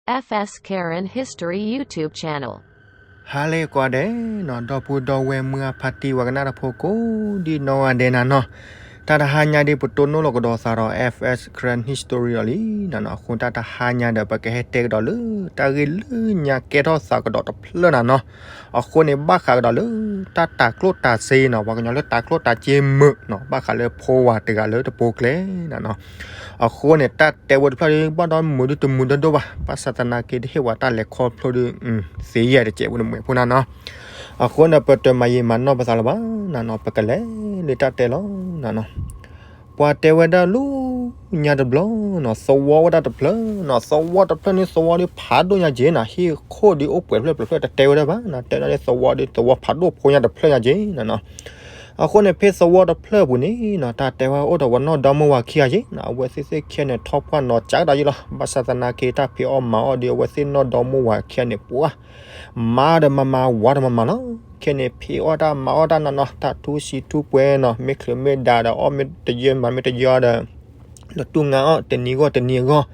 F S Karen History YouTube channel. ဟါလၢအဂ့ၤကိးဂၤဒဲးနီၤ, ဒီပုၢ်ဒီဝဲၢ်မုၢ်အဖါတံၢ်ဝဲကနၣ်တၢ်ဖိကိးဒံနီၢ်ဂၤဒဲးနၤနီၤ, တၢ်တဟါညါဒ်ပတိၢ်နီၣ်လီၤကဒီးသးဒီး F S Karen History အီၤလံနၤနီၤ, အဃိတၢ်တဟါညါဒီး ပကဟဲတဲကဒီးလၢ တၢ်ဂ့ၢ်လၢညါကဲထီၣ်သးကဒီးတဖျၢၣ်နၤနီၤ, အဃိန့ၣ် ဘၣ်ဃးကဒီးလၢ တၢ်တၤကျိၣ်တၤစ့နီၤ, ပှၤကညီလၢတၤကျိၣ်တၤစ့မုာ်နီၤ, ဘၣ်ဃးလၢဖိဝၤတဂၤလၢတပိၤကျဲနၤနီၤ, အဃိန့ၣ် တၢ်တဲဝဲတဖျၢၣ်ဒ် ဘၣ်ဒီးမုာ်ဒ်တမုာ်ဒိၣ်ဒိၣ်ဘၣ်, ဘၣ်ဆၣ်သနာ်က့ တဟ့ၣ်ဝဲတၢ်လဲၤခီဖျိဒ် သ့ယဲၢ်တစဲးဖိန့ၣ်မုာ်ဖိနၤနီၤ, အဃိန့ၣ် ပတမၤယံာ်မၤနီၢ်ပသးလၢၤဘၣ်နၤနီၤ, ပကလဲၤလၢတၢ်တဲလီၤနၤနီၤ. ပှၤတဲဝဲဒၣ်လၢညါတဘျီနီၤ, သဝီဝဲဒၣ်တဖျၢၣ်နီၤ, သဝီတဖျၢၣ်န့ၣ် သဝီဒ်ဖးဒိၣ်ညါက့ၤနၤ, ဟံၣ်ခိၣ်ဒ်အိၣ်ပှဲၤတဖျၢၣ်ပှဲၤတဖျၢၣ် တတဲဝဲဒၣ်ဘၣ်နၤ, တဲဒၣ်လၢသဝီဒ် သဝီဖးဒိၣ်ဖိညါတဖျၢၣ်ညါက့ၤနၤနီၤ. အဃိန့ၣ် ဖဲသဝီတဖျၢၣ်အပူၤန့ၣ်နီၤ, တၢ်တဲဝဲအိၣ်ဒီးပှၤနီၢ်ဒီမါဝၤခံဂၤက့ၤနၤ, အဝဲသ့ၣ်သ့ၣ်ခံဂၤန့ၣ် ထီၣ်ပှၢ်နီၤကးကဒီးယံၤလီၤ, ဘၣ်ဆၣ်သနာ်က့ တၢ်ဖံးအီၣ်မၤအီၣ်ဒ် အဝဲသ့ၣ်နီၢ်ဒီမါဝၤခံဂၤန့ၣ် ပှၤ မၤဒီးမၤမၤ ဝၤဒီးမၤမၤလီၤ, ခဲန့ၣ် ဖံးအီၣ်တၢ်မၤအီၣ်တၢ်နၤနီၤ, တၢ်ထူစံးထူပှဲၤနီၤ, မ့ၢ်ချုးမ့ၢ်ဒါဒီး အီၣ်မ့ၢ်တယၢမၤမ့ၢ်တယၢဒီး လၢတူၢ်ငါအီၣ် တနံၤဂီၢ်တနံၤအဂီၢ်,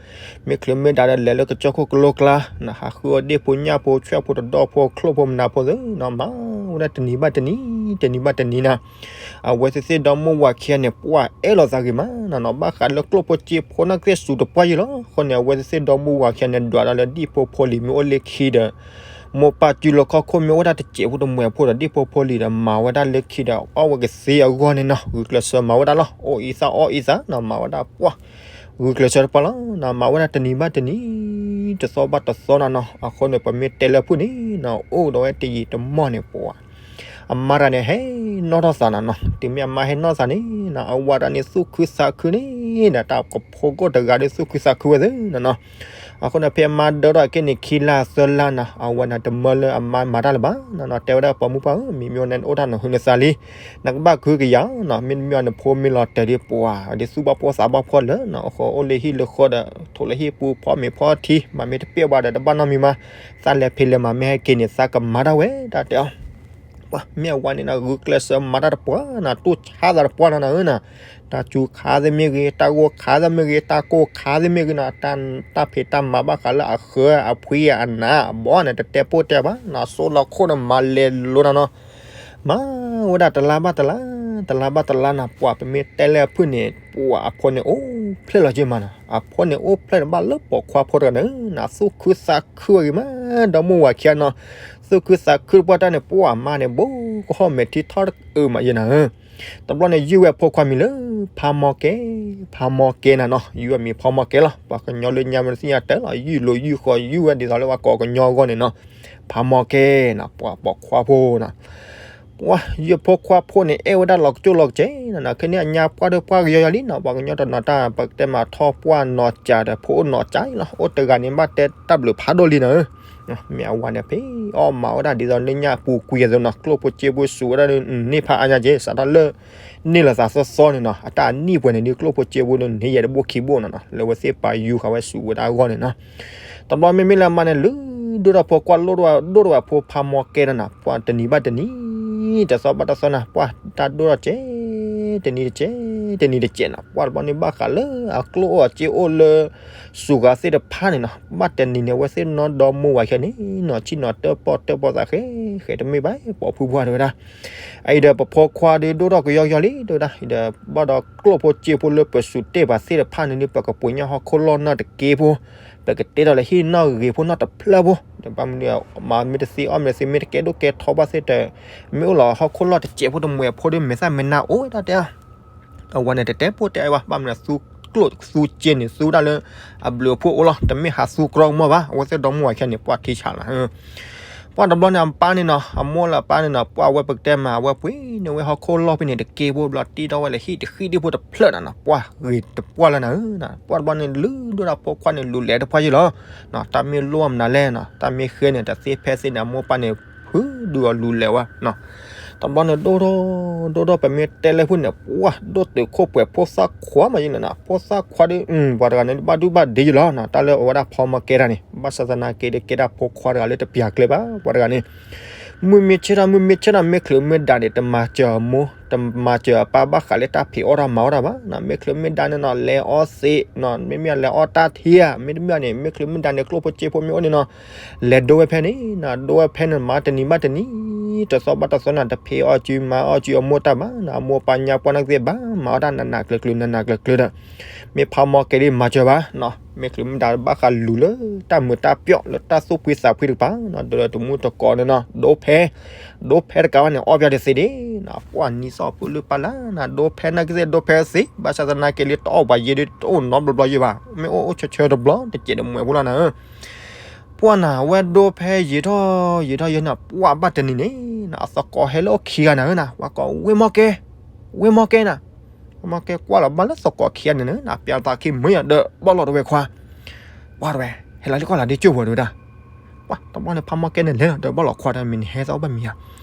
မ့ၢ်ချုးမ့ၢ်ဒါဒီး လဲၤလၢကစၢၢ်ခိၣ်ကလိကျါနၤ, ဟးဃုအီၣ်ဒ့ၣ်ဖိညၣ်ဖိ ဆွဲၣ်ဖိတဒီၣ်ဖိ ချိၣ်ဖိမနၤဖိသ့နီၤ, မၤဝဲဒၣ်တနံၤဘၣ်တနံၤ, တနံၤဘၣ်တနံၤနၤ. အဝဲသ့ၣ်သ့ၣ်ဒီမါဝၤခံဂၤန့ၣ် ပှၤအဲၣ်လိာ်သးဂ့ၤမးနၤနီၤ, ဘၣ်ဃးလၢကျိၣ်ဖိစ့ဖိန့ၣ် ကသ့ၣ်စူၤတပှၢ်ယံၤလီၤ. အဃိန့ၣ် အဝဲသ့ၣ်သ့ၣ်ဒီမါဝၤခံဂၤန့ၣ် ဒွးဒီးလၢဒ့ၣ်ဖိဖိလံၤမ့ၢ်အိၣ်လၢခံဒီး မိၢ်ပၢ်စုလီၢ်ခီၣ်ခိၣ်မ့ၢ်အိၣ်ဝဲဒၣ်တစဲးဖိတမှဲၤဖိဒီး ဒ့ၣ်ဖိဖိလံၤဒီး မၤဝဲဒၣ်လၢခံဒီး အီၣ်ဝဲကသ့အဂီၢ်န့ၣ်နီၤ, ဂုာ်ကျဲးစၢးမၤဝဲဒၣ်လီၤ, အိၣ်အံသၣ်အီၣ်အံသၣ်နၤ, မၤဝဲဒၣ်ပှၤ ဂုာ်ကျဲးစၢးတပှၢ်လီၤနၤ, မၤဝဲဒၣ်တနံၤဘၣ်တနံၤ, တသီဘၣ်တသီနၤနီၤ. အဃိန့ၣ် ပမ့ၢ်တဲလၢဖုၣ်န့ၣ်နၤ, အိၣ်ဒီးဝဲတယံာ်တမီၢ်န့ၣ် ပှၤ အမါတဂၤန့ၣ် ဟဲနီၣ်ထီၣ်သးနၤနီၤ, တုၤမ့ၢ်အမါဟဲနီၣ်သးန့ၣ်နၤ, အဝၤတဂၤန့ၣ် သူၣ်ခုသးခုန့ၣ်နၤ, တၢ်ကဖိကိၣ်တဂၤဒီး သူၣ်ခုသးခုဝဲသ့နၤနီၤ. အဃိန့ၣ် ဖဲအမါဒၢထီၣ်အက့ၢ်န့ၣ် ခံလါသၢလါနၤ, အဝဲန့ၣ် တမၢလၢအမါမၤတၢ်လၢၤဘၣ်နၤနီၤ, တဲဝဲဒၣ် ပိာ်မုၣ်ပှၢ်ဧၢ, မ့မ့ၢ်နအိၣ်တၢ်နဟူနသးလံ, နကဘၣ်ကဟုကယာ်နီၤ, မ့တမ့ၢ်နဖိမ့ၢ်လီၤတဲာ်ဒ် ပှၤဒ်သူၣ်ဘၣ်ဖှီၣ်သးဘၣ်ဖှီၣ်လၢနၤ, အဃိအိၣ်လၢဟံၣ်လၢဃီဒီး ထိးလၢဟံၣ်ပူၤ ဖီမ့ၤဖီထံ မၤမ့ၢ်တပှဲၤဘၣ်ဒီး တဘၣ်နီတမံၤမး, သးလဲၤဖံးလဲၤမၤမ့ၢ်ဟဲက့ၤန့ၣ် သးကမၤတၢ်ဝဲ တၢ်တဲအီၤ ပှၤမ့ၢ်အဝၤန့ၣ်နၤ ဂုာ်ကျဲးစၢးမၤတၢ်တပှၢ်နၤ, တူၢ်ဆါသးတပှၢ်နၤနၤဧၢနၤ, တၢ်စူၤခါသ့ၣ်မ့ၢ်ဂ့ၤ, တၢ်ဂိၢ်ခါသ့ၣ်မ့ၢ်ဂ့ၤ, တၢ်ကိၢ်ခါသ့ၣ်မ့ၢ်ဂ့ၤနၤ, တၢ်ဖံးတၢ်မၤဘၣ်ဃးလၢအဃၢၤအဖှံအနးအဘီန့ၣ် တတဲပိၢ်တဲဘၣ်နၤ, စိလီၤခိၣ်ဒီးမၤလဲၤလိၤနၤနီၤ. မၤဝဲဒၣ်တလါဘၣ်တလါ, တလါဘၣ်တလါနၤ, ပှၤပမ့ၢ်တဲလၢအဖုၣ်န့ၣ် ပှၤအဖိန့ၣ်အိၣ်ဖျဲၣ်လီၤက့ၤမးနၤ, အဖိန့ၣ်အိၣ်ဖျဲၣ်န့ၣ် ဘၣ်လၢပိာ်ခွါဖိတဂၤန့ၣ်နၤ, သူၣ်ခုသးခုဝဲဂ့ၤမး, ဒီမါဝၤခံဂၤနီၤ, သူၣ်ခုသးခုတပှၢ်တၢ်န့ၣ် ပှၤအမါန့ၣ် ဘိကဟီၣ်မဲာ်ထံထီၣ်တအုးမးယဲနၤဧၢ. တဘျီန့ၣ် ယုၢ်ဝဲဖိခွါမံၤလၢ ဖါမီကဲ, ဖါမီကဲနၤနီၤ, ယုၢ်အမံၤဖါမီကဲလီၤ, ပှၤကညီလၢညါမ့ၢ်တသ့ၣ်ညါတဲလီၤ, ယုၢ်လိာ်ယုၢ်ဃီၤ ယုၢ်ဝဲဒ်သိးလၢပှၤကိးကညီအဂီၢ်န့ၣ်နီၤ, ဖါမီကဲနၤ, ပှၤပိာ်ခွါဖိနၤ ပှၤယုၢ်ဖိခွါဖိန့ၣ် အဲၣ်ဝဲဒၣ်လီၤကၠိလီၤကစဲးနၤ, ခဲန့ၣ်အညါပှၢ်ဒီးပှၢ်ကယီယီလံနၤ, ပှၤကညီတနီၤတၢ် ပတဲမးထီၣ်ပှၢ်နီၤစးဒီး ဖိအိၣ်နီၤစးလီၤ, အိၣ်တဂၤန့ၣ် ဘၣ်တဲတၢ်ဘျုးဖးဒိၣ်လံနၤဧၢ. မ့ၢ်အဝၤန့ၣ် ဖဲအီၣ်မၤဝဲဒၣ်ဒ်သိးလၢညါအပူၤကွံာ်အသိးနီၤ, ကျိၣ်ဖိစ့ဖိစူၤဝဲဒၣ်န့ၣ်ဖးအါညါက့ၤ စးထီၣ်လၢ န့ၢ်လီၤသးသီသီန့ၣ်နီၤ, အတၢ်အနံၣ်ပှဲၤန့ၣ်ဒ်ကျိၣ်ဖိစ့ဖိန့ၣ် န့ၢ်ယဲၢ်တဘိခံဘိနၤနီၤ, လၢအဝဲသ့ၣ်ပာ်ယူၤဃာ်ဝဲစူၤဝဲဒၣ်အဂီၢ်န့ၣ်နီၤ. တဘျီမ့မ့ၢ်လၢအမါန့ၣ် လုၢ်ဒိၣ်ထီၣ်ဖိခွါ လိၣ်ဒိၣ်ထီၣ်ဖိဖါမီကဲနၤနီၤ, ပှၤတနံၤဘၣ်တနံၤ, တသီဘၣ်တသီနၤ, ပှၤတၢ်ဒိၣ်ထီၣ်ကဲး, တနံၤတကဲး, တနံၤတကဲးနၤ, ပှၤတဘျီန့ၣ်ဘၣ်ဃးလၢအကျိၣ်အိၣ်အစ့အိၣ်လၢ စူၤဂၤသ့ၣ်တဖၣ်န့ၣ်နီၤ, ဘၣ်တနံၤန့ၣ် အဝဲသ့ၣ်နီၢ်ဒီမါဝၤခံဂၤန့ၣ်နီၤ, ဆ့ၣ်နီၤတၢၣ်ပီၣ်တၢၣ်ပီၣ်သးဃဲဃဲ တမ့ၢ်ဘၣ် ပိာ်ဖုဖိတဝဲဒၣ် အံၤဒီးပဖိခွါဒ်ဒိၣ်ထီၣ်ကယီကယီလံ တဝဲဒၣ်, အံၤဒီးဘၣ်ဒီးကျိၣ်ဖိစ့ဖိလၢပစူၤတ့ၢ်ပှၤသ့ၣ်တဖၣ်န့ၣ်ဒ် ပကပှ့ၤညၣ်ဟီၣ်ခိၣ်လီၢ်နီၢ်တက့ၢ်ဖိ, ပကတ့ထီၣ်လၢဟံၣ်နီၢ်ဂ့ၤဖိနီၢ်တဖျၢၣ်ဖိ, ဒီးဘၣ်မနုၤ မၤမ့ၢ်တသ့အီၣ်မ့ၢ်တသ့ မ့ၢ်တကဲဒိၣ်ကဲထီဘၣ်သ့ၣ်ဒီး မ့ၢ်အိၣ်လီၤဟီၣ်ခိၣ်လီၢ်တစဲးဖိတမှဲၤဖိဒီး မဲာ်သၣ်မဲာ်နါအိၣ်ဝဲဒၣ်တဲ အဝဲန့ၣ် တတဲပိၢ်တဲဝဲဘၣ်, ဘၣ်မနုၤသူကျိၣ်သူစ့န့ၣ် သူဒၣ်လၢအဘျုးအဖှိၣ်အိၣ်လီၤ, တမ့ၢ်ဟးသူကြီကမီၢ်ဘၣ်, အဝဲသ့ၣ်ဒီမါဝၤခံဂၤန့ၣ် ပှၤထံဆးလီၤ. ပှၤတဘျီန့ၣ် အပၢ်န့ၣ်နီၤ, အမိၢ်လၢအပၢ်န့ၣ်နီၤ, ပှၤဝဲပကတဲမး အဝဲပှ့ၤန့ၢ်ဝဲဟီၣ်ခိၣ်လီၢ်ဖဲန့ၣ်တက့ၢ်ဖိ ဘျီတ့ထီၣ်ဝဲလၢဟံၣ်တဟံၣ်ဒ်ဖိတဖျၢၣ်နၤနီၤ, ပှၤဂ့ၤတပှၢ်လၢနၤဧၢ, ပှၤတဘျီန့ၣ် လုၢ်ဒိၣ်ဒၣ်ဖိခွါန့ၣ် လူၤလဲၤတပှၢ်ယံၤလီၤ, တၢ်မ့ၢ်လိၣ်မနုၤလဲၣ်နီၤ, တၢ်မ့ၢ်ဃ့န့ၣ် တသ့ဖဲသ့န့ၣ် အမိၢ်ပၢ်န့ၣ် ဖုဒုးအီၤလူၤလဲၤဝဲနီၤ. တဘျီန့ၣ် ဒိၣ်ထီၣ် ဒိၣ်ထီၣ် ပမ့ၢ်တဲလၢဖုၣ်န့ၣ် ပှၤဒိၣ်တုာ်ခိၣ်ပှဲၤ ဖိသၣ်ခွါမးယံၤနၤနီၤ, ဖိသၣ်ခွါဒီး ပှၤတဂၤန့ၣ် ဘၣ်ဒုဘၣ်ဒ့ယံၤလီၤနီၤ, တၢ်လၢအဝဲဒၣ်ဖီမီကဲတၢ်န့ၣ် ဘၣ်ဆၣ်သနာ်က့ဒီး ကဲဒၣ်ဖိခွါတဂၤလၢတပျၢ်ကျဲဘၣ် ပှၤတဂၤန့ၣ် မုၢ်မ့ၢ်ဆ့ၣ်ထီၣ် မုၢ်မ့ၢ်ဆ့ၣ်ထီၣ် မ့ၢ်ချုးမ့ၢ်ဒၣ်န့ၣ် တမၤစၢၤအမိၢ် တမၤစၢၤအပၢ်ဘၣ်ဃးလၢတၢ်ဖံးအီၣ်တၢ်မၤအီၣ်တၢ်ဘၣ်နီၤ. မ့ၢ်ချုးမ့ၢ်ဒၣ်န့ၣ်နီၤ လဲၤအီသံးနီၤ မ့မ့ၢ်လဲၤအီတၢ်ထံဧါ မ့တမ့ၢ်န့ၣ် မ့ၢ်ချုးမ့ၢ်ဒၣ်န့ၣ် ကျိၣ်ဖိစ့ဖိမ့ၢ်အိၣ်န့ၣ်နီၤ လဲၤဒိဝဲဖဲန့ၣ်နီၤ ဒိဝဲဖဲန့ၣ် မၤတနံၤဘၣ်တနံၤ တသီဘၣ်တသီနီၤ တဖံးအီၣ်စုမၤအီၣ်စုအမိၢ်တၢ်ဘၣ်နီၤ အမိၢ်ပၢ်ညါပှၢ်နီၢ်ကသ့ၣ်ဘၣ် မၤအီၣ်တၢ်နးနးကျၢၤကျၢၤ နးနးကျၢၤကျၢၤဒီး မ့ၢ်ဖးမီၢ်ကဲဒ်မၤစၢၤဘၣ်နီၤ မ့ၢ်ချုးမ့ၢ်ဒၣ်ဘၣ်ဃးလူၤလၢတၢ်မုာ်တၢ်ပျီၣ်လၢတၢ်သူၣ်ဖှံသးဖှံတကပၤနီၤ ဒီးတမူတကိးန့ၣ်နီၤ ဒိဖဲ ဒိဖဲတကးဘၣ်န့ၣ် အီၣ်ပျီတသ့ဒံးနီၤ ပှၢ်နံၤသီၣ်ဖုလၢပၢ်လၢနီၤ ဒိဖဲနာ်ကသ့ၣ်ဒိဖဲသ့ ဘၣ်ဆၣ်သနာ်က့လံ တအီၣ်ပှၤယ့ဒ်တအိၣ်နီတဘျီဘျီယ့ဘၣ် မ့ၢ်အိၣ်အိၣ်ဆၢဆၢတဘျီ တစဲးတမှဲၤဖိလီၤနၤဧၢ ပှၢ်နၤ အဝဲဒိဖဲယံာ်ထီၣ်ယံာ်ထီၣ်ယဲန့ၣ် ပှၢ်ဘၣ်တနံၤန့ၣ်နီၤ အသကိးဟဲလၢအိၣ်ခံဂၤနၤဧၢနီၤ ပှၤကိး ဝ့ၢ်မီၢ်ကဲ ဝ့ၢ်မီၢ်ကဲနၤ ဖးမီၢ်ကဲကွၢ်လီၤဘၣ်လၢသကိးခံဂၤန့ၣ်နီၤ ပျးသးခံမုာ်ယၤဒီး ဘီၣ်လီၤတဝဲခွါ ပှၢ်တဝဲ ဟဲလီၤလံကွၢ်လီၤဒ့ကၠိၢ်ဝဲတဝဲဒၣ် ပှၢ်တဘျီန့ၣ် ဖးမီၢ်ကဲန့ၣ်လဲၤလီၤဒီး ဘီၣ်လီၤခွါတဝဲ မ့ၢ်နဟဲသီဘၣ်မံၤဧါ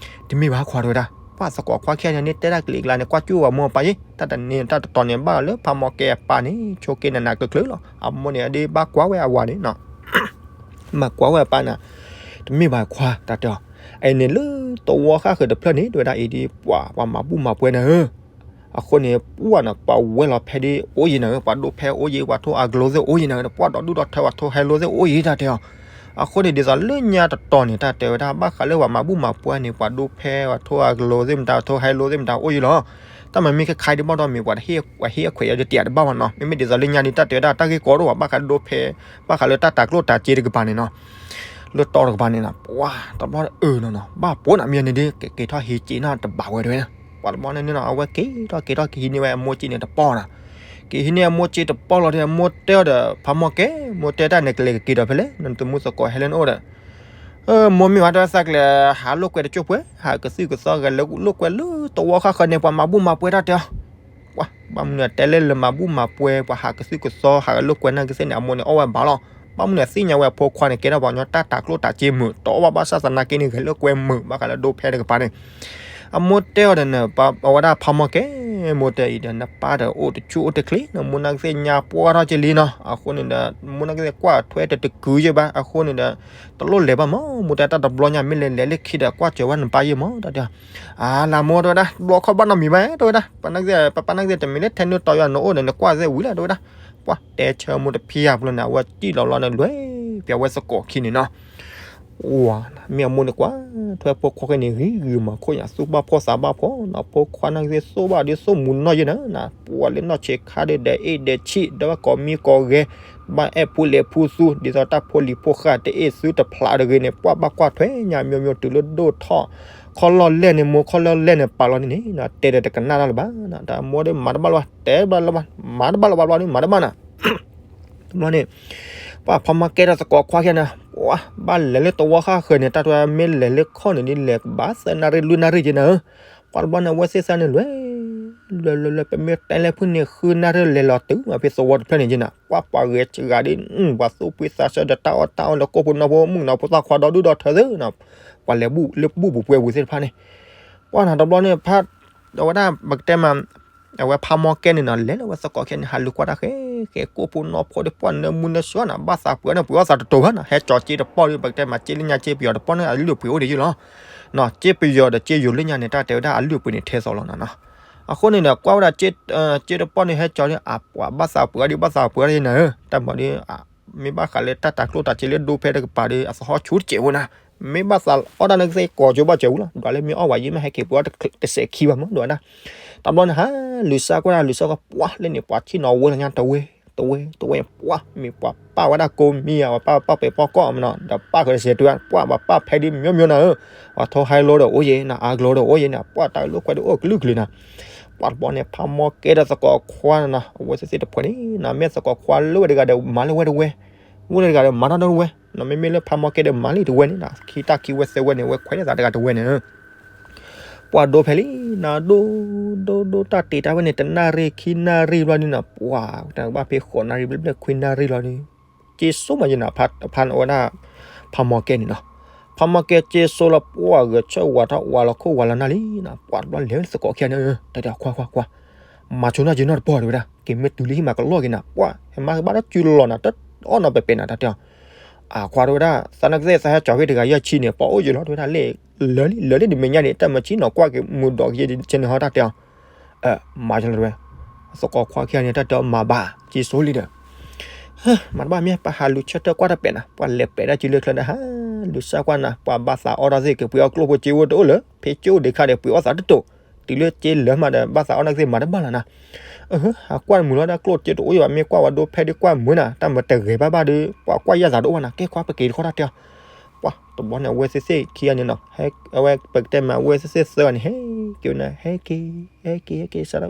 တမ့ၢ်ဘၣ်ခွါတဝဲဒၣ် ပှၢ်သကိးခွါခံဂၤန့ၣ် တဲတၢ်ကလံၤကျါန့ၣ် ကွၢ်ကၠိၢ်ဝဲမိၢ်ပၢ်ယ့ တၢ်တန့ၢ်တၢ်တတီၤန့ၣ် ဘၣ်လၢဖးမီၢ်ကဲအပၢ်န့ၣ် ဆိက့နးနးကျၢၤကျၢၤလီၤ အမိၢ်န့ၣ် အဒ့ဘၣ်ကွၢ်ဝဲအဝၤန့ၣ်နီၤ မၤကွၢ်ဝဲအပၢ်နၤ တမ့ၢ်ဘၣ်ခွါ တၢ်တဲအီၤ အအံၤန့ၣ်လၢသဝီဃၣ်ဃၢၤတဖျၢၣ်န့ၣ် တဝဲဒၣ်အံၤဒ်ပှၤ ပှၤမၤဘူၣ်မၤပှဲၤနၤဧၢ အဃိန့ၣ် ပှၢ်နၤ ပှၤဝဲလီၤဖဲဒ်အိၣ်ယံၤနၤဧၢ ပှၤဒိဖဲအိၣ်ယံၤ ပှၤထိအကလိသ့ၣ်အိၣ်ယံၤနၤဧၢ ပှၢ်ဒီးဒူၣ်ဒီးထၢ ပှၤထိဟဲလိသ့ၣ်အိၣ်ယံၤ တၢ်တဲအီၤ အဃိန့ၣ် ဒ်သိးလၢညါတတီၤန့ၣ် တၢ်တဲဝဲဒၣ် ဘၣ်ဃးလၢပှၤမၤဘူၣ်မၤပှဲၤန့ၣ် ပှၤဒိဖဲ ပှၤထိအကလိသ့ၣ်မတၤ ပှၤထိဟဲလိသ့ၣ်မတၤ အိၣ်ယံၤလီၤ တၢ်မၤမ့ၢ်ခဲခါဒ်ဘၣ်ဒီး မ့ၢ်ပှၤတဟ့ၣ်အခွဲးယၤဒ်တယၤတဘၣ်ဘၣ်နီၤ မ့မ့ၢ်ဒ်သိးလၢညါဒ်တၢ်တဲဝဲဒၣ် တၢ်ဂ့ၢ်ကီဒိၣ်ဘၣ် ဘၣ်ဃးဒိဖဲ ဘၣ်ဃးလၢတၢ်တၤကျိၣ်တၤစ့တကပၤန့ၣ်နီၤ လၢတီတကပၤန့ၣ်နီၤ ပှၢ်တဘျီအၢနီၤနီၤ ဘၣ်ပိာ်နၤမ့ၢ်န့ၣ်ဒ် ကက့ၤထီၣ်ဟံးစ့နီၤ တဘၣ်ဝဲတဝဲ ပှၢ်တဘျီန့ၣ်နီၤ အဝဲက့ၤထီၣ်က့ၤထီၣ်က့ၤဟံးန့ၢ်ဝဲအမိၢ်စ့န့ၣ်တပီၢ်နီၤ က့ၤဟံးန့ၢ်အမိၢ်စ့တပီၢ်လီၤဒီး အမိၢ်တဲအီၤဒီး ဖးမီၢ်ကဲ မိၢ်တဲတၢ်န့ၣ် ကလဲၤကက့ၤဒီးဖဲလဲၣ် နသမူသကိးဟဲလၢနအိၣ်ဒီး မိၢ်မ့ၢ်ဝဲတၢ်သးကျဲၤ ဟးလိာ်ကွဲတကၠိၢ်ပှဲၤ ဟးကသုၣ်ကသီဂဲၤလိာ်ကွဲလၢသဝီဃၣ်ဃၢၤန့ၣ် ပှၤမၤဘူၣ်မၤပှဲၤတၢ်တဲအီၤ ပှၤ ဘၣ်မနုၤတဲလၢလၢမၤဘူၣ်မၤပှဲၤ ပှၤဟးကသုၣ်ကသီ ဟးလိာ်ကွဲနာ်ကသ့ၣ်န့ၣ် အမိၢ်န့ၣ် အီၣ်ဝဲဘၣ်လီၤ. ဘၣ်မနုၤသ့ၣ်ညါဝဲအဖိခွါန့ၣ် ကဲထီၣ်ပှၤကညီတၢ်တၤကျိၣ်တၤစ့မုာ် တအီၣ်ဘၣ်ဘၣ်ဆၣ်သနာ်က့န့ၣ် ဂဲၤလိာ်ကွဲမုာ် ဘၣ်ဃးလၢဒိဖဲတကပၤန့ၣ် အမိၢ်တဲအီၤဒီးန့ၣ် အဝဲဒၣ်ဖးမီၢ်ကဲ မိၢ်တဲအံၤဒီး နပၢ်ဒီးအိၣ်တဆူၣ်အိၣ်တချ့ နမိၢ်နာ်ကသ့ၣ်ညါပှၢ်ထီၣ်က့ၤလံနီၤ အဃိန့ၣ်ဒီး မိၢ်နာ်ကသ့ၣ်ကွၢ်ထွဲတတကုၤယဲဘၣ် အဃိန့ၣ်ဒီး တလိၣ်လဲၤဘၣ်မး မိၢ်တဲတၢ်တဘျီညါ မ့ၢ်လဲၤလဲၤလၢခံဒီး ကွၢ်စၢၤဝဲနပၢ်ယဲမး တၢ်တဲ အါ လၢမိၢ်တဝဲဒၣ် ဘျီခီၣ်ဘၣ်နီတမံၤဘၣ် တဝဲဒၣ် ပပၢ်နာ်ကသ့ၣ် တမ့ၢ်လၢထဲနုာ်တီၤယွၤနအိၣ်ဒီး နကွၢ်သ့ၣ်ဝံၤလီၤ တဝဲဒၣ် ပှၢ်တဲဆၢမိၢ်တဖံးယၤပူၤလီၤန့ၣ် အဝဲစံၣ်လီၤလီၤန့ၣ် လွဲၢ်ပၠးဝဲသကိးခံန့ၣ်နီၤ ဝၤ မ့ၢ်အမိၢ်န့ၣ်ကွၢ်ထွဲဖိခွါခဲန့ၣ် ဂံၤဂံၤမၤခိၣ်ညါ သူၣ်ဘၣ်ဖှီၣ်သးဘၣ်ဖှီၣ်နီၤ ဖိခွါနာ်ကသ့ၣ်သိၣ်ဘၣ်ဒ်သိၣ်မူနီၢ်ယဲၢ်နၤ ပှၢ်လၢနီၢ်ဆံးခါဒီး ဒဲးအ့ၣ်ဒဲးဆံး ဒီးဘၣ်ကိးမံကိးဂဲၤ ဘၣ်အဲၣ်ဖိလဲၤဖိသူ ဒ်သိးတၢ်ဖိလံၤဖိဃာ်တအ့ၣ်သုတဖျးတဂ့ၤန့ၣ် ပှၢ်ဘၣ်ကွၢ်ထွဲညါ မျိုးမျိုးတုၤလၢဒိၣ်ထီၣ် ခီၣ်လီၢ်လဲၢ်န့ၣ် မိၢ်ခီၣ်လီၢ်လဲၢ်န့ၣ် ပာ်လီၤန့ၣ်န့ၣ် တဲဒီးတကနၣ်တၢ်လၢၤဘၣ် တၢ်မိၢ်ဒီးမၤတဘၣ်လၢၤဘၣ် တဲဘၣ်လၢၤဘၣ် မၤတဘၣ်လၢၤဘၣ်ဘျီန့ၣ် မၤတဘၣ်နၤ တဘျီန့ၣ် ပှၢ်ဖးမီၢ်ကဲဒီးသကိးခွါခဲန့ၣ် ပှၢ်ဘၣ်လဲၤလၢသဝီဃၣ်ဃၢၤန့ၣ် တၢ်တဝဲမ့ၢ်လဲၤလၢခီၣ်န့ၣ်ဒ်လဲၤကဘၣ်သၢနၣ်ရံၣ်လွံၢ်နၣ်ရံၣ်က့နၤဧၢ ပှၢ်တဘျီန့ၣ် အဝဲသ့ၣ်သၢန့ၣ်လွဲၢ် လွဲၢ်လွဲၢ်လွဲၢ် ပမ့ၢ်တဲလၢဖုၣ်န့ၣ် ဃုနၣ်ရံၣ်လဲၤလီၤတုၤမးဖဲသဝီတဖျၢၣ်န့ၣ်က့နၤ ပှၢ်ပှၤဂဲၤစှၤဒ် ပှၤသူၣ်ဖှံသးစၢဒီးတၢ်အီၣ်တၢ်အီလၢကိၣ်ဖိနီၢ်ဖိ မုၣ်ကနီၤဖိသၣ်ခွါဒီဒူၣ်ဒီထၢသ့ၣ် ပှၤလဲၤဘူၣ်လၢဘူၣ်ပူၤပှဲၤပူၤသ့ၣ်တဖၣ်န့ၣ် ပှၢ်နၤတဘျီန့ၣ် ဖး အဝဲဒၣ်ပကတဲမး အဝဲဖးမီၢ်ကဲန့ၣ်နီၤ လဲၤလၢဝဲသကိးခဲန့ၣ် ဟးလူၤကွၢ်တၢ်ဃဲ ဃဲကိၣ်ဖိနီၢ်ဖိဒီးပှၢ်နၢမူနၢဆှီနၤ ဘၣ်သးပှဲၤန့ၣ် ပှ့ၤအီၣ်သးတတိၤဘၣ်နီၤ ဟဲကၠီၤစ့တပီၢ်ဒီး ပကတဲမး စ့လၢညါစ့ပယီၤတပီၢ်န့ၣ် အလုၢ်အပှ့ၤအိၣ်ဒံးယုၢ်လီၤ နီၤ စ့ပယီၤဒီးစ့ယိၤလၢညါန့ၣ် တၢ်တဲဝဲဒၣ်အလုၢ်အပှ့ၤန့ၣ်ထဲသိးလီၤနီၤ အဃိန့ၣ်ဒီး ကွၢ်ဝဲဒၣ် စ့တပီၢ်န့ၣ် ဟဲကၠီၤဒီး အပှၤဘၣ်သးပှဲၤအီၣ်ဒံး ဘၣ်သးပှဲၤအီၣ်ဒံးနၤဧၢ တၢ်မၤဒီး မ့ၢ်ဘၣ်ဃးလၢတၢ်တၤကျိၣ်တၤစ့လၢဒိဖဲတကပၤဒီး အသဟီၣ်ဆူတစဲးဖိနၤ မ့ၢ်ဘၣ်သးအီၣ်တၢ်န့ၣ်ကသ့ၣ်ကိးကၠိဘၣ်စဲးဝူလီၤ ဒွးလၢမ့ၢ်အီၣ်ဝဲယဲၢ်မ့ၢ်ဟဲက့ၤပှ့ၤအီၣ်တစဲးခံဘၣ်မး ဒွးဒၣ် တဘျီန့ၣ် ဟးလူၤစၢ်ကွၢ်တၢ် လူၤစၢ်ကွၢ် ပှၢ်လၢန့ၣ် ပှၤဆ့ၣ်နီၤဝဲလီၤညါ တဝဲ တဝဲ တဝဲ ပှၢ် မ့ၢ်ပှၤပာ်ဝဲဒၣ်ကိးမံၤဧါ ပှၤပာ်ပာ်ပဲာ်ပီၢ်ကီၢ်မးနီၤ ဒီးပာ်ဃုာ်တစဲးတုၤ ပှၢ်ပှၤပာ်ဖဲဒ်မျိုးမျိုးနၤဧၢ ပှၤထိဟဲလိဒီးအိၣ်ယဲၢ်နၤ အါကလိဒီးအိၣ်ယဲၢ်နၤ ပှၢ်တၢ်လိာ်ကွဲဒီးအိၣ်ကလုာ်ကလုာ်နၤ ပှၢ်တဘျီန့ၣ် ဖးမီၢ်ကဲဒီးသကိးခွါနၤနီၤ အဝဲသ့ၣ်သ့ၣ်တဖှဲးန့ၣ် နမ့ၢ်သကိးခွါလၢဝဲတဂၤဒီး မၤလၢဝဲတဝဲ ဝဲတဂၤဒီး မၤထီၣ်ဒီးဝဲ နမ့မ့ၢ်လၢဖးမီၢ်ကဲဒီး မၤလံတဝဲန့ၣ် ခံတၢ်ခံဝဲသၢဝဲန့ၣ် ဝဲခွဲးဒၣ်သးတဂၤတဝဲန့ၣ် ပှၢ်ဒိဖဲလံ နၤဒိ ဒိ ဒိတၢ်တ့တၢ်ဝဲန့ၣ် တနၣ်ရံၣ်ခံနၣ်ရံၣ်ဘျီဒ်နီၤ ပှၢ်တၢ်ဘၣ်ဖဲဃိးနၣ်ရံၣ်ဘျဲၣ်ဘျဲၣ်ခွံနၣ်ရံၣ်လီၤဒီး က့ၤစိမးယဲၢ်နၤ ဖးဝဲဒၣ် ဖးမီၢ်ကဲန့ၣ်နီၤ ဖးမီၢ်ကဲက့ၤစိလီၤ ပှၢ်ဂဲၤဆၢဝၤထီၣ်ဝၤလီၤခိၣ်ဝၤလီၤနၢ်လံနီၤ ပှၢ်တဘျီလဲၤသကိးခံဂၤန့ၣ် တၢ်တဲခွါခွါခွါ မၤဆိနီၢ်က့ၤနီၢ်တပီၢ်တဝဲဒၣ် က့ၤမ့ၢ်တုၤလၢဟံၣ်မးကလီၢ်က့ၤနၤ ပှၢ်ဟဲမၤကဘၣ်တၢ်စုလီၤနၤ တအီၣ်နီၤပဲာ်ပဲာ်နၤ တၢ်တဲအီၤ အခွါတဝဲဒၣ် သးနကသ့ၣ်သးဟဲကၠီၤဖဲတဂၤယဲၢ်ဆံန့ၣ် ပှၤအိၣ်ယံၤလီၤတဝဲဒၣ်လဲၣ်, လၢာ်လံ လၢာ်လံတမဲာ်ညါန့ၣ် တၢ်မၤဆံနီၤကွၢ်က့ၤမုာ်ဒီးကယဲၢ်ဆဲန့ၣ်ဟီတၢ်တဲအီၤ, မၤလီၤတဝဲ, သကိးခွါခံဂၤန့ၣ် တၢ်တဲအီၤမၤဘၣ် က့ၤစိလံဒီး မၤတဘၣ်မ့ၢ် ပဟးလူၤဆၢထၢၣ်ကွၢ်တၢ်ပဲာ်နၤ, ပှၤလဲၤပဲာ်ဒၣ်စုလၢချၢဒီး ဟးလူၤစၢ်ကွၢ်နၤ, ပှၤဘၣ်သးအီၣ်ထီၣ်သ့ၣ်က့ၤ ပှ့ၤအီၣ်ကျိၣ်ဖိစ့အိၣ်တအိၣ်လၢ ဖဲကၠိအိၣ်ဒံးခါဒီး ပှ့ၤအီၣ်သးတတိာ်, တုၤလၢကၠိလၢမးဒီး ဘၣ်သးအီၣ်နၢ်ကသ့ၣ်မၤတဘၣ်လၢနၤ, အဟၢ ဟးကွၢ်မုာ်လီၤဒၣ်ကျိၣ်ကၠိတအိၣ်ယဘၣ် မ့ၢ်ကွၢ်ဝဲဒိဖဲဒ်ကွၢ်မုာ်နၤ, တၢ်မၤတဂဲၤဘၣ်ဘၣ်ဒီး ပှၤကွၢ်ယၢ်သးတအိၣ်ဘၣ်နၤ, ကဲခွါပက့ၤတခီတၢ်တဲအီၤ, ပှၤတဘျီန့ၣ် အဝဲသ့ၣ်သ့ၣ်ခံဂၤန့ၣ်နီၤ, အဝဲပကတဲမး အဝဲသ့ၣ်သ့ၣ်သၢဂၤန့ၣ် ဟဲက့ၤဝဲနၤ ဟဲက့ၤ ဟဲက့ၤ ဟဲက့ၤ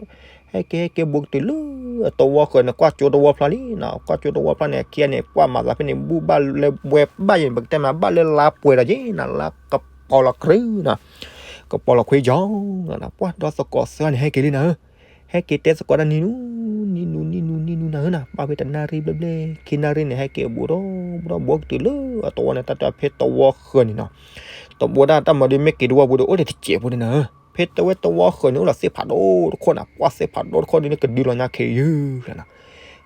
ဟဲက့ၤ ဟဲက့ၤဘူးကတုၤလၢ တဝီဃၢၤန့ၣ် ကွၢ်ကၠိတဝီဖျါလံနီၤ, ကွၢ်ကၠိတဝီဖျါန့ၣ် ခံဂၤန့ၣ် ပှၤမၤသးဖဲန့ၣ် ဘူၣ်ဘၣ်လၢဘှဲဘၣ်ယဲန့ၣ် ပကတဲမး ဘၣ်လၢလါပှဲၤဒီးယဲနၤ, လါကပီၤလီၤကြုနီၤ, ကပီၤလီၤခွ့ကီၤ, ပှၤဒီသကိးသၢဂၤန့ၣ် ဟဲက့ၤလံနၤဧၢ, ဟဲက့ၤတဲသကိးတၢ်နံၤနူ နံၤနူ နံၤနူ နံၤနူနၤဧၢနၤ, ဘၣ်ဖဲတနၣ်ရံၣ်ဘျဲၣ်ဘျဲၣ် ခံနၣ်ရံၣ်န့ၣ် ဟဲက့ၤဘူးထီၣ် ဘူးထီၣ်ဘူးကတုၤလၢအတဝီန့ၣ် တၢ်တဲဖဲတဝီဃၢၤန့ၣ်နီၤ, တဘိဒၣ်တၢ်မၤဒုးမ့ၢ်က့ၤတဝီပူၤဒီး အိၣ်ဒီးတစဲးဖိန့ၣ်နၤဧၢ, ဖဲတဝဲတဝီဃၢၤန့ၣ် အိၣ်လီၤသ့ၣ်ဖးဒိၣ်တခိၣ်နၤ, ပှၤသ့ၣ်ဖးဒိၣ်တခိၣ်ဒုးန့ၣ် ကဒုးလီၤညါခဲအံၤယုၢ်လီၤနၤ,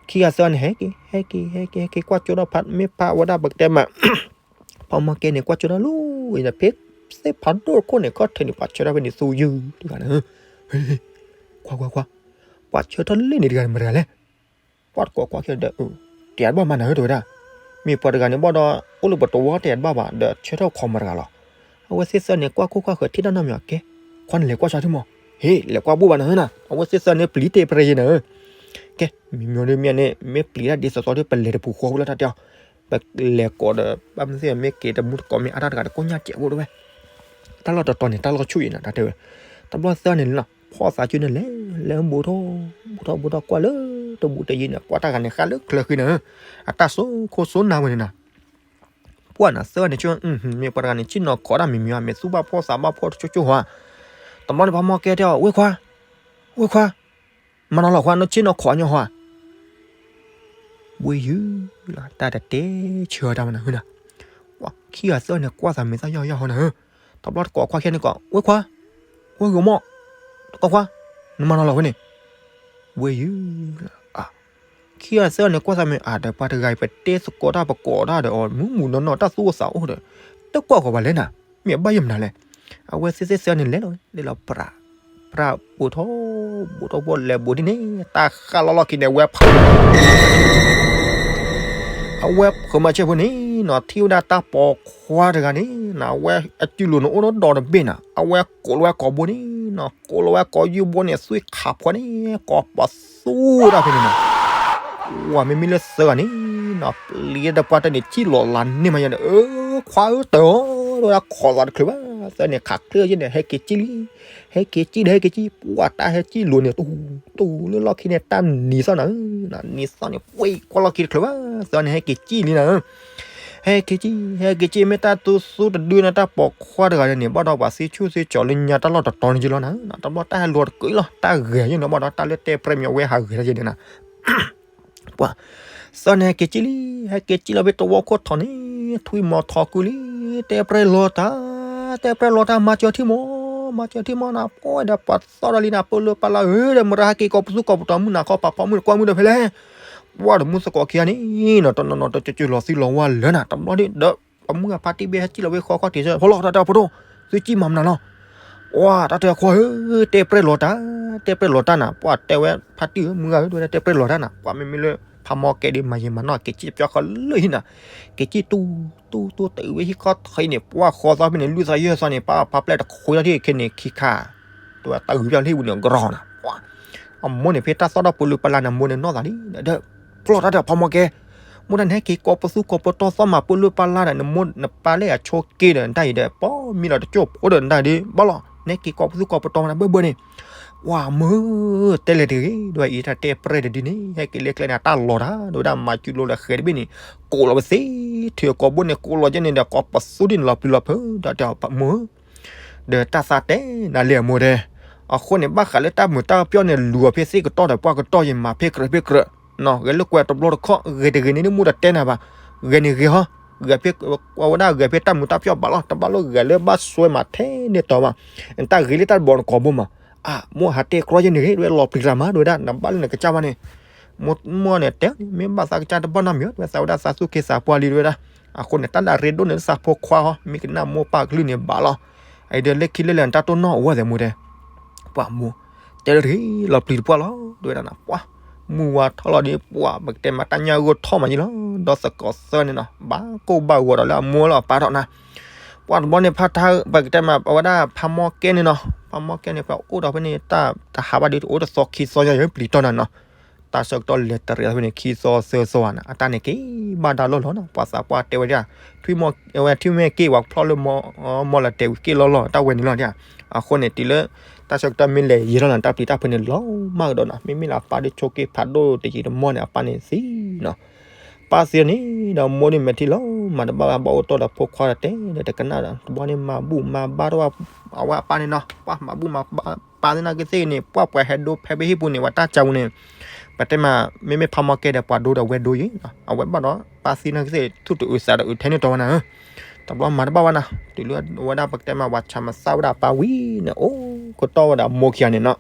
ခံဂၤသၢဂၤန့ၣ် ဟဲက့ၤ ဟဲက့ၤ ဟဲက့ၤ ဟဲက့ၤ ကွၢ်ကၠိထီၣ်ဖး မ့ၢ်ဖးဝဲဒၣ်ပကတဲမး ဖးမီၢ်ကဲန့ၣ် ကွၢ်ကၠိထီၣ်လီၤအံၤန့ၣ် ဖဲသ့ၣ်ဖးဒိၣ်တခိၣ်န့ၣ် ခီၣ်ထံးန့ၣ် ပှၤဆၢထၢၣ်ဖဲန့ၣ်သူယုၢ်တဂၤနၤဧၢ, ခွါခွါခွါ, ပှၤဆၢထၢၣ်လၢန့ၣ်တဂၤန့ၣ်မတၤတဂၤလဲၣ်, ပှၤတကိးကွၢ်ခဲဒီး တယးတဘၣ်မးနၤဧၢ တဲဝဲဒၣ်, မ့ၢ်ပှၤတဂၤန့ၣ်ဘၣ်ဒီး အိၣ်လၢပတဝီတယးတဘၣ်ဘၣ် ဒီးဆၢထၢၣ်ခီမတၤတဂၤလီၤ, အဝဲသ့ၣ်သၢန့ၣ် ကွၢ်ခိၣ်ကွၢ်ဃၢၤထံၣ်တၢ်နီတမံၤအကဲ, ခွါန့ၣ်လဲၤကွၢ်ဆါထံမီၢ်, ဟ့ၣ် လဲၤကွၢ်ဘူၣ်ဘၣ်နၤဧၢနၤ, အဝဲသ့ၣ်သၢန့ၣ် ပျံၤတ့ၢ်ပြဲယဲနၤဧၢ, ကဲ မ့မ့ၢ်ဒ်မ့ၢ်န့ၣ် မ့ၢ်ပျံၤတၢ်ဒ်သိးသိးဒီး ပလဲၤတပူၤဃီဝဲလၢတၢ်တဲအီၤ, ပလဲၤကိးဒီး ဘၣ်မနုၤသ့ၣ်မ့ၢ်က့ၤတမူတကိးမ့ၢ်အါတၢ်တဂၤဒီး ကိးညါစဲးဖိတဝဲ, တၢ်လီၢ်တတီၤန့ၣ် တၢ်လီၢ်ဆူၣ်အံၤနၤ တၢ်တဲဝဲ, တဘျီသၢန့ၣ်လီၤ ဖီၣ်သးစုန့ၣ်လဲၤ လဲၤဘူးထီၣ် ဘူးထီၣ်ဘူးထီၣ်ကွၢ်လၢတဘူးတယံၤန့ၣ် ကွၢ်တၢ်ဂၤန့ၣ် ဃၣ်လၢချၢဃံနၤဧၢ, အတၢ်စိခိၣ်စိနၢ်ဝဲန့ၣ်နၤ, ပှၢ်နၤသၢန့ၣ် မ့ၢ်ပှၤတဂၤန့ၣ် ဆ့ၣ်နီၤခိးတၢ်မံၤမံၤဧါ မ့ၢ်သူၣ်ဘၣ်ဖှီၣ်သးဘၣ်ဖှီၣ်တကၠိကၠိဧါ, တဘျီန့ၣ် ဖးမီၢ်ကဲတဲအီၤ ဝ့ၢ်ခွါ, ဝ့ၢ်ခွါ, မၤနီၤလီၤခွါ နဆ့ၣ်နီၤခိးညီဟီဧါ ဝ့ၢ်ယုၢ်လီၤ တၢ်တတဲဆၢတၢ်မနၤဟၢနၤ, ပှၤခံဂၤသၢန့ၣ် ကွၢ်သးမ့ၢ်သၣ်ယီၢ်ယီၢ်ဟီနၤဧၢ, တဘျီတကိးခွါခံဂၤန့ၣ်ကိး ဝ့ၢ်ခွါ, ဝ့ၢ်ဂီၤမီၢ်, တကိးခွါ, နမၤနီၤလီၤဝဲန့ၣ်, ဝ့ၢ်ယုၢ်လီၤ, ခံဂၤသၢန့ၣ် ကွၢ်သးမ့ၢ်အါဒီး ပှၤတဂၤအံၤ ပတဲသကိးတၢ်ပကိးတၢ်ဒီးအီၤ မုၢ်မုၢ်နီၢ်နီၢ် တၢ်သူၣ်အိၣ်သးအိၣ်ဒီး တကွၢ်ဃီၤဘၣ်လဲၣ်နၤ, မ့ၢ်အဘၣ်ယဲၢ်မနုၤလဲၣ်, အဝဲသ့ၣ်သ့ၣ်သၢန့ၣ်လဲၤလီၤ လဲၤလီၤပြး ပြးဘူးထီၣ် ဘူးထီၣ်ဘူးလဲၤဘူးဒ်န့ၣ် တၢ်ဃၣ်လီၤလီၢ်ခံန့ၣ် အဝဲဖး အဝဲဖးမၤစၢၤဖိန့ၣ်နီၤ ထံၣ်ဝဲဒၣ်တၢ်ပိာ်ခွါတဂၤန့ၣ်နီၤ အဝဲအစုလိၤန့ၣ်အိၣ်ဒီးဒီတဘ့ၣ်နီၤ အဝဲကိးလီၤဝဲကိာ်ဘိန့ၣ်နီၤ ကိးလီၤဝဲကိာ်ယူၢ်ဘိန့ၣ် သွံၣ်ခးဖှီန့ၣ် ကိးပသူဝဲဒၣ်ဖဲန့ၣ်နီၤ ဝဲမ့မ့ၢ်လၢသၢဂၤန့ၣ်နီၤ ပျံၤတပှၢ်တၢၢ်န့ၣ် စံၣ်လီၤလးန့ၢ်မးယါန့ၣ် အၢ ခွါဧၢ တၢ်အီၤ ဝဲဒၣ်ခိးသးတချုးဘၣ် သၢန့ၣ် ခးချ့ယဲၢ်န့ၣ် ဟဲက့ၤစံၣ်လံ ဟဲက့ၤစံၣ်ဒီးဟဲက့ၤစံၣ် ပှၢ်တၢ်ဟဲစံၣ်လိၤန့ၣ် တူၢ် တူၢ်လၢလီၢ်ခံန့ၣ် တၢ်နံၤသီၣ်နၤဧၢ နံၤသီၣ်န့ၣ် ဝဲကွၢ်လီၢ်ခံတချုးဘၣ် သၢန့ၣ် ဟဲက့ၤစံၣ်လံနၤဧၢ ဟဲက့ၤစံၣ် ဟဲက့ၤစံၣ် မ့ၢ်တၢ်သူသူတဒုန့ၣ် တၢ်ပိာ်ခွါတဂၤန့ၣ် ဘၣ်ဒီးပှၤသံဆူၣ်သံကၠီၤလၢညါတၢ်လီၢ်တတီၤန့ၣ်က့လီၤနၤဧၢ တဘျီတၢ်ဟဲလီၤတကုးလီၤ တၢ်ဂဲၤယဲၢ်န့ၣ် ဘၣ်ဒီးတၢ်လၢတဲပြဲမ့ၢ်အဝဲဟးဂဲၤတၢ်ယဲၢ်န့ၣ်နၤ ပှၤ သၢန့ၣ် ဟဲက့ၤစံၣ်လံ ဟဲက့ၤစံၣ်လီၤဖဲတဝီခိၣ်ထီၣ်န့ၣ် ထွံၣ်မီၤထီၣ်ကုလံ တဲပြဲလီၤတၢ် တဲပြဲလီၤတၢ် မၤစၢၤထံမီၢ် မၤစၢၤထံမီၢ်နၤ ပှၤဒီးပှၤသီၣ်ဒီးလံနၤ ပၢလၢပၢ်လၢဧၢ ဒီးမတၤဟဲက့ၤကိးပသူကိးပတီၤ မုၢ်နၤခီပၤဖီမုၢ်နၤ ကွၢ်မုၢ်ဒီးဖဲလဲၣ် ပှၤဒီးမုၢ်သကိးခံဂၤန့ၣ်နီၤ တနီၤနီၤ တကၠူလီၤသံလီၤဝါလၢနၤ တဘျီဒီး ပှၤမုၢ်ဂၤဖါတံၢ်ဘ့ၣ်ဟဲစံၣ်လီၤဝဲဃီခီၣ်ထံးစၢ ဖိလီၤ တၢ်တဲဖိဒိၣ် သုစံၣ်မၤမနုၤလီၤ ပှၤတၢ်တဲအခွါဧၢ တဲပြဲလီၤတၢ် တဲပြဲလီၤတၢ်နၤ ပှၤတဲဝဲဖါတံၢ်ဧၢ မုၢ်ဂၤဧၢ တဲဝဲဒၣ်တဲပြဲလီၤတၢ်နၤ ပှၤမ့မ့ၢ်လၢ ဖါမီၢ်ကဲဒ်မၤယံာ်မၤနီၢ် က့ၤစံၣ်ပျီဃီလၢဟံၣ်နၤ က့ၤစံၣ်တူၢ် တူၢ် တူၢ် တအုးဝဲဟံၣ်ခီၣ်ထံးန့ၣ် ပှၤဃီသီဖဲန့ၣ် လွံၢ်သီယဲၢ်သီန့ၣ် ပၢ်ဖါပျဲၢ်တခွ့သီထံၣ်ခဲန့ၣ် ခံခါ တဲဝဲတၢ်အုးပျီလၢဟံၣ်ပူၤန့ၣ် ကရီနၤ ပှၤ အမိၢ်န့ၣ် ဖဲတၢ်သီၣ်ဒီးပၢလၢပၢ်လၢနမိၢ်န့ၣ်နီၢ်သးလံ ဒီး ဖျီၣ်တၢ်ဒီးဖါမီၢ်ကဲ မိၢ်တၢ်နဟဲက့ၤကိးပသူကိးပတီၤသီၣ်မၤပၢလၢပၢ်လၢဒီး နမိၢ်နပၢ်လၢအဆိးက့ဒီး နတၢ်အံၤဒီး ပီမံလီၤတကၠိၢ်ဖိဒီး နတၢ်အံၤဒီး ဘၣ်လီၤ နဟဲက့ၤကိးပသူကိးပတီၤမၤနၤဘၢဘၢန့ၣ် ဝၤမုၢ် တဲလဲၤတဂ့ၤ ဒ်ဝဲအံၤတၢ်တဲပြဲတဒုန့ၣ် ဟဲက့ၤလၢကျဲန့ၣ် တၢ်လီၤတၢ် ဒ်ဝဲဒၣ်မၤစုလိၤလၢဃဲၤတဘ့ၣ်န့ၣ် ကိးလီၤဝဲသ့ ထံအကိာ်ဘိန့ၣ် ကိးလီၤကဲန့ၣ်ဒီး ကိးပသူဒ်န့ၣ်လီၤပျံၤလီၤဖုး တၢ်တဲအီၤမုၢ် ဒီးတၢ်သးတဲနၤလံအမိၢ်တဲ, အဃိန့ၣ် ဘၣ်ဃးလၢတၢ်မုာ်တၢ်ပျီၢ်န့ၣ် လူၤအီၤဖဲသ့ၣ်ကတီၢ်ဒီး ပှၢ်ကတီၢ်ယမၤဖဲကြၢးဖဲကြၢး, ဂဲၤလိာ်ကွဲတဘျီတခီၣ် ဂဲၤတဂ့ၤန့ၣ် မူတတဲနၤဘၣ်, ဂဲၤန့ၣ်ဂ့ၤဟီ, ဂဲၤဖဲ ဝဲဒၣ်ဂဲၤဖဲတၢ်မုာ်တၢ်ပျီၢ်ဘၣ်လီၤ, တဘၣ်လိၣ်ဂဲၤလၢဘၣ်စွဲမးထဲန့ၣ်တီၤဘၣ်, တၢ်ဂ့ၤလၢတၢ်တဘီနကိာ်ဘိမး, အမိၢ်ဟးတဲကြီယဲန့ၣ်ဂ့ၤ ဒ်ဝဲလီၤပျံၤတၢ်မး ဒ်ဝဲဒၣ် နဘၣ်လၢနကစၢ်ဘၣ်န့ၣ်, မိၢ်န့ၣ်တဲ မ့ၢ်ဘၣ်သးကစၢ်တဘၣ်နီတမံၤ ဒ်ဝဲသးဝဲဒၣ်သးသူၣ်က့သးပှၢ်လံ ဒ်ဝဲဒၣ် အဃိန့ၣ် တၢ်လၢအရ့ဒိၣ်န့ၣ် လၢသးဖိခွါဟီ မ့ၢ်ကနၣ်မိၢ်ပၢ်ကလုၢ်န့ၣ်ဘၣ်လီၤ. အံၤဒီးလၢခံလၢလဲၣ်န့ၣ် တၢ်တိၢ်နီၣ်အိၣ်ဝဲသဲးမိၢ်တဲ, ပှၤမိၢ်တဲလၢတဂ့ၤလီၤ ပျံၤတပှၢ်လီၤ တဲဝဲဒၣ်နီၤ. ပှၤမုၢ်ဝါထီၣ်လီၤဒီး ပှၤပကတဲမး တၢ်ညၣ်ဂိၢ်ထီၣ်မးယံၤလီၤ, ဒီးသကိးသၢန့ၣ်နီၤ ဘၣ်ကိၢ်ဘၣ်ဂီၤဒီးလၢအမိၢ်လီၤ အပၢ်ထီၣ်နၤ. ပှၤတဘျီန့ၣ် ဖါထါ ပကတဲမး အဝဲဒၣ်ဖါမီၢ်ကဲန့ၣ်နီၤ, ဖါမီၢ်ကဲန့ၣ် ပှၤအိၣ်ဒီးဖဲန့ၣ် တၢ်တဟးဘၣ်ဒီး တအိၣ်တသီခံသီညါ ယပျံၤတီၢ်နၤနီၤ. တၢ်ဆၢကတီၢ်လဲၤတရံးဖဲန့ၣ် ခံသီသၢသီဧါန့ၣ် အတၢ်န့ၣ်က့ၤဘၣ်ဒၣ်လီၢ်လီၤနီၤ. ပှၤသးပှၢ်တဲဝဲဒၣ် ထွံၣ်မီၢ် အဝဲထွံၣ်မီၢ်က့ၤ ပှၤဖျီၣ်လၢမီၢ် မီၢ်လီၤတဲာ်ဝံၤက့ၤလီၢ်လီၢ် တၢ်ဝဲန့ၣ်လီၤဒၣ်. အဃိန့ၣ် တုၤလၢ တၢ်ဆၢကတီၢ်မ့ၢ်လဲၤယံၤထီၣ်လီၤန့ၣ် တၢ်ပျံၤတၢ်ဖုးန့ၣ် လီၤမၢ်ကဒီးနီၤ. မ့မ့ၢ်လၢအပၢ်ဒုးဆိးက့ဖးဒိၣ်တယံာ်တမီၢ်န့ၣ် အပၢ်န့ၣ်သံနီၤ. ပၢ်သံန့ၣ်ဒီး မိၢ်ဒုးမဲာ်ထံလီၤ မၤတဘၣ်ဘၣ် ဘၣ်အိၣ်တီၢ်ဒီးဖိခွါဒီးတဲဒီးတကနၣ်ဒီး တဘျီန့ၣ်မၤဘူၣ်မၤဘါထီၣ်ဘၣ် အဝဲအပၢ်န့ၣ်နီၤ. ပှၤမၤဘူၣ်မၤဘါ ပၢ်သ့ၣ်နာ်က့သ့ၣ်န့ၣ် ပှၤပှၤဟဲဒိဖဲဘ့ၣ်ဟံၣ်ပူၤန့ၣ် ဝဲတၢ်ကၢပူၤန့ၣ် ပတဲမး မ့မ့ၢ်ဖါမီၢ်ကဲဒီး ပှၤဒိဒီးဝဲဒိယံၤနီၤ. အဝဲဘၣ်ဒီး ပၢ်သ့ၣ်နာ်က့သ့ၣ် သူၣ်တအုးသးတအုးထဲန့ၣ်တီဝဲနၤဧၢ. တဘျီမၤတဘၣ်ဝဲနၤ တုၤလၢအဝဲဒၣ်ပကတဲမး ပှၤဆၣ်မသၣ်ဝဲဒၣ်အပၢ်ဝံၤန့ၣ် အိၣ်ကတီၢ်ဝဲဒၣ်အမိၢ်ခံဂၤန့ၣ်နီၤ.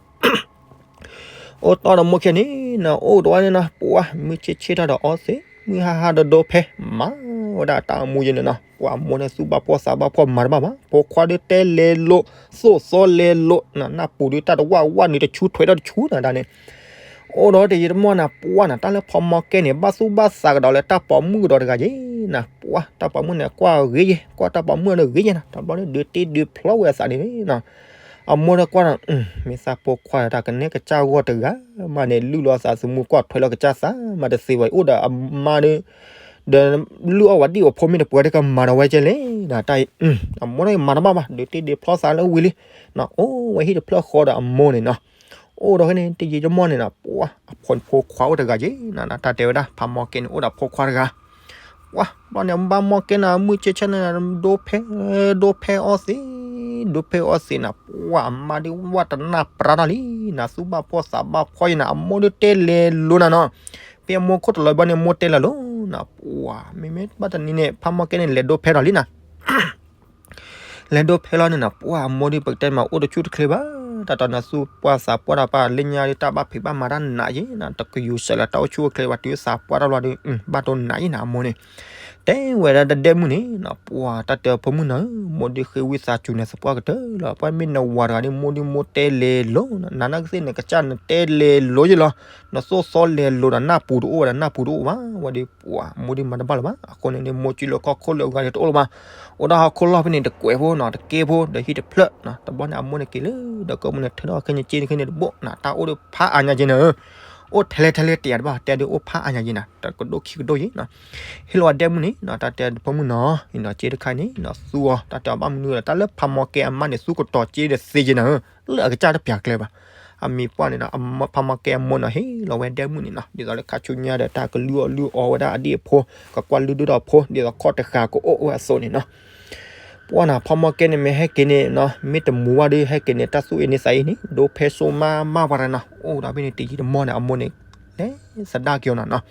အိၣ်တီၢ်ဒီးမိၢ်ခံဂၤန့ၣ်နီၤ အိၣ်တဝဲန့ၣ်နီၤ ပှၤမုၢ်ဆ့ၣ်ဆ့ၣ်ထီၣ်ဒီးအီသံး မုၢ်ဟါဟါဒီးဒိဖဲ မၤဝဲဒၣ်တၢ်အမူယံၤန့ၣ်နီၤ. ပှၤမိၢ်န့ၣ်သူၣ်ဘၣ်ဖှီၣ်သးဘၣ်ဖှီၣ်မၤတဘၣ်ဘၣ် ဖိခွါဒုးတဲလဲၤလိၤ သိၣ်သီလဲၤလိၤ နၢ်ပူၤဒုးတၢ်တဝၣ်ဝၣ်နုာ်တဆူထွဲထီၣ်တဆူနၤဒၣ်န့ၣ် အိၣ်ဒီးတယံာ်တမီၢ်နၤ ပှၤနၤ တၢ်လၢဖါမီၢ်ကဲန့ၣ် ဘၣ်သူၣ်ဘၣ်သးကဒီးလၢတၢ်ပိာ်မုၣ်ကဒီးတဂၤယ့ၤနၤ. ပှၤတၢ်ပိာ်မုၣ်န့ၣ် ကွၢ်ဂ့ၤယ့ၤ ကွၢ်တၢ်ပိာ်မုၣ်ဒီးဂ့ၤယ့ၤနၤ. တဘျီန့ၣ်ဒုးတ့ဒုးဖျီဝဲအသးန့ၣ်နီၤ. အမိၢ်ဒီးကွၢ်ဒီး မ့ၢ်သးဖိခွါဒီးတၢ်ကနဲကစၢ်ဂီၢ်တဂၤမးန့ၣ် လုၢ်လီၤသးသမူကွၢ်ထွဲလီၤကစၢ်သးမးတသ့ဝဲ အိၣ်ဒီးအမါဒီး ဒီးလုၢ်အီၣ်ဝဲဒံၣ်ဝဲဖိမ့ၢ်တပှဲၤတကမၤဒီးဝဲကဲလဲၣ်နၤ. တၢ်အံၤ အမိၢ်န့ၣ်မၤတဘၣ်ဘၣ် ဒုးတ့ဒုးဖျီသးလၢဝံၤလံ အိၣ်ဝဲဟံၣ်တဖျၢၣ်ဃီဒီးအမိၢ်န့ၣ်နီၤ. အိၣ်ဒီးဖဲန့ၣ် တယံာ်တမီၢ်န့ၣ်နီၤ ပှၤအဖိခွါအိၣ်တဂၤယ့ၤနၤ တၢ်တဲဝဲဒၣ် ဖါမီၢ်ကဲန့ၣ် အိၣ်ဒီးဖိခွါတဂၤ ပှၤဘျီန့ၣ် ဘၣ်မီၢ်ကဲနၤ မုၢ်ဆ့ၣ်ဆ့ၣ်န့ၣ် ဒိဖဲ ဒိဖဲအီသံး ဒိဖဲအီသံးနၤ ပှၤအမါဒုးဝၣ်တနၢ်ပြါထီၣ်လံနၤ သူၣ်ဘၣ်ဖှီၣ်သးဘၣ်ဖှီၣ်ယံၤနၤ အမိၢ်ဒုးတဲလဲၤလိၤနၤနီၤ. ဖဲအမိၢ်ခိၣ်တလီၤဘျီန့ၣ် မိၢ်တဲလဲၤလိၤနၤ ပှၤမ့မ့ၢ်ဘၣ်တနံၤန့ၣ် ဖါမီၢ်ကဲန့ၣ် လဲၤဒိဖဲထီၣ်လံနၤ လဲၤဒိဖဲလီၤန့ၣ်နီၤ ပှၤအမိၢ်ဒုးပကတဲမး အိၣ်တဆူၣ်တချ့ဘၣ် တၢ်တီၤနၤသူၣ်ပှၢ်သးပှၢ်တၢ်ပၢ်လၢညါဒုး တၢ်ဘၣ်ဖံးဘၣ်မၤတၢ်နးယ့ၤနၤ တကယူၤစဲးလၢတၢ်အိၣ်ဆူၣ်အိၣ်ချ့ဘၣ် တုၤသးပှၢ်ထီၣ်လီၤဒုး ဘၣ်တိၢ်နးယ့ၤနၤ အမိၢ်န့ၣ် တဲဝဲဒၣ်တဒဲမုၣ်န့ၣ်နီၤ ပှၤတၢ်တဲအဖိမုၣ်နီၤ မိၢ်ဒုးဃ့ဝံသးစူၤနၤသပှၢ်ကတၢၢ်လီၤ ပှၤမ့ၢ်နဝၤတဂၤဒုး မိၢ်ဒုးမိၢ်တဲလဲၤလိၤနၤ နၤနာ်ကသ့ၣ်နကစၢ်နတဲလဲၤလိၤယ့ၤလီၤ နသိၣ်သီလဲၤလိၤဒီးနၢ်ပူၤတအိၣ်ဝဲဒီး နၢ်ပူၤတအိၣ်ဘၣ် ဝဲဒုးပှၤမိၢ်ဒုးမၤတဘၣ်လၢၤဘၣ် အဃိန့ၣ်ဒုး မိၢ်စုလၢခီၣ်ခိၣ်လၢအဂၤန့ၣ်တအိၣ်လၢၤဘၣ် အိၣ်ဒၣ်ဟီၣ်ခိၣ်လီၢ်ဖဲန့ၣ် တကွဲးဖိနီၤ တကဲဖိ ဒီးဟံၣ်တဖျၢၣ်နီၤ တဘျီန့ၣ် အမိၢ်န့ၣ်က့ၤလၢ ဒီးကီၢ်မုၢ်န့ၣ် ထၢထီၣ်ခဲန့ၣ်က့န့ၣ်ခဲန့ၣ်တဘိနီၤ တၢ်အိၣ်ဒီးဖးအါညါက့နၤ အိၣ်ထဲလဲၣ်ထဲလဲၣ်တယၤတဘၣ် တဲဒုးအိၣ်ဖးအါညါက့နၤ တကဒိၣ်ခံကဒိၣ်ယ့ၤနီၤ ဟ့ၣ်လီၤဝဲဒဲမုၣ်န့ၣ်နီၤ တၢ်တဲဖိမုၣ်နီၤ အံၤနီၤ က့တခါန့ၣ်နီၤ သူအီၤ တၢ်တဲအီၤဘၣ်မနုၤဒီး တၢ်လၢဖးမီၢ်ကဲအမါန့ၣ် သူကတီၤက့ဒီးသ့က့နၤ လၢအကစၢ်တပျၢ်ကျဲဘၣ် အမံၤပှၢ်န့ၣ်ဒီး ဖးမီၢ်ကဲအမိၢ်နီၤ ဟ့ၣ်လီၤဝဲဒဲမုၣ်န့ၣ်နီၤ ဒ်သိးလၢခါဆူညါဒီး တၢ်ကလုၢ်အီၣ်လုၢ်အီဝဲဒၣ်အဒံၣ်အဖိ ကကွၢ်လုၢ်ဒုၣ်ဒီးဖိ ဒ်သိးခီၣ်တဃာ်ကအိၣ်ဝဲအသိးန့ၣ်နီၤ ပှၤနၤ ဖးမီၢ်ကဲန့ၣ် မ့ၢ်ဟဲက့ၤန့ၣ်နီၤ မ့ၢ်တမူဘၣ်ဒီး ဟဲက့ၤန့ၣ် တၢ်သူၣ်အ့န့ၢ်သးအ့န့ၣ် ဒိဖဲစိမါမါပှၤတနီၤ အိၣ်ဒီးဖဲန့ၣ် တယံာ်တမီၢ်န့ၣ် အမိၢ်န့ၣ် လဲၤသဒၣ်က့ၤအီၤနီၤနီၤ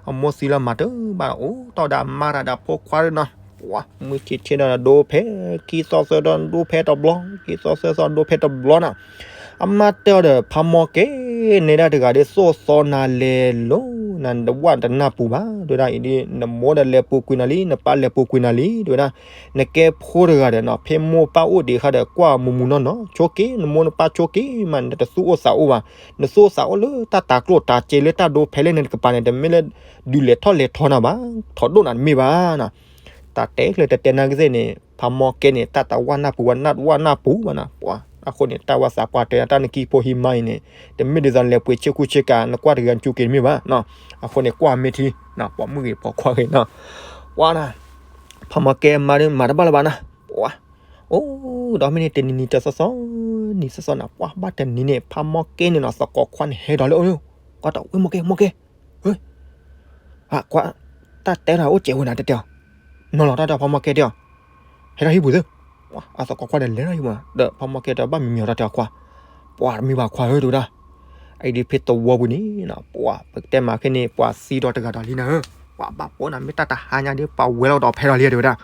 အမိၢ်သံလီၤမၤတဘၣ် အိၣ်တီၢ်ဒီးအမါတဂၤဒီးဖိခွါဒီးနီၤ ပှၤမုၢ်ဆ့ၣ်ဆ့ၣ်ဒီးဒိဖဲ ခံသီသၢသီဒိဖဲတဘျီ ခံသီသၢသီဒိဖဲတဘျီနီၤ အမါတဲအီၤဒီး ဖးမီၢ်ကဲ နဲဒၣ်တဂၤဒီး သိၣ်သီနၤလဲၤလိၤ နဝၣ်တနၢ်ပူၤဘၣ် တဲဝဲဒၣ်အံၤဒ် နမိၢ်ဒီးလဲၤပူၤကွံာ်နၤလံ နပၢ်လဲၤပူၤကွံာ်နၤလံ တဲဝဲဒၣ် နကဲဖိတဂၤဒီးနီၤ ဖဲမိၢ်ပၢ်အိၣ်ဒံးအခါဒီး ကွၢ်မူမူနီၢ်နီၢ် ဆိက့ၤ နမိၢ်နပၢ်ဆိက့ၤမး နတသူၣ်အိၣ်သးအိၣ်ဘၣ် နသူၣ်အိၣ်သးအိၣ်လၢတၢ်တၤကျိၣ်တၤစ့လၢတၢ်ဒိဖဲလၢနတကပၤန့ၣ် တမ့ၢ်လၢ ဒုးလဲၤထီၣ်လဲၤထီနၤဘၣ် ထီၣ်ဒိၣ်နၤတမ့ၢ်ဘၣ်နီၤ တၢ်တဲကျၢၤတတဲနာ်ကသ့ၣ်န့ၣ် ဖးမီၢ်ကဲန့ၣ် တၢ်တဝၣ်နၢ်ပူၤဝဲ နၢ်တဝၣ်နၢ်ပူၤဘၣ်နီၤ ပှၤ အဃိန့ၣ် တၢ်ဝဲသးပှၢ်တဲတၢ်နကံၢ်ဖိဟံးမါအံၤန့ၣ် တမ့ၢ်ဒ်သိးလဲၤပှ့ၤဆ့ကူဆ့ကၤ နကွၢ်တဂၤနစူးက့ၤတမ့ၢ်ဘၣ်နီၤ အဃိန့ၣ် ကွၢ်မ့ၢ်ထံနီၤ ပိာ်မုၣ်ဂ့ၤပိာ်ခွါဂ့ၤနီၤ ပှၤနီၤ ဖးမီၢ်ကဲမါဒုးမၤတဘၣ်လၢၤဘၣ်နီၤ ပှၤ အိၣ်ဒီးမ့ၢ်န့ၣ် တနံၤနံၤတသီသီ နံၤသီသီနီၤ ပှၤဘၣ်တနံၤန့ၣ် ဖးမီၢ်ကဲန့ၣ်နီၤ သကိးခွါန့ၣ်ဟဲဒီးလၢအိၣ် ကွၢ်တၢ်ဝဲမီၢ်ကဲ မီၢ်ကဲ ဟ့ အကွၢ် တၢ်တဲတၢ်အိၣ်စဲးဝဲနၤတဲတဲအီၤ နီၤလီၤတၢ်တဲအီၤ ဖးမီၢ်ကဲတဲအီၤ ဟဲထီၣ်ဟံၣ်ပူၤသု အသကိးခွါဒီးလဲၤထီၣ်ဟံၣ်ပူၤ ဒီးဖးမီၢ်ကဲတဲအီၤ ဘၣ်မံၤမံၤအီၤတၢ်တဲအီၤခွါ ပှၤတမ့ၢ်ဘၣ်ခွါဧၢ တဲဝဲဒၣ် အံၤဒ်ဖဲသဝီပူၤန့ၣ်နီၤ ပှၤပကတဲမးခဲန့ၣ် ပှၤသံဒီးတဂၤဒီးလံနၤဧၢ ပှၤဘၣ်ပိာ်နၤ မ့ၢ်တၢ်တဟါညါဒီး ပှၤဝဲလီၤကဒီးဖဲဒီးလံတဲဝဲဒၣ်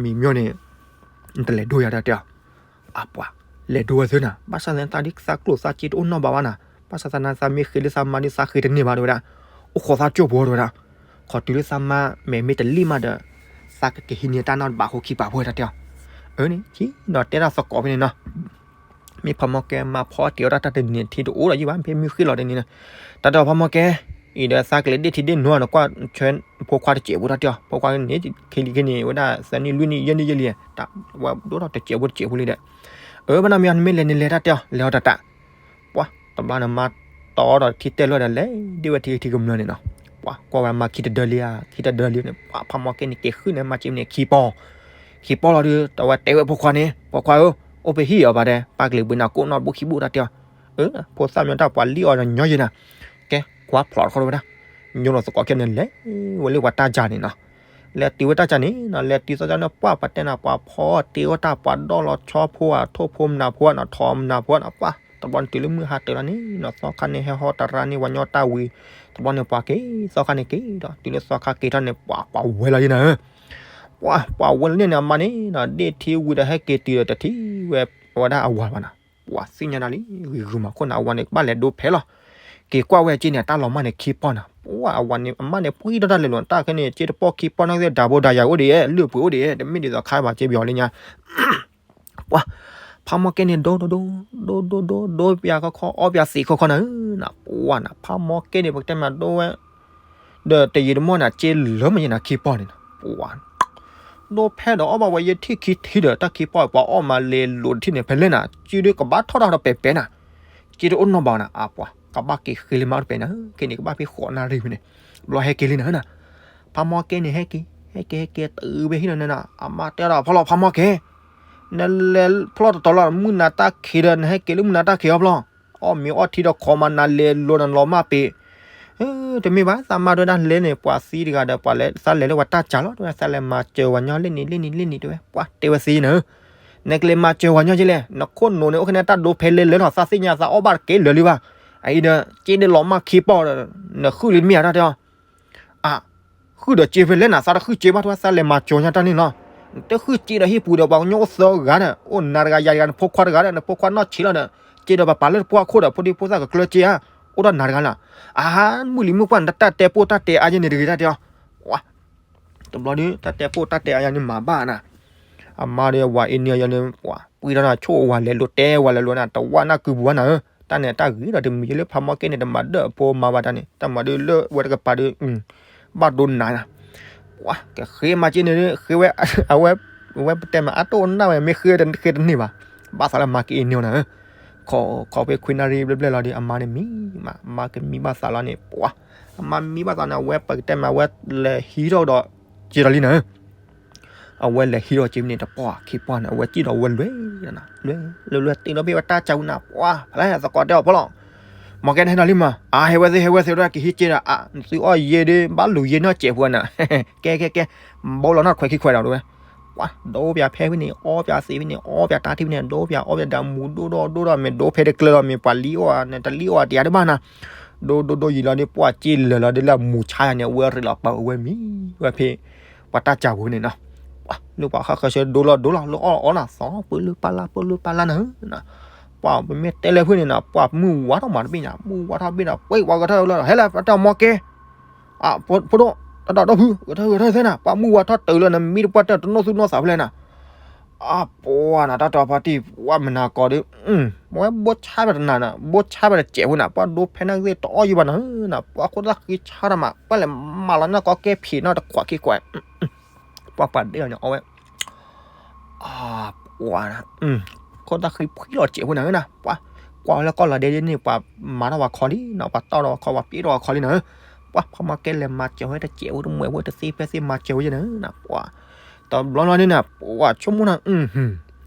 မံၤမၠိန့ၣ် နတလဲၤဒိယၤတၢ်တဲအီၤ အပှၤ လဲၤဒိဝဲသုနၤ ဘၣ်ဆၣ်သနာ်က့ သးကျိၣ်သးစ့တအိၣ်နီၢ်ဘၣ်ဘၣ်နၤ ဘၣ်ဆၣ်သနာ်က့ သးမ့ၢ်ဃ့လၢသးမါဒီး သးဃ့တန့ၢ်ဘၣ်တဲဝဲဒၣ် အိၣ်ခိးသးကၠိၣ်ပှီၤတဲဝဲဒၣ် ခီတုၤလၢသးမါမဲာ်မ့ၢ်တလံၣ်မးဒီး သ သးကကဟံးန့ၢ်တၢ်နီတဘ့ၣ်အဃိခံပာ်ဖှိၣ်တၢ်တဲအီၤ, အၢန့ၣ် ဒီးတဲတၢ်သကိးဖဲန့ၣ်နီၤ, မ့ၢ်ဖးမီၢ်ကဲမၤဖီတ့ၢ်အီၣ်တၢ်တၢ်တနံၤထံတအိၣ်ဒီးယဘၣ် ဖဲမုၢ်ဃ့ၢ်လီၤတနံၤနီၤ, တၢ်တဲအီၤဖးမီၢ်ကဲ, အံၤဒီးသးကလဲၤဒ့ၣ်ထံဒ့ၣ်နိဒီးကွၢ်ဆၢ ဖိခွါတစဲးဖိတၢ်တဲအီၤ, ဖိခွါန့ၣ် ခံလံၤခံန့ၣ် ဝဲဒၣ်သၢနံၣ်လွံၢ်နံၣ်ယဲၢ်နံၣ်ယဲၢ်လံ, ဝဲဒိၣ်ထီၣ်တစဲးဖိတစဲးဖိလံဒီး, အၢ ဘၣ်နီၢ်မ့ၢ်အီၤ နမ့ၢ်လဲၤန့ၣ်လဲၤတၢ်တဲအီၤ လဲၤအီၤတၢ်တၢ် ပှၤတဘျီန့ၣ် မၤတီဒီးထံတဲလီၤဒီးလဲၤဒ့ၣ်ဝဲထံထံကမျၢၢ်န့ၣ်နီၤ,ပှၤကွၢ်ဝဲမၤခံတဒၢလံဧါ ခံတဒၢလံန့ၣ် ပှၤဖးမီၢ်ကဲန့ၣ်က့ၤဃုန့ၣ် မၤက့န့ၣ်ခံပီၢ်, ခံပီၢ်လီၤဒီး အဝဲတဲဝဲဖိခွါန့ၣ် ဖိခွါဧၢ, အိၣ်ဖဲဟံၣ်အီၤဘၣ်ဒီး ပၢ်ကလဲၤဘှံးနၤကိၣ်နီၣ်တဘိခံဘိၣ်တၢ်တဲအီၤ, အၢ ဖိသၣ်မီတၢ်ပှၤလံၣ်အီၤညီယဲနၤ, ကဲ ကွၢ်ဖျိးတခီဝဲဒၣ်, ညိလီၤသကိးခဲန့ၣ်လဲၤဝဲလၢပှၤတၢ်ကၢ်န့ၣ်နီၤ, လဲၤတုၤဝဲတၢ်ကၢ်န့ၣ်နီၤ လဲၤတုၤသီကၢ်န့ၣ် ပှၤပတဲနၤ ပှၤဖီတ့ၢ်အီၣ်တၢ် ပှၤဒီၣ်လီၤဆီဖိဧါ ထိၣ်ဖိမနၤဖိဧါနီၤ ထိၣ်မနၤဖိဧါနီၤ ပှၤတဘျီန့ၣ်တုၤလၢမုၢ်ဟါတၢၤလီၤန့ၣ်နီၤ သီခါန့ၣ်ဟဲဟီတရါန့ၣ် ဝၤညီတၢ်ဝံၤ, တဘျီန့ၣ်ပှၤက့ၤ သီခါန့ၣ်က့ၤဒီး တုၤလၢသီခါက့ၤထီၣ်န့ၣ် ပှၤပှၤဝဲလီၤယဲနၤဧၢ, ပှၤပှၤဝဲလီၤန့ၣ်န့ၣ် အမါန့ၣ်နီၤ ဒ့ၣ်ထံဝံၤဒီးဟဲက့ၤတုၤဒီးတထံၣ်ဝဲ အဝဲဒၣ်အဝၤဘၣ်နီၤ, ပှၤသ့ၣ်ညါနၤလံ ဂ့ၤဂုာ်မးခိၣ်နၤ အဝၤန့ၣ်ကဘၣ်လဲၤဒိဖဲလီၤ, က့ၤကွၢ်ဝဲက့ၤန့ၣ် တၢ်လီၤမၢ်န့ၣ်ခံပီၢ်နီၤ, ပှၤအဝၤန့ၣ် အမါန့ၣ်ပှံၢ်ထီၣ်တၢ်လဲၤလိာ် တၢ်ခဲန့ၣ် က့တပီၢ်ခံပီၢ်နီၢ်က့ ဒၣ်ဘိဒၣ်ယၤအိၣ်ဒံး လုၢ်ပှ့ၤအိၣ်ဒံး တမ့ၢ်ဒ်သိးခါဘၣ်က့ပယီၤလၢညါ ပှၤ ဖးမီၢ်ကဲန့ၣ် ဒိဒိဒိ ဒိဒိဒိ ဒိပျးခီခီ အီၣ်ပျးသံးခီခီနၤဧၢနီၤ, ပှၤနီၤ ဖးမီၢ်ကဲန့ၣ် ပကတဲမးဒိဝဲ ဒီးတယံာ်တမီၢ်န့ၣ် က့လၢမ့ၢ်ယဲနၤခံပီၢ်န့ၣ်နီၤ, ပှၤ ဒိဖဲဒီးအီၣ်ဘၣ်ဝဲယဲထံၣ်ခံထံၣ်ဒီး တၢ်ခံပီၢ်ပှၤအီၣ်မးလဲၤလိာ်တထံၣ်န့ၣ် ဖဲလဲၣ်နၤ စုဒုကဘၣ်ထီၣ်တၢ်ဒီးပဲာ်ပဲာ်နၤ, က့တအိၣ်နီၢ်ဘၣ်နၤ, အပှၤ ကဘၣ်က့ၤဃ့လၢမးတပဲာ်နၤ, ခဲန့ၣ် ကဘၣ်ဖဲဃိးနၣ်ရံၣ်ဖဲန့ၣ်, ဘျီဟဲက့ၤလံနၤဧၢနီၤ, ဖးမီၢ်ကဲန့ၣ် ဟဲက့ၤ ဟဲက့ၤ ဟဲက့ၤ တုၤဖဲဟံၣ်လီၤန့ၣ်နီၤ, အမါတဲဒီးဖီလီၤ ဖးမီၢ်ကဲ နလဲၤဖျီၣ်တတီၤလီၤ မုၢ်နၤတၢ်ခံးဒီး နဟဲက့ၤလၢမုၢ်နၤတၢ်ခံးအီၤဖျီၣ်, အီၣ်မ့ၤအီထံဒီးခိးမး နၤလဲၤလိာ်နၤလီၤမၢ်ပ့ၤ, တမ့ၢ်ဘၣ် သးမါဒိဝဲဒၣ်လဲၤန့ၣ် ပှၤသံတဂၤဒီး ပှၤလဲၤ သးလဲၤလၢပှၤတၢ်ကၢ်လီၤ တဝဲ သးလဲၤမၤစၢၤဝၤညီလၢန့ၣ်လၢန့ၣ်လၢန့ၣ် တဝဲ ပှၤတဲဝဲသ့နၤဧၢ, နကလဲၤမၤစၢၤဝၤညီက့လဲၣ် နခိၣ်နူာ်န့ၣ် အိၣ်ခဲန့ၣ် တၢ်ဒိဖဲလဲၤလၢထီၣ် သးသ့ၣ်ညါသးအီၣ်ဘၣ်တကဲလၢာ်လံဘၣ်, အအံၤဒီး က့ဒ်လီၤမၢ်ခံပီၢ်ဒီး နဃုလံတမ့ၢ်ဧါတၢ်တဲအီၤ အ ဃုာ်ဒီးစ့ဖဲလဲၣ်နၤ သးတဃုာ်စ့ဘၣ် တဝဲ သးလဲၤမၤစၢၤညါတၢ်န့ၣ်လီၤ, နတဃုာ်စ့ဒီးဟံၣ်ပူၤဒီး ပှၤကညီအိၣ်သၢဂၤဒီး အိၣ်နၤတဂၤယၤတဂၤ နဖိခွါတဂၤဒီး နဖိခွါနီၢ်ဆံးလီၤဒီး စ့ဒီးပပာ်လၢတပှၢ်ခိၣ်ဒီး ဖိဒံဖိသၣ်ကကျၢၤစ့ဧါ, အိၣ်ဒီးနၤတဂၤလီၤ, အဟါ မုၢ်လံၤမုၢ်ပှၢ်န့ၣ် တၢ်တဲပိၢ်တၢ်တဲအါယဲန့ၣ်တဂ့ၤတၢ်တဲအီၤ, ဝါ တဘျီဒီး တၢ်တဲပိၢ်တၢ်တဲအါယဲန့ၣ်မၤဘၣ်နၤ, အမါဒီးဝၤအ့န့ၣ်ယဲန့ၣ် ပှၤ ပှံထီၣ်နၤဆိၣ်ဝၤလဲၤလိာ်တဲဝၤလဲၤလိာ်နၤ တဝၣ်နၢ်ကုပူၤဘၣ်နၤဧၢ, တၢ်န့ၣ်တၢ်ဂ့ၤဒီးတမံၤလၢဖးမီၢ်ကဲန့ၣ် တမၤဒၢၣ်အဖိမၤဘၣ်တၢ်န့ၣ် တၢ်မၤဒၢၣ်လၢဝဲတကပၤဒီး ဘၣ်ဒိနၤနၤ, ပှၤ ကဃ့မၤက့န့ၣ် ဃ့ဝဲ အဝဲ ဝဲပတဲမးအတိၢ်နၢ်ဝဲ မ့ၢ်ဃ့တဃ့တန့ၢ်ဘၣ်, ဘၣ်သးလၢမၤက့အ့န့ၣ်နၤဧၢ, ခီဖဲခွံနၣ်ရံၣ်ဘျဲၣ်ဘျဲၣ်လီၤဒီး အမါန့ၣ်မံမး အမါကမံဘၣ်သးလီၤန့ၣ် ပှၤ အမါမံဘၣ်သးန့ၣ် အဝဲပကတဲမး အဝဲလဲၤဟံးထီၣ်ဒီး က့ဒီးလံနၤဧၢ အဝဲလဲၤဟံးထီၣ်က့မ့ၢ်န့ၣ် တပီၢ်ခံပီၢ်န့ၣ် အဝဲစံၣ်ဒီးဝဲလွဲၢ် လွဲၢ်လွဲၢ်လွဲၢ် တ့ဒီးဖဲဝဲတၢ်ကၢ်ဝံၤနၤ ပှၤ ဖဲလဲၣ်သကိးတဲအီၤဖီလီၤ, မီၢ်ကဲန့ၣ်ဟဲနၤလံမး အဟဲဝဲသ့ၣ် ဟဲဝဲသ့ၣ် ဝဲဒၣ်ကဟံးက့ဒီး အ သုအီၣ်ယဲဒၣ် ဘၣ်လူၤယဲနီၢ်စဲးဖိနၤ, ကဲကဲကဲ ဘိလီၤနီၢ်ခွဲးခံခွဲးဒီးဝဲ ပှၤ ဒိပၠးဖဲဖဲန့ၣ် အီပၠးသ့ဖဲန့ၣ် အီပၠးတၢ်ထံၣ်ဖဲန့ၣ် ဒိပၠးအီပၠးဒီးမူၤဒိၣ်ဒီးဒိၣ်ဒီး မ့ၢ်ဒိဖဲတကျၢၤလီၤ မ့ၢ်ပှၤလံအီၣ်နတလံအီၣ်တယၤတဘၣ်နၤ, ဒိဒိဒိယံာ်လီၤဒီး ပှၤစ့လၢာ်လီၤဒီးလၢအမူၤဆါယၤန့ၣ် အဝဲရ့းလီၤပာ်ဝဲမံၤ ဝဲဖဲ ပှၤတၢ်ကၢ်ပူၤန့ၣ်နီၤ, လၢပှၤဃၣ်ဃၢၤဆၢဒိလီၤဒိလီၤ လၢအီၣ်လီၤအီနၤ သီပၢလၢပၢ်လၢ် ပၢလၢပၢ်လၢ်နၤ, ပှၤပမ့ၢ်တဲလၢဖုန့ၣ်နီၤ ပှၤမုၢ်ဝါထီၣ်မးတဘ့ၣ်ညါ မုၢ်ဝါထီၣ်ဘ့ၣ်ဒီး ပှၤဂဲၤထၢၣ်လၢ ဟဲလၢတၢ်မီၢ်ကဲ ဖိဒိၣ် တၢ်ဒီးဒီဖု ဂဲၤထၢၣ်ဂဲၤထၢၣ်သ့နၤ ပှၤမုၢ်ဝါထီၣ်တုၤလၢနမံတပှၢ်တၢၢ်တနီၣ်သူၣ်နီၣ်သးဖဲလဲၣ်နၤ, အပှၤနၤ တၢ်တီဖါတံၢ် ပှၤမနၤကီးဒီး ပဝဲဘိဆါဘၣ်တနၤနၤ ဘိဆါဘၣ်တစဲးဖိနၤ ပှၤဒိဖဲနၤကသ့ၣ်တအီၣ်ယံၤဘၣ်နၤနၤ ပှၤခိၣ်သၣ်ဃံဆါတၢ်မး ပှၤလဲၤမၤလီၤနၢ်ကီၢ်ကဲဖံးနီၣ်တခွးခံခွး ပှၤပှၤဒဲးအီၤန့ၣ် အီဝဲ ပှၤ ခိၣ်သၣ်ဃံဖှံလီၤစဲးဖိနၤနၤ ပှၤ ကွၢ်ဝဲလၢကီၢ်လီၤဒဲးဒ်န့ၣ် ပှၤမၤထီၣ်ဝဲခီလံနၤ ပှၤတီၢ်ထီၣ်ဝဲခီ ပှၤပျဲထီၣ်ဝဲခီလံနၤ, ပှၤဖီမီၢ်ကဲလဲၤမၤစၢၤဝဲတစဲးဖိတမှဲးဖိတသ့ဖဲသ့မၤစၢၤဝဲယဲနၤ, ပှၤ တဘျီလီၤဒ်နၤ ပှၤဆိကမိၣ်နၤ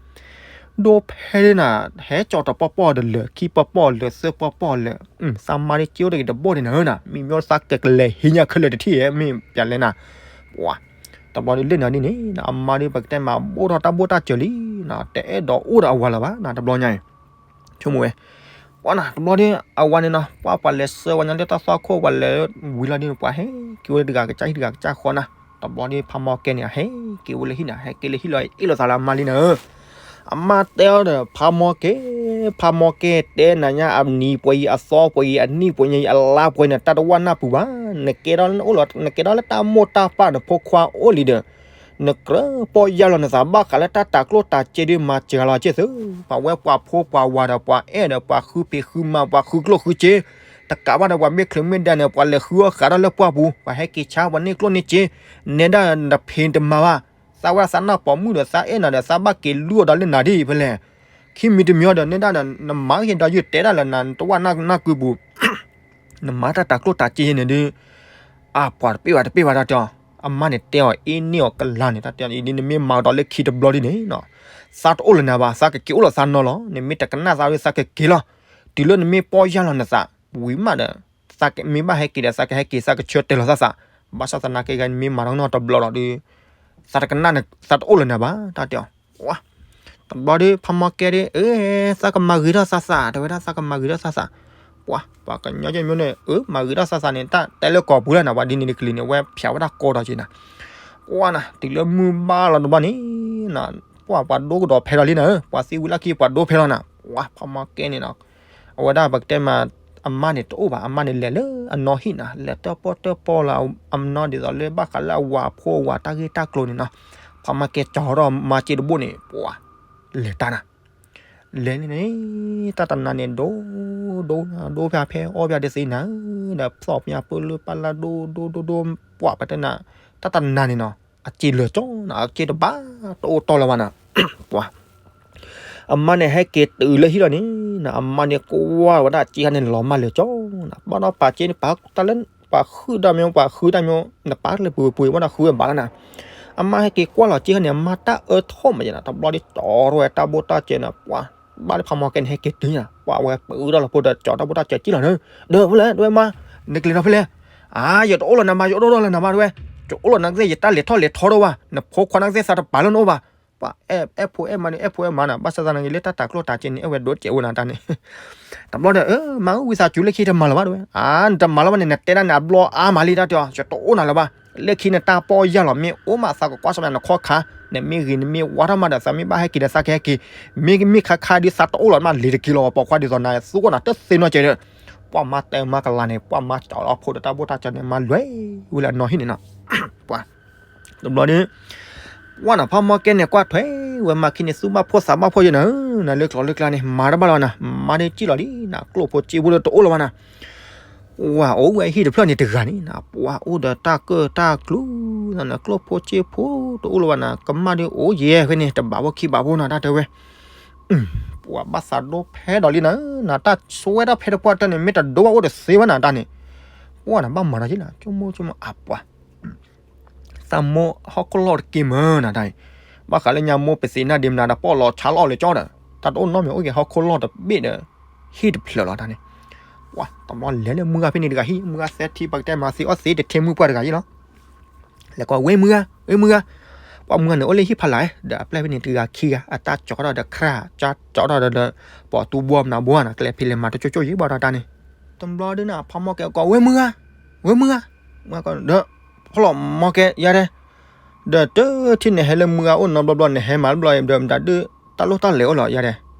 ဒိဖဲဒ်နၤ ဟဲကၠီတပီၢ်ပီၢ်ဒီးလၢာ် ခံပီၢ်ပီၢ်လၢာ် သၢပီၢ်ပီၢ်လၢာ် သးမါဒ်က့အိၣ်တဂ့ၤတဘိၣ်ဒ်နၤဧၢနၤ မ့ၢ်မ့ၢ်သးကကလဲၤဟံးညါခဲလၢာ်တထံၣ်ဧဲ မ့ၢ်ပျဲလဲၣ်နၤ, ပှၤ တဘျီဒ်လၢနၤဒ်န့ၣ် အမါဒ်ပကတဲမးဘိၣ်ထီၣ်တၢ်ဘိၣ်တၢ်စၢၤလံနၤ တအဲၣ်ဒိးအိၣ်ဒီးအဝၤလၢၤဘၣ်နၤ တဘျီညါအံၤ ဆိကမိၣ်ဝဲ ပှၤနၤ တဘျီဒ်အဝၤန့ၣ်နီၤ ပှၤပှၤလဲၤဆှၢဝဲညါလၢ တၢ်သွၣ်ခိၣ် ပှၤလဲၤဝံၤလီၤဒ်န့ၣ် ပှၤဟဲက့ၤဝဲလၢတဂၤကစၢ်ဟံၣ်တဂၤကစၢ်ဃီနၤ, တဘျီဒ်ဖးမီၢ်ကဲန့ၣ် အဟဲက့ၤဝဲလၢဟံၣ်နၤ ဟဲက့ၤလၢဟံၣ်လီၤ အ့ၣ်လိာ်သးလၢအမါလံနၤဧၢ, အမါတဲအီၤဒီး ဖးမီၢ်ကဲ ဖးမီၢ်ကဲ တဲနၤညါ အနံၤပှဲၤအံၤ အသီပှဲၤအံၤ အနံၣ်ပှဲၤအံၤ အလါပှဲၤအံၤန့ၣ် တၢ်တဝၣ်နၢ်ပူၤဘၣ်, နကဲထီၣ်အိၣ်လီၤ နကဲထီၣ်လၢတၢ်မိၢ်တၢ်ပၢ်နဖိခွါအိၣ်လံဒီး နကြၢးပီၢ်ယၢ်လီၤနသးဘၣ်ဃးလၢတၢ်တၤကျိၣ်တၤစ့ဒုးမၤစှၤလီၤက့ၤသု, ပှၤဝဲပှၤဖိပှၤဝၤဒီးပှၤအဲၣ်ဒီးပှၤဃုဖံးဃုမၤပှၤဃုကျိၣ်ဃုစ့, တကးဘၣ်ဒီးပှၤမ့ၢ်ချုးမ့ၢ်ဒဲန့ၣ် ပှၤလဲၤဃုအီၣ်ဃးဒီးလၢပှၢ်ပူၤ, ပှၤဟဲက့ၤဆါပှၤန့ၢ်ကျိၣ်န့ၢ်စ့, နဲဒၣ်တဖံးတမၤဘၣ်, သးဝဲဒၣ်သးနၢ်ပိာ်မုၣ်ဒီးသးအဲၣ်နၤဒီးသးဘၣ်က့ၤလုၢ်အီၣ်ဒီးလၢနၤဒ်အံၤဖဲလဲၣ် ခံမံၤတမံၤဒီး နဲဒၣ်ဒီး နမၤက့ၤဒီးယုၢ်တဲဒၣ်လၢနတဝၢ်နၢ်ကုပူၤ, နမၤတၢ်တၤကျိၣ်တၤစ့န့ၣ်ဒုး, အပှၤတပ့ၢ်ဘၣ်တပ့ၢ်ဘၣ်တၢ်တဲအီၤ, အမါန့ၣ်တဲအီၤအ့န့ၢ်အီၤကလၤန့ၣ် တၢ်တဲအီၤ အံၤဒ်နမ့ၢ်မၤကဒီးလၢခံတဘျီဒ်န့ၣ်နီၤ, သးတအိၣ်လၢနၤဘၣ် သးကက့ၤအိၣ်လီၤသးနီၤလီၤ, နမ့ၢ်တကနၣ်သးဒီးသးကက့ၤလီၤ, တုၤလၢနမ့ၢ်ပီၢ်ယၢ်လီၤနသး, ဝံၤမးဒီး, သးမ့ၢ်ဘၣ်ဟဲက့ၤဒီးသးကဟဲက့ၤ သးကဆၢတဲာ်လီၤသးသး, ဘၣ်ဆၣ်သနာ်က့ဂၤနမ့ၢ်မၤထီၣ်နီတဘျီလီၤဒုး, သးတကနၣ်, သးတအိၣ်လၢနၤဘၣ် တၢ်တဲအီၤ ဝါ, တဘျီဒီး ဖးမီကဲဒီး အၢ, သးကမၤဂ့ၤထီၣ်သးသး တဲဝဲဒၣ်သးကမၤဂ့ၤထီၣ်သးသး, ပှၤ, ပှၤကညီကဲမ့ၢ်န့ၣ် အၢ မၤဂ့ၤထီၣ်သးသးန့ၣ် တၢ်တဲလၢကိာ်ပူၤလၢနၤ ပှၤဒ်န့ၣ်တကလုာ်န့ၣ် အဝဲဖျါဝဲဒၣ်ကီဒီးက့ၤနၤ, ပှၤနၤ တုၤလၢမုၢ်ဘၣ်လီၤတဘျီန့ၣ်, ပှၤပှၤဒိကဒီးဖဲလီၤလံနၤဧၢ, ပှၤသံဝံၤလၢခံပှၤဒိဖဲလီၤနၤ, ဝါ ဖးမီကဲန့ၣ်နီၤ အဝဲဒၣ်ပကတဲမး, အမါန့ၣ်တအိၣ်ဘၣ် အမါန့ၣ်လဲၤလၢအနီၢ်ဟံၣ်နၤ လဲၤတၢၣ်ပီၣ်တၢၣ်ပီလၢအနီၢ်ဒ်သိးလၢဘၣ်ဃးလၢအဝၤဖိအဝၤတၢ်ဂ့ၢ်တၢ်ကျိၤန့ၣ်နီၤ, ဖးမီကဲကၠီထီၣ်မါစ့တဘိၣ်န့ၣ် ပှၤ, လဲၤတၢ်နၤ, လဲၤန့ၣ်န့ၣ်, တၢ်တနၤန့ၣ် ဒိ, ဒိ, ဒိဖဲဖဲအီၣ်ဖဲတသ့နၤ, ဒီးဖျီၣ်ဖဲပၢလၢပၢ်လၢဒိဒိဒိဒိ, ပှၤပတဲနၤ, တၢ်တနၤန့ၣ်နီၤ, အစ့လၢာ်ကၠီနၤ အစ့တဘၣ်, တအိၣ်တီလၢၤဘၣ်နၤ, ပှၤ အမါန့ၣ်ဟဲက့ၤတုၤလၢဟံၣ်လီၤန့ၣ်, အမါန့ၣ်ကွၢ်ဝဲဒၣ်စ့ဟါန့ၣ်လီၤမၢ်လၢာ်ကၠီနၤ, ဘၣ်ဒီးပာ်စ့န့ၣ် ပာ်တၢ်လၢ, ပှၤဃုတၢ်မ့ၢ် ပှၤဃုတၢ်မ့ၢ်, နပာ်လၢပှဲၤပှဲၤဝဲဒီးဃုဝဲဘၣ်လီၤနၤ, အမါဟဲက့ၤကွၢ်လီၤစ့ဟါန့ၣ် အမါတၢ်အၢထီၣ်မးယနၤ, တဘျီဒီးကၠီထီၣ်ဝဲတၢ်ဘိၣ်တၢ်စၢၤနၤ, ပှၤ, ဘၣ်လၢဖးမီကဲန့ၣ်ဟဲက့ၤတုၤနၤ, ပှၤဝဲပှၤအုၣ်ထီၣ်လီၤဖိဒီးကၠီတၢ်ဘိၣ်တၢ်စၢၤကံၣ်လီၤနၤ, ဒီးဖဲလဲၣ် တဝဲမါ, နကလဲၤထီၣ်ဖဲလဲၣ်, အါ ယတအိၣ်လၢနၤဘၣ် ယအိၣ်ဒိၣ်ထီၣ်လၢနၤဘၣ်တဝဲ, ယအိၣ်လီၤနၤကသ့ၣ် ယတၢ်လဲၤထီၣ်လဲၤထီဒိၣ်ဘၣ်, နဖိခွါနၤကသ့ၣ်သးတပာ်လၢနအိၣ်ဘၣ်, ပှၤအဲၣ်ဖိအဲၣ်မါန့ၣ် အဲၣ်ဖိအဲၣ်မါနၤ, ဘၣ်ဆၣ်သနာ်က့လၢတၢ်တၤကျိၣ်တၤစ့န့ၣ် အဲၣ်ဝဲဒိၣ်စဲးဝဲနၤတၢ်န့ၣ်, တဘျီဒီး အၢ မၤအုၣ်ဝံသးစူၤလၢခံတမၤလၢၤဘၣ်တဝဲ, အါ နတမၤလၢၤဘၣ်န့ၣ် နတဲဒၣ်န့ၣ် အဘျီအါမးလံတၢ်တဲအီၤ, ယတအိၣ်နၤလၢၤဘၣ်, လၢခံနတၢ်ပီၢ်ယၢ်လီၤ မ့ၢ်အိၣ်မးသးကကွၢ်ဆၢၣ်မဲာ်နခီၣ်ခါ, နမ့ၢ်ဂ့ၤနမ့ၢ်ဝါထီၣ်မးဒီး သးမ့ၢ်ဘၣ်ဟဲက့ၤဒီးသးကဟဲက့ၤ, မ့မ့ၢ်ခါခါဒ်သးတအိၣ်လီၤမးလံၤတက့ၤလီၤ ပှၤပိာ်ခွါဒ်သိးနၤ သူကီၢ်နၤတသ့နီတစဲးဒီး, ပှၤမါတဲမါကလၤန့ၣ် ပှၤမါကၠီလီၤဖိဒီးတၢ်ဘိၣ်တၢ်စၢၤန့ၣ် မါလဲၤဝဲလၢအနီၢ်ဟံၣ်န့ၣ်နီၤ, ပှၤ တဘျီဒီး ပှၤနၤ ဖးမီကဲန့ၣ် ကွၢ်ထွဲဝဲမါခံန့ၣ် သူၣ်ဘၣ်ဖှီၣ်သးဘၣ်ဖှီၣ်ယဲနၤ, နၤလၢကျိၤလၢကျါန့ၣ် မၤတဘၣ်လီၤနၤ, မါဒ်ကံၣ်လီၤလံနၤ, ကျိၣ်ဖိစ့ဖိဒီးတအိၣ်လၢၤဘၣ်နၤ, ဝၤအိၣ်ဝဲဟံၣ်တဖျၢၣ်န့ၣ်တဂၤန့ၣ်နၤ, ပှၤအိၣ်ဒီးတၢ်ကၢၣ်တၢ်ကျူ, ကျိၣ်ဖိစ့ဖိတအိၣ်လၢၤဘၣ်နၤ, ကမၣ်ဒ်အိၣ်ယဲဖဲန့ၣ် တဘးဖိခံဘးဖိနၤ တၢ်တဲဝဲ ပှၤဘၣ်သးဒိဖဲဒီးလံနၤ, နၤတၢ်ဆိဝဲဒၣ်ဖဲတပှၢ်တၢၢ်န့ၣ် မ့ၢ်တဒိဘၣ်အိၣ်တသ့ဘၣ်နၤတၢ်န့ၣ်, ပှၤနၤဘၣ်မၤဒီးယဲနၤ, ဆိကမိၣ်ဆိကမိၣ်အပှၤ သးမိၢ်ဟီၣ်ခိၣ်လီၢ်တက့ၢ်မၢနၤတၢ်အံၤ, ဘၣ်ဃးလၢညါမိၢ်ပသ့ၣ်နၢ်ဒ့မနၤဒီး ပီၣ်လီၤဆါလီၤအီၣ်လၢကၠီဒီး တၢ်တအိၣ်နီတမံၤအိၣ်က့ၤဟီၣ်ခိၣ်လီၢ်တဘ့ၣ်ဒီး ဟံၣ်တဖျၢၣ်လီၤတၢ်န့ၣ်, ပှၤတဘျီလဲၤလၢမုၢ်ဂၤဖဲန့ၣ်တဂၤ ဟံၣ်မုၢ်ဂၤသဲထံ ပကတဲမၤသ့အီၣ်သ့တထံမုၢ်ပှၢ်တဂၤအံၤလီၤ လဲၤကွၢ်ဝဲမုၢ်ဂၤ, ဝဲမုၢ်ဂၤ, ပှၤမုၢ်ဂၤန့ၣ် အိၣ်လၢဟံၣ်ဖးလဲၢ်, ဒီးအပျဲၢ်ဖဲန့ၣ်တဂၤခံဂၤ အတၢ်ကၠီထီၣ်ဒီးခရၣ်, ကၠီထီၣ်ဒီး ပိာ်တူဘိမနၤဘိနၤ ကလဲၤဖံးလဲၤမၤတကၠိကၠိယံၤဘၣ်ဒီးတၢ်န့ၣ်, တဘျီဒုန့ၣ် ဖးမီကဲကိး ဝဲမုၢ်ဂၤ, ဝဲမုၢ်ဂၤ, ဒီး ဖီၣ်လီၤမီကဲယါဒဲး, ဒီးတထံၣ်န့ၣ်ဟဲလၢမုၢ်ဂၤအိၣ်နီတဘျီဘျီန့ၣ် ဟဲမၤတဘျီဒီးမတၤဒုး တၢ်လိၣ်တၢ်လဲၤအိၣ်လီၤယါဒဲး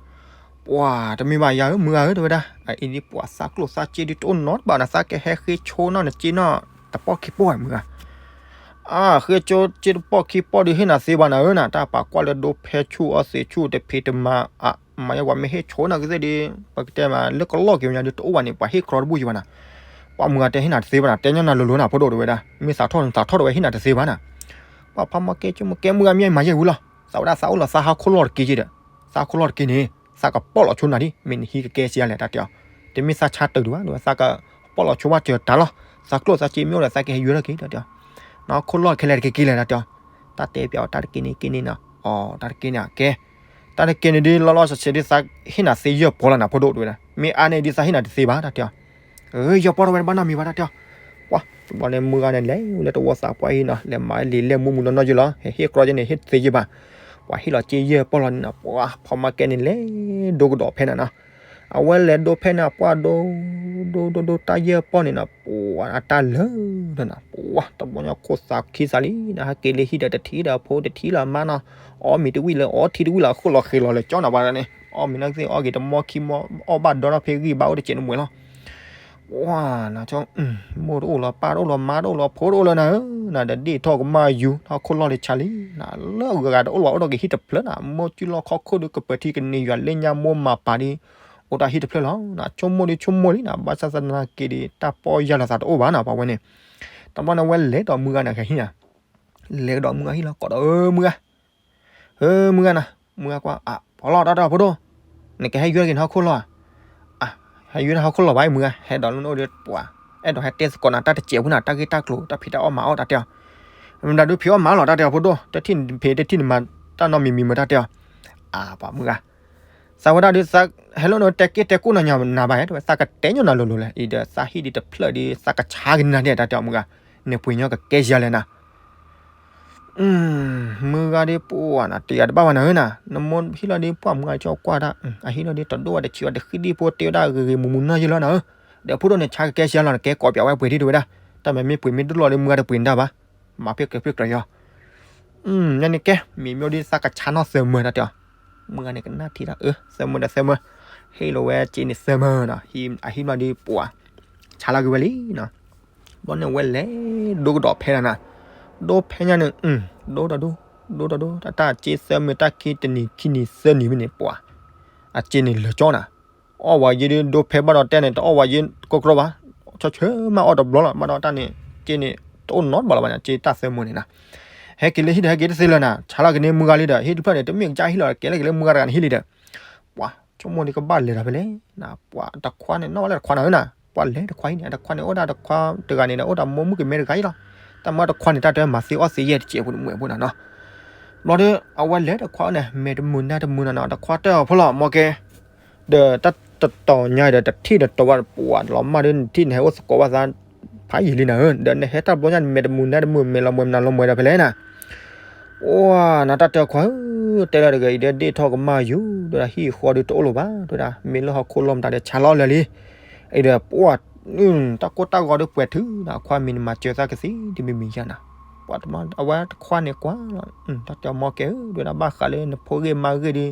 ပှၤတမ့ၢ်ဘၣ်ယၤဧၢ မုၢ်ဂၤဧၢ တဲဝဲဒၣ်, အအံၤဒ်ပှၤသးကျိၣ်သးစ့ဒ်တအိၣ်နီတဘၣ်နၤ သးကဟဲဃ့ဆိနီၢ်နစ့နီၢ်တပီၢ်ခံပီၢ်မုၢ်ဂၤ, အဃ့ဆိစ့တပီၢ်ခံပီၢ်ဒုးဟ့ၣ်နၤသ့ဘၣ်နၤဧၢနၤ တၢ်ပာ်ကွၢ်လၢဒိဖဲဆူၣ်အီၣ်သ့ဆူၣ်တဖံးတမၤအ မၤယဲပှၤမ့ၢ်ဟ့ၣ်ဆိနၤကသ့ၣ်ဒ် ပကတဲမးလၢကလီၢ်က့ၤညါဒ်တအိၣ်ဘၣ်န့ၣ် ပှၤဟ့ၣ်ကြီတဘူၣ်ယံၤဘၣ်နၤ, ပှၤမုၢ်ဂၤတဲဟ့ၣ်နၤတသ့ဘၣ်နၤ တဲညီနၤလိၤလိၤနၤဖိဒိၣ်တဲဝဲဒၣ် မ့ၢ်သးထီၣ်နသးထီၣ်တဲဝဲဟ့ၣ်နၤတသ့ဘၣ်နၤ, ပှၤဖးမီကဲဆိကမိၣ်ကဲမုၢ်ဂၤမ့ၢ်မၤယဲဝံၤလီၤ သးဝဲဒၣ်သးအိၣ်လီၤသးဟီၣ်ခိၣ်လီၢ်တက့ၢ်က့ၢ်ဒီး, သးဟီၣ်ခိၣ်လီၢ်တက့ၢ်န့ၣ်, သးကပီၣ်လီၤဆိနၤဒ် မ့ၢ်နဟံးကကဲစံးလဲၣ်တၢ်တဲအီၤ, တမ့ၢ်သးဆါတၢ်ဒံးဘၣ် သးကပီၣ်လီၤဆိဘၣ်စၢၤတၢ်လီၤ, သးကျိၣ်သးစ့မ့ၢ်အိၣ်ဒီးသးကဟဲယွၤထီၣ်က့ၤတၢ်တဲအီၤ, နဟီၣ်ခိၣ်လီၢ်ခဲလၢာ်တက့ၢ်က့ၢ်လဲၣ်တၢ်တဲအီၤ, တၢ်တဲပျးအီၤတၢ်တက့ၢ်န့ၣ်က့ၢ်န့ၣ်နီၤ, အီၤတၢ်တက့ၢ်န့ၣ်ကဲ, တၢ်တက့ၢ်န့ၣ်ဒ်လီၤလီၤဆဲးဆဲးဒ်သး ဟ့ၣ်နၤသ့ယဲၢ်ပီၢ်လီၤနၤဖိဒိၣ်တဲဝဲဒၣ် မ့ၢ်အါန့ၢ်ဒ်သးဟ့ၣ်နၤတသ့ဘၣ်တၢ်တဲအီၤ ယပီၢ်တဝဲတဘၣ်နီတမံၤဘၣ်တၢ်တဲအီၤ, ပှၤတဘျီန့ၣ်မုၢ်ဂၤန့ၣ်လဲၤဝဲလၢတဝီသးပှၢ်အံၤနီၤ လဲၤမၤလံာ်လဲၢ်မူမူနီၢ်နီၢ်ယုၢ်လီၤ ဟဲဟ့ၣ်ကြီယဲန့ၣ် ဟ့ၣ်တသ့ယဲၢ်ဘၣ်, ပှၤဟ့ၣ်လီၤစ့ယဲၢ်ပီၢ်လီၤန့ၣ်နီၤ ပှၤဖီမါကဲန့ၣ်လဲၤဒိကဒီးဖဲနၤနီၤ, အဝဲလဲၤဒိဖဲန့ၣ် ပှၤဒိ ဒိ ဒိ ဒိ တၢ်ယဲၢ်ပီၢ်န့ၣ်နီၤ ပှၤအတၢ်လၢာ်ဒီးနီၤ ပှၤတဘျီညါခိၣ်သးခံသးလံနီၤ ဟဲက့ၤလၢဟံၣ်ဒီးတထံၣ်ဒီးဖိတထံၣ်လီၤမါနီၤ, အီၣ်မ့ၤတဝံၣ်လၢအီထံတဝံၣ်လီၤ အဃိၣ်လီၤဃ့လီၤလၢကၠီနၤပှၤန့ၣ်, အီၣ်မ့ၤနီၢ်ကသ့ၣ်အီၣ်က့ၤတမီခံမီ အီၣ်ဘၣ်ဒီနီၢ်ဖဲဂံၢ်ဘါအိၣ်တစဲးနမှဲလီၤ ပှၤနၤ, မိၢ်တအိၣ်လီၤ ပၢ်တအိၣ်လီၤ မါတအိၣ်လီၤ ဖိတအိၣ်လၢနၤဧၢ, နၤဒီးဒ့ၣ်ထီၣ်ကမၣ်ယူၤ ဟီၣ်ခိၣ်လီၢ်လၢဆါလံ, နၤလၢအဂၤတအိၣ်လီၤ အိၣ်ဒီးကဟံၣ်တဖျၢၣ်နၤ, မိၢ်ကုၢ်လီၢ်ခီၣ်ခိၣ်ဒီး ကပၢၤထံကန့ၢ်ယွၤလၢညါမိၢ်မၤပာ်ဒီး အိၣ်တၢ်ဟံၣ်တဖျၢၣ်လီၤ, နၤဆိကမိၣ်ဒီးဆိကမိၣ်လံနၤ, ဘၣ်ဆၣ်သနာ်က့ဒီး တၢ်ပီၢ်ယၢ်လီၤသးတအိၣ်ဘၣ်နၤ ပှၤဝဲန့ၣ်, တဘျီန့ၣ်ဝဲလဲၤဒီးမုၢ်ဂၤန့ၣ် ကဟံၣ်နၤ လဲၤကဒီးမုၢ်ဂၤဟံၣ်လီၤ ကိးဒီး ဧၢ မုၢ်ဂၤ, ဧၢ မုၢ်ဂၤနၤ, မုၢ်ဂၤကွၢ် အၢ ဖီလီၤ တၢ်တဲအီၤဖိဒိၣ်, နကဟဲယွၤက့ၤနဟီၣ်ခိၣ်လီၢ်ဧါ, အၢ ဟဲယွၤနဟီၣ်ခိၣ်လီၢ်ဘၣ် မုၢ်ဂၤ, ဟဲဒီးလၢနအိၣ်ဒီးပှၤ, အဲၣ်ဒိးဟဲတဲသကိးနၤ တၢ်တစဲးဖိနၤ တၢ်ဂ့ၢ်တၢ်ကျိၤ တၢ်ဖံးတၢ်အီၣ်မၤအီၣ် တၢ်တဲအီၤ, မတၤဒုးဖံးအီၣ်မၤလီၤ တၢ်တဲအီၤဖိဒိၣ်, တထံၣ်ဖံးတထံၣ်နမၤ တၢ်နီတမံၤမံၤမး တၢ်တဲအီၤ, အၢ ပှၤမုၢ်ဂၤ သးဝဲဒၣ်ဒီး ဟဲလီၤနတဲက့ၢ်တဲကိၢ်နၤညီနၤဘၣ်ဧါ, တဲဝဲသးကတဲညီနၤလိၤလိၤလဲၣ်, အံၤဒီးသးဟံၣ်ဒံးတဖျၢၣ်ဒီး သးကဆါက့ၤနၤဒဲး တၢ်တဲအီၤမုၢ်ဂၤ, နပှ့ၤညီကကဲယၤလဲၣ်နၤ, မုၢ်ဂၤဒီးပှၤနၤ တဲယၤတဘၣ်ဘၣ်နၤဧၢနၤ, နမိၢ်ဟံၣ်လီၤဒီးပှၤမုၢ်ဂၤ ကၠီကွၢ်တၢ်, အဟံၣ်လီၤဒီးတဒိၣ်ဝဲတဆံးဝဲတဃံဒံးဖိ တဲဝဲဒၣ်ဂ့ၤဂ့ၤမူမူနီၢ်ယဲၢ်လီၤနၤဧၢ, ဒီးဖိဒိၣ်န့ၣ်ဆါကကဲယၤလီၤ နကဲကိးပၠးဝဲပှ့ၤဒံး တဲဝဲဒၣ်, တၢ်မၤမ့ၢ်ပှ့ၤမ့ၢ်ဒိၣ်လီၤဒီး မုၢ်ဂၤတပှ့ၤနတၢ်ဘၣ်, မၤဖ့ၣ်ကျၢၤဖ့ၣ်ကျၢၤယီၤ ညါန့ၣ်ကဲ မံၤမျိၤဒ်သးကဆါနီၢ်သၢမၢ တၢ်တဲအီၤ, မုၢ်ဂၤန့ၣ်ကနၣ်ထံၣ်ဒီး အၢ သၢမၢဒီးသၢမၢ, ဟ့ၣ်လီၤဝဲစ့န့ၣ်သၢမၢနီၤ, အဟံၣ်ဘျီဒီးပှၤ ဆါလီၤက့ၤဝဲလံနီၤ, ဘျီန့ၣ်ဝဲလဲၤဒိကဒီးဖဲဒၣ်နၤ, ဒိဖဲညါန့ၣ် ဒိဒီးဒိ, ဒိဒီးဒိ တၢ်တၢ်စ့သၢမၢ တၢ်ခံတနံၤခံနံၤသၢနံၤမ့ၢ်န့ၣ် ပှၤ အစ့န့ၣ်လၢာ်ကၠီနၤ, အီၣ်ဝဲယဲဒ်ဒိဖဲဘၣ်ဒီးတဲန့ၣ် တအီၣ်ဝဲယဲကိၢ်ကျီဘၣ်, ဆီၣ်ဆၢမးအီၣ်တဘျီလီၤ ဘၣ်ဒီးတၢ်န့ၣ် စ့န့ၣ် တအိၣ်နီတဘျီလၢၤဘၣ်န့ၣ် စ့တၢ်သၢမၢန့ၣ်နၤ, ဟဲက့ၤလၢဟံၣ်ဒီးဟဲက့ၤတသ့လၢၤနၤ, ဆါလီၤက့ၤန့ၢ်မုၢ်ဂၤလံဒီး ဟံၣ်တဖျၢၣ်န့ၣ် တမ့ၢ်ကစၢ်ဟံၣ်လီၤ ကဲလၢက့ၤလၢမုၢ်ဂၤတဂၤန့ၣ်ဟံၣ်လံဒီး, ပှၤ ဆိကမိၣ်ဒ်ကဘၣ်လဲၤဒီးဖဲလဲၣ်, ပှၤတခွါန့ၣ် နီၣ်ဝဲလၢတခွါနၤဧၢနၤ, ပှၤလဲၤတခွါဟံၣ်န့ၣ် အတခွါန့ၣ် အိၣ်ဒၣ်တခွါတဂၤန့ၣ်ဒီး အိၣ်ဒီးမိၢ်မုၣ်ကမဲတဂၤအံၤလီၤ, တၢ်မၤတခွါန့ၣ် တၢ်တဲမၤသ့အီၣ်သ့ယဲၢ်တစဲးဖိတမှဲးဖိနၤနီၤ, ဘျီဒီး အဝဲလဲၤတခွါန့ၣ် မဲာ်တမုာ်နါတမုာ်နၤနီၤ တခွါတဲအီၤဖိလီၤ မီၢ်ကဲ ဒီးတၢ်တတီၤညါဒီး တထံၣ်တတီၤဘၣ် ပှၤလီၤမၢ်ဒီး နထံၣ်နဟဲအိၣ်သကိးဘၣ်သး ဖးယံာ်လံနၤဧၢ, ဒီးနဟဲတၢ်ဘျီညါန့ၣ် မဲာ်တမုာ်နါတမုာ် မဲာ်လီၤမှဲနၤလီၤမှဲဒီးဖဲလဲၣ်နၤ, အိၣ်နၤတၢ်တဲအီၤခွါဧၢ, တဲလၢတဂၤအံၤဒီးဒ့ၣ်ထီၣ်ကမၣ်ယူၤ ဒီးဟံၣ်ဃီဒီးတအိၣ်လၢၤဘၣ် တဲဒၣ် မ့ၢ်လၢဟီၣ်ခိၣ်လီၢ်မတၤဒီး ဆါလီၤလၢာ်လံ, အံၤဒီးပှၤ တၢ်ကိၢ်တၢ်ဂီၤဒီးပှဲၤထုးနၤ အခွါမံၤန့ၣ် မၤစၢၤသးကသ့ဒ်မံၤမံၤယါနၤ, ပှၤတမၤ အဝဲတခွါန့ၣ်ကွၢ်လီၤ, တၢ်တဲအီၤမီၢ်ကဲဧၢ, တဲဝဲဒၣ် ဘၣ်ဃးလၢနဖိဂ့ၢ်မါဂ့ၢ်ဒီး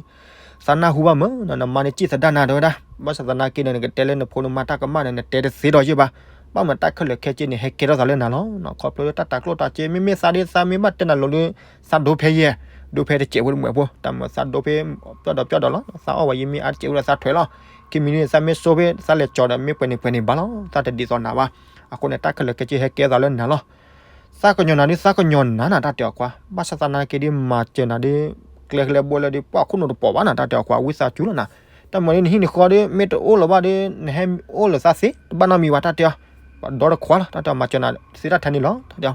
သးနၢ်ဟူဘၣ်မးနီၤ, နမါန့ၣ်စံၣ်သဒါနၤ တဲဝဲဒၣ်, ဘၣ်ဆၣ်သနာ်က့ဒီး နကတဲလၢနဖိနမါတၢ်ကမၣ်န့ၣ် နတဲတသ့ဒီးယဲၢ်ဘၣ်, ဘၣ်မနုၤတၢ်ခဲလၢာ်ခဲဆ့န့ၣ် ဟဲကဲထီၣ်သးလၢနၤလီၤ, ခီဖျိလၢတၢ်တၤကျိၣ်တၤစ့ မ့မ့ၢ်သးဒ်သးမ့ၢ်ဘၣ်တဲနၤလိၤဒီး သးဒိဖဲယဲၢ်, ဒိဖဲတစဲးဖိတမှဲးဖိ, တၢ်မၤသးဒိဖဲ ပျီၢ်ဒီးပျီၢ်ဒီးလီၤ, သးအီၣ်ဝဲယမ့ၢ်အါတစဲးဖိဒီးသးထွဲလီၤ, ခံမံၤန့ၣ် သးမ့ၢ်စိဖဲ သးလဲၤကၠီၤဒီး မ့ၢ်ပှဲၤန့ၣ်ပှဲၤန့ၣ်ဘၣ်လီၤ, သးတဒ်သိးနၤဘၣ်, အဃိန့ၣ် တၢ်ခဲလၢာ်ခဲဆ့ဟဲကဲထီၣ်သးလၢနၤလီၤ သးကညီၤနၤဒ် သးကညီၤနၤနၤ တၢ်တဲအီၤခွါ, ဘၣ်ဆၣ်သနာ်က့ဒီး မၤစၢၤနၤဒီး ကျဲကလဲဘိလဲဒီး ပှၤခိၣ်နူာ်တပိာ်ဘၣ်နၤ တၢ်တဲအီၤခွါ, ဝံသးစူၤလီၤနၤ, တၢ်မၤဒ်နဟံၣ်နဃီဒီး မ့ၢ်တအိၣ်လၢၤဘၣ်ဒီး နဟဲအိၣ်လၢသးသ့ တဘၣ်နီတမံၤဘၣ် တၢ်တဲအီၤ, ပှၤဒီတခွါလီၤ တၢ်တဲအီၤ မၤစၢၤနၤသ့တၢ်ထဲန့ၣ်လီၤ တၢ်တဲအီၤ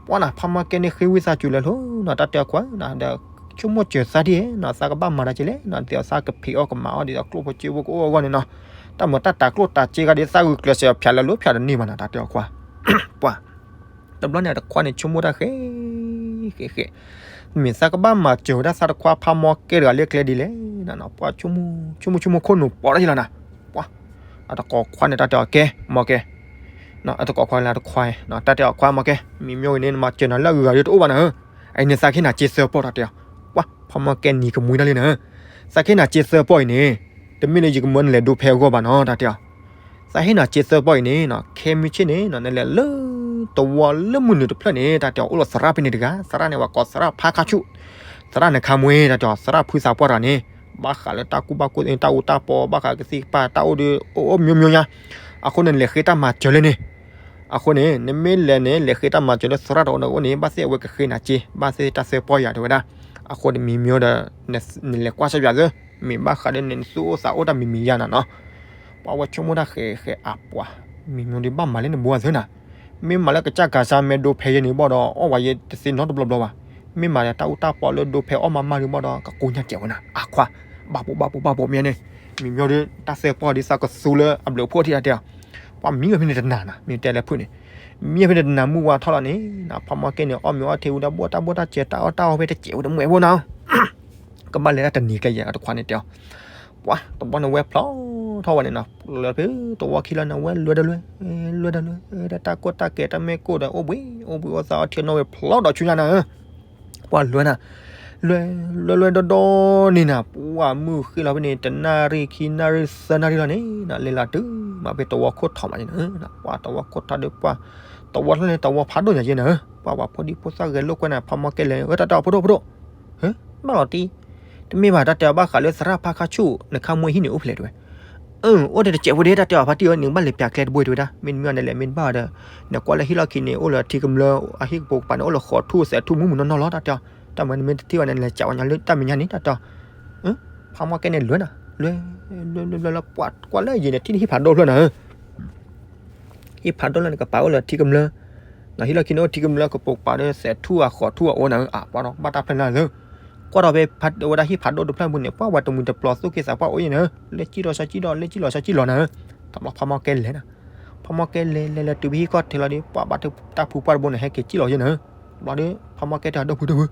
ပှၤနၤ ဖးမီၢ်ကဲန့ၣ်ဃ့ဝံသးစူၤလၢာ်လီၤနၤ တၢ်တဲအီၤခွါနၤ, ဒီးဆိကမိၣ်စၢၤသးဒ်အံၤနၤ သးကဘၣ်မၤတၢ်က့လဲၣ်နၤ, သးကဖံးအီၣ်ကမၤအီၣ်ဒ်သိးကျိၣ်ဖိစ့ဖိကအိၣ်အဂီၢ်န့ၣ်နီၤ, တၢ်မၤတၢ်တၤကျိၣ်တၤစ့ဂၤဒီး သးဂုာ်ကျဲးစၢးဖျါလၢာ်လၢဖျါတန့ၢ်ဘၣ်နၤ တၢ်တဲအီၤခွါ, ပှၤ တဘျီန့ၣ် အတခွါန့ၣ်ဆိကမိၣ်တၢ်ဃဲ ဃဲ ဃဲ, မ့ၢ်သးကဘၣ်မၤစၢၤဝဲဒၣ်သးတခွါဖးမီၢ်ကဲတဂၤလၢကျဲဒ်လဲၣ်နၤ, ပှၤဆိကမိၣ် ဆိကမိၣ် ဆိကမိၣ်ခိၣ်နူာ်ပိာ်ထီၣ်ယလီၤနၤ, ပှၤ အတကိးခွါန့ၣ် တၢ်တဲအီၤကဲ မီၢ်ကဲ, အတကိးခွါလၢအတခွါ, တၢ်တဲအီၤခွါမီၢ်ကဲ, မံၤမၠိဂ့ၤန့ၣ် နမၤစၢၤနၤလၢအဂုၤအဂၤဒီးတအိၣ်ဘၣ်နၤဧၢ, အံၤန့ၣ်သးကဟ့ၣ်နၤစ့သၢပီၢ် တၢ်တဲအီၤ, ပှၤ ဖးမီၢ်ကဲနံၤကမှံတၢ်လံနၤဧၢ, သးကဟ့ၣ်နၤစ့သၢပီၢ်အံၤန့ၣ်, တမ့ၢ်လၢယကမၢနလဲၤဒိဖဲအဂီၢ်ဘၣ်နီၤ တၢ်တဲအီၤ သးဟ့ၣ်နၤစ့သၢပီၢ်အံၤန့ၣ် ခဲမုၢ်ဆ့ၣ်န့ၣ် နလဲၤလၢ တဝီလၢမုၢ်နုာ်တဖျၢၣ်န့ၣ် တၢ်တဲအီၤ အိၣ်လီၤသရၣ်ဖဲန့ၣ်တဂၤ, သရၣ်န့ၣ် ပှၤကိးသရၣ်ဖါခါဆူၣ်, သရၣ်န့ၣ်ခါမွ့ တၢ်တဲအီၤ သရၣ်ဖုသးပှၢ်တဂၤန့ၣ်, ဘၣ်ဃးလၢတၢ်ကူၣ်ဘၣ်ကူၣ်သ့ တၢ်အူတၢ်ပီ ဘၣ်ဃးကသံၣ်ကပၤ တၢ်အိၣ်ဒီး အိၣ်အိၣ်မံၤမံၤညါ, အဃိန့ၣ် နလဲၤဃ့တၢ်မၤစၢၤလၢန့ၣ် အဃိန့ၣ် နမ့ၢ်လဲၤန့ၣ် လဲၤဃ့တၢ်မၤစၢၤလၢသရၣ်တအိၣ်န့ၣ်အအိၣ်န့ၣ် ဘၣ်သ့ၣ်အဝဲကဃ့နၤစ့ ဘၣ်သ့ၣ်တၢ်သၢပီၢ်ယၤတဲဝဲဒၣ်, အဃိန့ၣ်မံၤမၠိဒီး နလဲၤကွၢ်ဆၢယၤသၢ, မ့ၢ်ဘၣ်ဃးဒီးနသူၣ်အိၣ်သးအိၣ်တၢ်မံၤမံၤယါနၤနီၤ, ပှၤဝဲဆိကမိၣ်တၢ်ဃဲဃဲအပှၤ, မံၤမၠိဒီးဘၣ်မၤလၢနဘိအသၢနၤ, မ့ၢ်မၤလၢကစၢ်ကၤစၢ်မ့ၢ်ဒိဖဲယဲန့ၣ်ဘၣ်ဒီး အီၣ်ဝဲယဲတသ့နီတဘျီဘျီဘၣ်, မ့ၢ်မၤလၢတၢ်အူတၢ်ပီလၢဒိဖဲအီၣ်မးမးဒီးဘၣ်ဒီး ကကိညါကဲးဝဲနၤ အခွါ, ဘၣ်ပိာ်ဘၣ်ပိာ်ဘၣ်ပိာ်မ့ၢ်န့ၣ်, မံၤမၠိဒီး တၢ်သၢပီၢ်ဒီးသးကသူလၢအဘျုးအဖှိၣ်ထံၣ်တၢ်တဲအီၤ, ပှၤမံၤဝဲဖဲန့ၣ်တနၤနၤ မ့ၢ်တဲလၢဖုၣ်န့ၣ်, မံၤဝဲဖဲန့ၣ်တနၤမုၢ်ဝါထီၣ်လီၤန့ၣ်, ဖးမီၢ်ကဲန့ၣ် အီၣ်မ့ၤအီထံဝံၤဒီး ဘိၣ်တၢ်ဘိၣ်တၢ်စဲးတၢ်အီၣ်တၢ်အီဖဲတစဲးဝဲတမှဲးဖိနီၤ ကဘၣ်လဲၤတၢ်တနံၤကျဲယဲၢ် အတခွါန့ၣ်တဲအီၤ, ပှၤ တဘျီန့ၣ်ဝဲဖျီထီၣ်ဝဲန့ၣ်နီၤ, လၢဖဲတဝီခံလီၤန့ၣ် ဝဲလွဲဒီးလွဲ, လွဲဒီးလွဲ, တၢ်ကိၢ်တၢ်ကဲတၢ်မ့ၢ်ကိၢ်ဒီး အိၣ်ဘှံး အိၣ်ဘှံးအိၣ်သးအီထံနီၣ်ဝဲဖျီဒီးဆူညါနၤဧၢ, ပှၤလွဲနၤ, လွဲ လွဲလွဲဒီဒီန့ၣ်နၤ ပှၤမုၢ်ဃ့လီၤဖဲန့ၣ် တနၣ်ရံၣ်ခံနၣ်ရံၣ်သၢနၣ်ရံၣ်လီၤန့ၣ် လဲၤလီၤတုၤ မၤဖဲသဝီခိၣ်ထီၣ်မးယဲနၤ, ပှၤသဝီခိၣ်ထီၣ်ဒီးပှၤ သဝီတဖျၢၣ်န့ၣ် သဝီဖးဒိၣ်ညါယဲနၤ, ပှၤပှၤဖိဒံဖိသၣ်ဂဲၤလိာ်ကွဲနၤ ဖးမီၢ်ကဲလဲၤ အၢ တၢ်တဲအီၤ ဖိဒိၣ်ဖိဒိၣ်, ဟၢ ဘၣ်လီၤတံၢ်, တမ့ၢ်ဘၣ် တၢ်တဲအီၤ ဘၣ်ဃးလၢသရၣ်ဖးခါဆူၣ် နခါမွ့ဟံၣ်န့ၣ်အိၣ်ဖဲလဲၣ်တဲဝဲ, အၢ အိၣ်ဒီးတစဲးဖိဒ့ တၢ်တဲအီၤ ဖါတံၢ်ဧၢ နကဘၣ်လဲၤပၠးကျဲတဘိတဲဝဲဒၣ်, မ့တမ့ၢ်န့ၣ်လဲၣ် မ့ၢ်တဘၣ်ဒီး နကွၢ်လၢဟံၣ်လီၢ်ခံန့ၣ် အိၣ်လၢထံကမျၢၢ် အဟံၣ်ကပိာ်ကပၤန့ၣ် အိၣ်လၢဃိးထူၣ်သဲးထူၣ်မုၢ်မုၢ်နီၢ်နီၢ်လီၤ တၢ်တဲအီၤ, တၢ်မၤနမ့ၢ်တထံၣ်ဘၣ်န့ၣ် လဲၤကးဝဲညါလၢတၢ်မဲာ်ညါန့ၣ် တၢ်တဲအီၤ, ဖးမီၢ်ကဲန့ၣ်လဲၤနၤ, လဲၤ လဲၤလဲၤလဲၤလီၤ ပှၤကွၢ်လၢယံၤန့ၣ် ထံၣ်ဟံၣ်ဖးဒိၣ်ဖျၢၣ်နၤဧၢ ဟံၣ်ဖးဒိၣ်လၢနကပၤအိၣ်လၢထံကမျၢၢ်, ဟံၣ်လီၢ်ခံန့ၣ်အိၣ်ထံကမျၢၢ် ကပိာ်ကပၤဒီးသဲးထူၣ်အဃိးထူၣ်အအိၣ်နၤဧၢ, အပှၤဒီးဘၣ်တၢ်ဖျဲၣ်လၢ်လၢ, ကွၢ်ဒီးဖဲဝဲဒၣ်ဟံၣ်ဖးဒိၣ်တဖျၢၣ်ပူၤန့ၣ် ပှၤဝဲတမှံၤတပျီၤသူၣ်က့သးပှၢ်အိၣ်ယဲနၤဧၢ, လဲၤကံၣ်လီၤစီကံၣ်လီၤ လဲၤကံၣ်လီၤစီကံၣ်လီၤနၤဧၢ, တဘျီဖးမီၢ်ကဲလဲၤနၤ, ဖးမီၢ်ကဲလဲၤလဲၤလဲၤတုၤဖဲဟံၣ်ခီၣ်ထံးလီၤဒီး ပှၤဘၣ်တၢ်ပူၤပှၢ်တဘိန့ၣ် ဟဲက့ၤကံၣ်လီၤယဲနၤဧၢ, တဘျီဒီး ဖးမီၢ်ကဲတဲအီၤ ဒီပုၢ်ဒီပုၢ်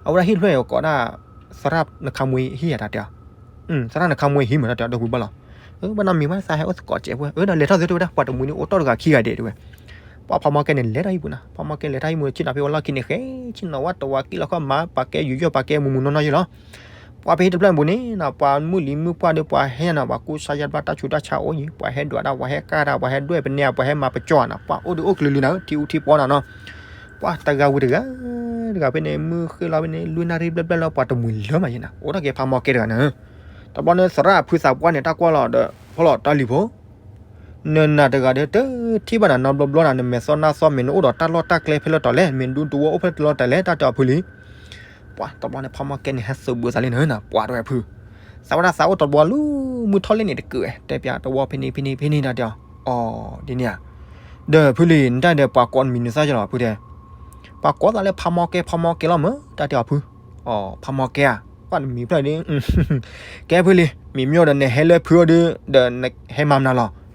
အဝဲဒၣ်ဟံၣ်တဖျၢၣ်အံၤ ကိးဒၣ် သရၣ်နခါမွ့ဟံၣ်ဧါ တၢ်တဲအီၤ, သရၣ်နခါမွ့ဟံၣ်မး တၢ်တဲအီၤ ဒီပုၢ်ဘၣ်လီၤ, ဘၣ်နီတမံၤဘၣ် သးဟဲအိၣ်သကိးစဲးဖိ အၢ ဒီးလဲၤထီၣ်သ့တဲဝဲဒၣ် ပှၤတမှံၤန့ၣ်အိၣ်တီၢ်တဂၤခံဂၤဒဲးတဲဝဲ, ပှၤဖးမီၢ်ကဲန့ၣ် လဲၤထီၣ်ဟံၣ်ပူၤနၤ, ဖးမီၢ်ကဲလဲၤထီၣ်ဟံၣ်ပူၤ ဆ့ၣ်နီၤဖဲဝဲလီၢ်ခံန့ၣ် ဃဲဆ့ၣ်နီၤဝဲတဝၤကံၣ်လီၤခီၣ်မၤ ပာ်ကဲယူးယီၣ်ပာ်ကဲမူးမူးနီၢ်နီၢ်ယဲလီၤ, ပှၤဖဲဟံၣ်တဖျၢၣ်ပူၤန့ၣ်နၤ ပှၤမုၢ်လံၤမုၢ်ပှၢ်ဒီး ပှၤဟဲနၤ ပှၤကူစါယါဘၣ်တၢ်ဆူးတၢ်ဆါအိၣ်ယံၤ ပှၤဟဲဒွးဒၣ် ပှၤဟဲကၢ်ဒၣ် ပှၤဟဲဒွဲၣ်ပနဲ ပှၤဟဲမၤပကၠီနၤ ပှၤအိၣ်ဒီးအိၣ်ကလုာ်လုာ်နၤ ထံအူထံပီနၤနီၤ, ပှၤတဂၤဝံၤတဂၤ တဂၤဖဲန့ၣ် မုၢ်ဃ့လီၤဖဲန့ၣ် လွံၢ်နၣ်ရံၣ်ဘျဲၣ်ဘျဲၣ်လီၤ ပှၤတမှံၤလၢမးယဲနၤ အိၣ်ထီၣ်က့ၤဖးမီၢ်ကဲတဂၤနၤ, တဘျီန့ၣ် သရၣ်အဖုသးပှၢ်န့ၣ် တၢ်ကွၢ်လီၤဒီး ဖီလီၤတၢ်လံၤဖိ နနၤတဂၤဒီး တထံၣ်ဘၣ်နၤနီတဘျီဘျီနၤ နမဲာ်သီနါသီ မ့ၢ်နအိၣ်ဒီးတၢ်လီၢ်တၢ်ကျဲဖဲလဲၣ်တီၤလဲၣ် မ့ၢ်ဒူသဝီအိၣ်ဖဲလဲၣ်တီၤလဲၣ် တၢ်တဲအီၤဖုလံၤ, ပှၤတဘျီန့ၣ် ဖးမီၢ်ကဲန့ၣ် ဟဲသုးဘူးသးလံနၤ ပှၤတဲဝဲဖု, သးဝဲဒၣ်သးအိၣ်တဘျီလၢ မုၢ်ထီၣ်လဲၣ်န့ၣ်တကုးဝဲ တဲပၠးတဝီဖဲန့ၣ်ဖဲန့ၣ်ဖဲန့ၣ် တၢ်တဲအီၤ, အီၤ ဒ်န့ၣ်ဧါ, ဒီးဖုလံၤ နတၢ်ဒီးပှၤကိးနမံၤနသၣ်ကလီၤ ဖုတဲ, ပှၤကိးသးလၢဖးမီၢ်ကဲ ဖးမီၢ်ကဲလီၤမး တၢ်တဲအီၤဖု, အီၤ ဖးမီၢ်ကဲဧါ, ပှၤနမံၤဖျၢၣ်ဒ် ကဲဖုလံၤ မံၤမ့ၢ်ဒီးနဟဲလၢဖုအီၤဒီး ဒီးနဟဲမၤမနုၤလီၤ,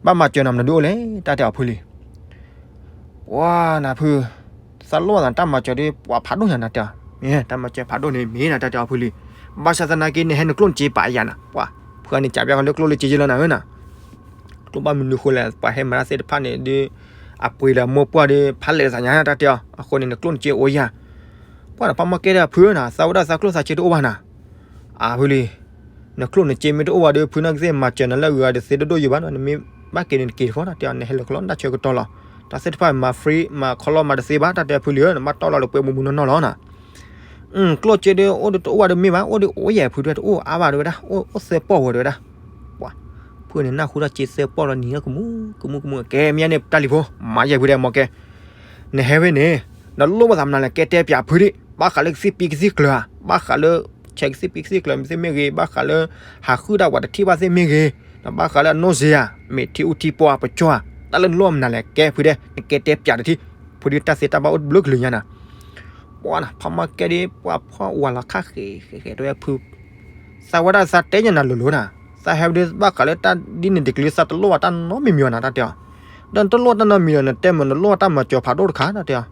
ဘၣ်မၤစၢၤနၤမနုၤဒုအိၣ်လဲၣ် တၢ်တဲအီၤဖုလံၤ, ပှၤနၤဖု, သးလိၣ်သးတၢ်မၤစၢၤဒီး ပှၤဖးဒိၣ်ညါနၤတဲအီၤ, မ့ၢ်တၢ်မၤစၢၤဖးဒိၣ်န့ၣ် မ့ၢ်နၤ တၢ်တဲအီၤဖုလံၤ, ဘၣ်ဆၣ်သနာ်က့ နဟဲနကျိၣ်နစ့ပာ်ယၤနၤ, ပှၤ ဖုအန့ၣ် ကးပၠးကီးလၢကျိၣ်လၢစ့ယဲလီၤနၤဧၢနၤ, ကျိၣ်ဘၣ်မနုၤဃိလဲၣ် ပှၤဟဲမၤတၢ်သ့ၣ်တဖၣ်န့ၣ်ဒီး အပှ့ၤဒီးမိၢ်ပှၢ်ဒီး ဖးလဲၢ်သးညါ တၢ်တဲအီၤ, အဃိန့ၣ် နကျိၣ်နစ့အိၣ်ယၤ, ပှၤဒီးဖးမီၢ်ကဲဒီးဖုနၤ သးဝဲဒၣ်သးကျိၣ်သးစ့တအိၣ်ဘၣ်နၤ အၢ ဖုလံၤ, နကျိၣ်နစ့မ့ၢ်တအိၣ်ဘၣ်ဒီး ဖုနာ်က့သ့ၣ်မၤစၢၤနၤလၢအဂုၤအဂၤတသ့ဒိၣ်ဒိၣ်ယံၤဘၣ်နီၤ, နမ့ၢ်ဘၣ်က့ၤန့ၣ်နက့ၤတခီ တၢ်တဲအီၤ နဟဲလၢကလီၤ နတၢ်ဆၢကတီၢ်လီၤ, တၢ်သ့ၣ်တဖၣ်မၤ free မၤခီလီမၤတသ့ဘၣ် တၢ်တဲဖုလံၤဧၢ နဘၣ်တီၢ်လီၤလၢပှဲၤမူးမူးနီၢ်နီၢ်လီၤနၤ, ကျိၣ်စ့ဒီးအိၣ်တအိၣ်ဘၣ်ဒီးမ့ၢ်ဘၣ် အိၣ်ဒီးအိၣ်ယဲၢ်ဖုတဲ တအိၣ်အါဘၣ်တဲဝဲဒၣ် အိၣ်သၢပီၢ်ဝဲတဲဝဲဒၣ်, ပှၤ ဖုန့ၣ်နၢ်ဟူတၢ်စ့သၢပီၢ်လီၤနံၤလီၤကမူကမူကမူ ကဲမ့ၢ်န့ၣ်တၢ်လံၤဖိ မၤယဲၢ်ဖုတဲမီၢ်ကဲ နဟဲဖဲန့ၣ် နလိၣ်ဘၣ်သးမနုၤလဲၣ် ကဲတဲပၠးဖုဒံး ဘၣ်ဃးလၢကသံၣ်ပံကသံၣ်ကျၢၤဧါ, ဘၣ်ဃးလၢ ဆဲးကသံၣ်ပံကသံၣ်ကျၢၤမ့ၢ်သ့ၣ်မ့ၢ်ဂ့ၤ, ဘၣ်ဃးလၢ ဟးဃုတၢ်ပှၤတထံၣ်ဘၣ်သ့ၣ်မ့ၢ်ဂ့ၤ, ဘၣ်ဃးလၢအနိစ့ဧါ, မ့ၢ်ထံအူထံပီဧါ ပကၠီဧါ, တၢ်လၢနလိၣ်မနုၤလဲၣ် ကဲဖုဒံး နကဲတဲပၠးတထံၣ်, ဖုဒံးတၢ်သ့တၢ်ဘၣ်အိၣ်တဘျုးကလုာ်ညါနၤ, ပှၤနၤ ဖးမီၢ်ကဲဒံး ပှၤဖီၣ်ဝၤလီၤခါဃဲးဃဲးဃဲးတဲဝဲဖု သးဝဲဒၣ်သးတဲညါနၤလိၤလိၤနၤ, သးဟဲဖဲဒံးဘၣ်ဃးလၢတၢ်ဒ်န့ၣ်တကလုာ် သးတလိၣ်ဘၣ်တၢ်နီတမံၤမံၤနၤ တၢ်တဲအီၤ, ဒီးနတလိၣ်တၢ်နီတမံၤဒီး နတဲမ့ၢ်နလိၣ်ဘၣ်တၢ်မၤစၢၤဖးဒိၣ်တခါ တၢ်တဲအီၤ,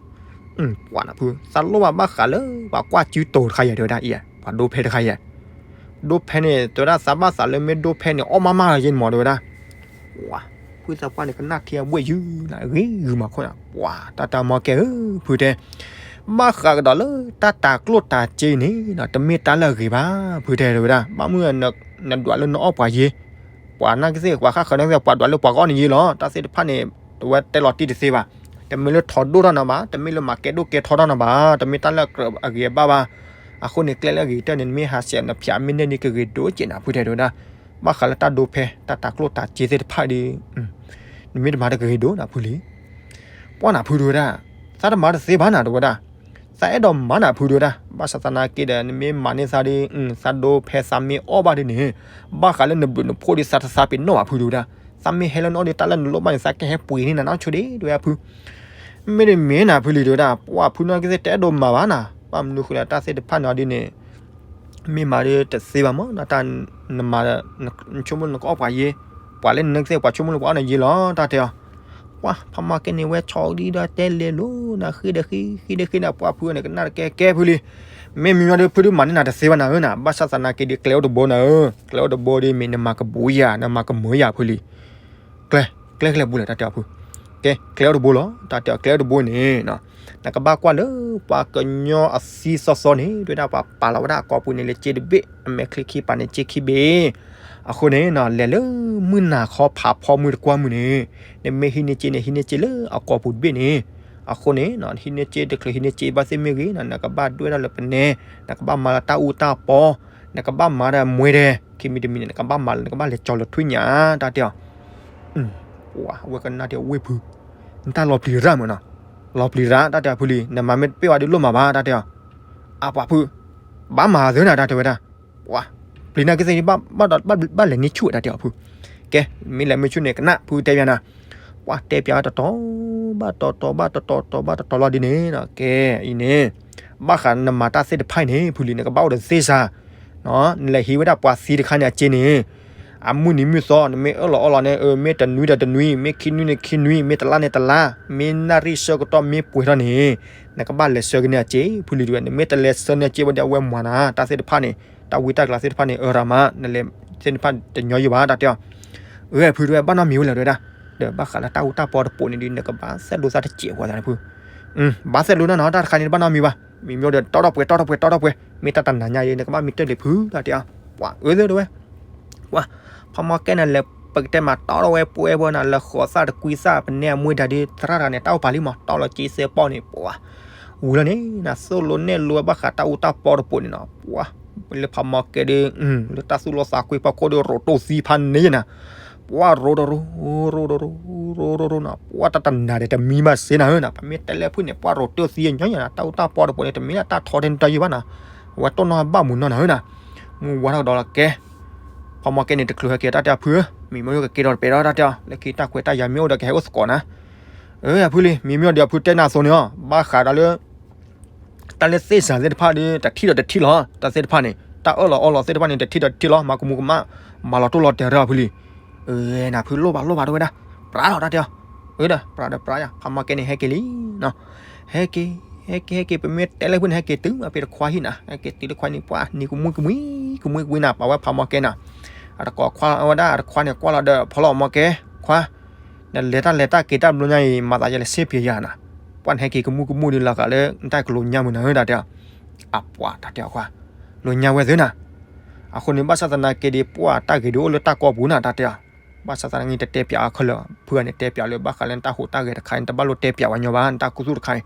ပှၤနၤဖု သးလိၣ်ဘၣ်ဘၣ်ဃးလၢ ပှၤကွၢ်စုတိၤတခါယဲၢ်တဲဝဲဒၣ်အံၤ ပှၤဒိဖဲတခါယဲၢ်, ဒိဖဲန့ၣ် တဲဝဲဒၣ်သးဘၣ်သးလၢမ့ၢ်ဒိဖဲန့ၣ် အီၣ်မးမးလီၤယဲၢ်န့ၣ်မးတဲဝဲဒၣ် ပှၤ ဖုသးပှၢ်န့ၣ် ကနၣ်ထံအဘှ့ၣ်ယုၢ်နၤ ဂ့ၤဂုာ်မးခိၣ်နၤ ပှၤ တၢ်တၢ်မီၢ်ကဲဧၢ ဖုတဲ, ဘၣ်ဃးကဒီးလၢတၢ်တၤကျိၣ်တၤစ့န့ၣ် တမ့ၢ်တၢ်လၢအဂ့ၤဘၣ် ဖုတဲတဲဝဲဒၣ် ဘၣ်မနုၤ နဒွးလၢနအီၣ်ပှၤယ့, ပှၤနာ်က့သ့ၣ် ပှၤဃၣ်ဃၢၤနာ်က့သ့ၣ် ပှၤဒွးလၢပှၤကအီၣ်န့ၣ်ယ့လီၤ တၢ်သ့ၣ်တဖၣ်န့ၣ် တဝဲတဲလီၤတံၢ်တသ့ဘၣ်, တမ့ၢ်လၢထီဒိၣ်ထီၣ်နၤဘၣ်, တမ့ၢ်လၢမၤကဲဒိၣ်ကဲထီထီၣ်နၤဘၣ်, တမ့ၢ်တၢ်လၢအကြၢးအဂ့ၤအဘၣ်ဘၣ်, အဃိန့ၣ် ကျဲလၢအဂ့ၤကတၢၢ်န့ၣ် နမ့ၢ်ဟးဆှဲးနဖၠးမ့ၢ်န့ၢ်န့ၣ် ကဂ့ၤဒိၣ်ကဲးနၤ ဖုတဲတဲဝဲဒၣ် ဘၣ်ဃးလၢတၢ်ဒိဖဲ တၢ်တၤကျိၣ်တၤစ့သ့ၣ်တဖၣ်ဒီး နမ့ၢ်တမၤတကဂ့ၤဒိၣ်နၤဖုလံ, ပှၤနၤဖုတဲဝဲဒၣ်, သးတမၤတသ့ဘၣ်နၤတဲဝဲဒၣ်, သးအဲၣ်ဒိးမၤနၤဖုတဲဝဲဒၣ်, ဘၣ်ဆၣ်သနာ်က့ဒီး နမ့ၢ်မၤန့ၢ်သးဒီး သးဒိဖဲသးမ့ၢ်အီၣ်ဘၣ်ဒ်န့ၣ်, ဘၣ်ဃးလၢနဘျုးနဖှိၣ်ဒီးသးတသးပ့ၤနီၣ်ဘၣ်ဖုတဲဝဲဒၣ်, သးမ့ၢ်ဟဲလၢနအိၣ်ဒီးတၢ်လၢနလိၣ်ဘၣ်န့ၣ် သးကဟဲပှ့ၤန့ၢ်နၤနီဆိဒံးတဲဝဲဒၣ်ဖု မ့တမ့ၢ်နၤဖုလံၤတဲဝဲဒၣ်, ပှၤဖုနာ်က့သ့ၣ်တအဲၣ်ဒိးမၤဘၣ်နၤ, ဘၣ်မနုၤဃိလဲၣ် တၢ်သ့ၣ်တဖၣ်န့ၣ်အီၤဒ်န့ၣ်, မ့ၢ်မၤဒီးတသ့ဘၣ်မး, နဆိကမိၣ်နကအီၣ်ပှၤယ့, ပှၤလၢနနၢ်က့သ့ၣ် ပှၤဆိကမိၣ်လၢပှၤအီၣ်နၤယ့လီၤ တၢ်တဲအီၤ, ပှၤဖးမီၢ်ကဲန့ၣ် ဝဲဆီဒံဒီးတဲလဲၤလိၤနၤ ဃ့ဒီးဃ့ ဃ့ဒီးဃ့ဒီး ပှၤဖုန့ၣ် ကနၣ်တကဲကဲဖုလံ, မ့ၢ်မံၤမံၤဒီး ဖုဒုးမၤန့ၢ်နၤတသ့ဘၣ်နၤ ဧၢနၤ, ဘၣ်ဆၣ်သနာ်က့ဒီး ကျဲအိၣ်တဘိနၤဧၢ, ကျဲအိၣ်တဘိဒီး မ့ၢ်နမၤကဘူးယၤ နမၤကမၢယၤဖုလံ ကျဲ ကျဲကျဲဘူးလဲၣ် တၢ်တဲအီၤဖု, ကဲ ကျဲအိၣ်တဘိလီၤ တၢ်တဲအီၤ ကျဲအိၣ်တဘိန့ၣ်, နကဘၣ်ကွၢ်လၢ ပှၤကညီအသံသီသီန့ၣ် တဲဝဲဒၣ် ပှၤပာ်လီၤဝဲဒၣ်အကိာ်ပူၤန့ၣ် လၢစ့တဘ့ၣ်, အမဲာ်ချံခံပၤန့ၣ် စ့ခံဘ့ၣ်, အဃိန့ၣ်နီၤ လဲၤလၢမုၢ်နၤခီဖးဖီမုၢ်တကွၢ်မုၢ်န့ၣ်, နမ့ၢ်ဟံးန့ၢ်စ့န့ၣ် ဟံးန့ၢ်စ့လၢအကိာ်ပူၤတဘ့ၣ်န့ၣ်, အဃိန့ၣ်နီၤ ဟံးန့ၢ်စ့တချုးဟံးန့ၢ်စ့ဘၣ်သ့ၣ်မ့ၢ်ဂ့ၤနီၤ နကဘၣ်ဒွဲၣ်တၢ်လၢပနဲ, နကဘၣ်မၤလၢတၢ်အူတၢ်ပီ, နကဘၣ်မၤဒီးမွဲဒဲး, ခံမံၤတမံၤန့ၣ် နကဘၣ်မၤလၢ နကဘၣ်လဲၤကၠီၤလၢထွံၣ်ညါ တၢ်တဲအီၤ. ပှၤဝဲကနၣ်တဲအီၤဝ့ၢ်ဖု, နတၢ်လီၤပျံၤရၣ်မးနီၤ, လီၤပျံၤရၣ် တၢ်တဲအီၤဖုလံ, နမၤမ့ၢ်တပ့ၢ်ဝဲဒီးလိၣ်မးဘၣ် တၢ်တဲအီၤ. အပှၤဖု, ဘၣ်မၤသုနၤ တၢ်တဲဝဲဒၣ်. ပှၤ, ပျံၤနၤကသ့ၣ် ဘၣ်လဲၤန့ၢ်ဆူၣ် တၢ်တဲအီၤဖု. ကဲ, မ့ၢ်လဲၤမ့ၢ်ဆူၣ်န့ၣ် ကနၣ်ဖုတဲပၠးနၤ. ပှၤတဲပၠးဝဲတတီၤဘၣ်တတီၤ ဘၣ်တတီၤ တတီၤ တတီၤလီၤဒ်န့ၣ်နီၤ, ကဲအံၤန့ၣ် ဘၣ်ဃးနမၤတၢ်သ့ၣ်တဖၣ်အံၤန့ၣ် ဖုလံ နကဘၣ်အိၣ်ဒီးသ့ၣ်စၢ်, နလဲၤဟံးဝဲဒၣ်ပှၤသံတခါန့ၣ် အစ့န့ၣ် အမုၢ်နံၤမုၢ်သီ နမ့ၢ်အၢၣ်လီၤအီလီၤန့ၣ် မ့ၢ်တနွံဒီးတနွံ, မ့ၢ်ခံနွံန့ၣ်ခံနွံ, မ့ၢ်တလါန့ၣ်တလါ, မ့ၢ်နၣ်ရံၣ်ဆၢကတီၢ်မ့ၢ်ပှဲၤထီၣ်န့ၣ် နကဘၣ်လဲၤဆှၢက့ၤန့ၢ်အစ့ ဖုလံတဲဝဲ. နမ့ၢ်တလဲၤဆှၢန့ၢ်အစ့ဝဲဒီး အဝဲမၤနၤ တၢ်သ့ၣ်တဖၣ်န့ၣ်, တၢ်ဝံတၢ်ကလၤသ့ၣ်တဖၣ်န့ၣ် အၢရၤမး, နလဲၤသ့ၣ်တဖၣ်တညီယံၤဘၣ် တၢ်တဲအီၤ. အၢ ဖုတဲဝဲ ဘၣ်နီတမံၤဝဲလဲၣ်တဲဝဲဒၣ်. ဒီးဘၣ်ဃးလၢတၢ်အူတၢ်ပီတပိၤန့ၣ်ဒီး နကဘၣ်သဲးလိသးတစဲးဃီသးန့ၣ်ဖု. ဘၣ်သဲးလိနီၤနီၤ တၢ်တခါန့ၣ်တဘၣ်နီတမံၤဘၣ်. မ့မ့ၢ်ဒီး တီထီၣ်ပှဲၤ တီထီၣ်ပှဲၤ တီထီၣ်ပှဲၤ, မ့ၢ်တၢ်တနၤညါအံၤ နကဘၣ်မ့ၢ်တဲလံဖု တၢ်တဲအီၤ. ပှၤအၢသ့ၣ်တဲဝဲ, ပှၤ, ဖးမီၢ်ကဲန့ၣ် လဲၤပကတဲမးတီထီၣ်ဝဲပှဲၤပှဲၤနီၤ, လဲၤဃီၤသၣ်တကွံသၣ် ပနဲအမွ့ဒၣ်ဒီး သရၣ်တဂၤန့ၣ် တၢ်အိၣ်ပာ်လံမး တီလီၤက့သဲပီၣ်န့ၣ် ပှၤ, ဝံၤလီၤန့ၣ်နီၤ သိၣ်လိနဲၣ်လိဝဲဘၣ်ဃးတၢ်အူတၢ်ပီတပိၤန့ၣ်နီၤ ပှၤ, လၢဖးမီၢ်ကဲဒီး လၢတၢ်သူၣ်လီသးကွံဖီခိၣ်ဒီး ရိးတိၢ်သံဖးန့ၣ်ယဲနၤ, ပှၤရိးတရိး, ရိးတရိး, ရိးတရိးနီၤ, ပှၤတၢ်တနၤဒီးတမံဘၣ်စ့နၤဧၢနီၤ, ပမ့ၢ်တဲလၢဖုန့ၣ် ပှၤရိးတိၢ်သံညီညီနၤ, တၢ်အူတၢ်ပီတပိၤန့ၣ် တမ့ၢ်ဒၣ်တၢ်ထီဒ်န့ၣ်တၢ်ယံၤဘၣ်နီၤ, အဝဲတိၢ်နီၣ်ဘၣ်မုာ်နီၢ်နၤဧၢနီၤ, မုၢ်ဝါထီၣ်ကဒီးလီၤကဲ, ဖးမီၢ်ကဲန့ၣ် တချုးဟဲက့ၤတၢ်တဲအီၤဖုဧၢ, မံၤမ့ၢ်ကက့ၤဒီးတပဲာ်ဒီးတၢ်တဲအီၤ, လၢခံတၢ်ခွဲးတၢ်ယာ်မ့ၢ်အိၣ်ဒီးကဟဲအိၣ်သကိးနၤ အၢ အဖုလံ, မ့မ့ၢ်ဒီးအဖုတဲနၤအသိးန့ၣ်လီၤ, ဘၣ်ဃးဒီးလၢ တၢ်လၢသ့ၣ်စၢ်သ့ၣ်တဖၣ်ဒီး တထံၣ်ဒီးတထံၣ်လီၤ, တၢ်သ့ၣ်တဖၣ်န့ၣ် တၢ်အၢၣ်လီၤအီလီၤသ့ၣ်တဖၣ်န့ၣ် တထံၣ်ဒီးတထံၣ်လီၤ, မၤကမူၤကမၣ်, မၤလီၤတိၢ်လီၤတဲာ်ရၢအဖုလံ, အၢ နဖုလိၣ်ဘၣ်လိၣ်ဘၣ်တဝဲဒၣ်, ပြးလီၤတၢ်တဲအီၤ, အၢဒီး ပြးဒီးပြးယၤ, ဖးမီၢ်ကဲန့ၣ် ဟဲက့ၤလံနီၤ, ဟဲက့ၤ ဟဲက့ၤ ဟဲက့ၤ ပမ့ၢ်တဲလၢဖုန့ၣ် ဟဲက့ၤတုၤမးဖဲတခွါဟံၣ်နၤ, ဟဲက့ၤတုၤတခွါန့ၣ် ပှၤနံၤကမှံကမှံ ကမှံကမှံနၤ, ပာ်ဝဲဖးမီၢ်ကဲနၤ, အတကိးခွါဝဲဒၣ် အတခွါန့ၣ် ကွၢ်လီၤဒီး ဖီလီၤမီၢ်ကဲ, ခွါ နလဲၤတၢ်လဲၤတၢ်က့ၤတၢ်ဘျီညါအံၤ မၤသးယဲလဲၤစ့ပျဲယၤနၤ, ပှၤနဟဲက့ၤကမူၤကမူၤဒ်လီၤဂာ်လၢ နတၢ်ကလိၤညါမုာ်နၤဧၢ တၢ်တဲအီၤ, အပှၤတၢ်တဲအီၤခွါ, လိၤညါဝဲသ့နၤ, အဃိန့ၣ် ဘၣ်ဆၣ်သနာ်က့ဒီး ပှၤတၢ်ဂ့ၤဒီးအိၣ်လၢတၢ်ကီၢ်ပူၤနၤ တၢ်တဲအီၤ, ဘၣ်ဆၣ်သနာ်က့ တတဲပျးအီၤခဲလၢာ်, ဖုဂၤန့ၣ် တဲပျးလၢဘၣ်ဃးလၢနတၢ်ဟူးတၢ်ဂဲၤတခါန့ၣ် တဘၣ်လိၣ်တဲပျးဝဲညီဘၣ်, နတၢ်ကူၣ်သူၣ်တခါန့ၣ်,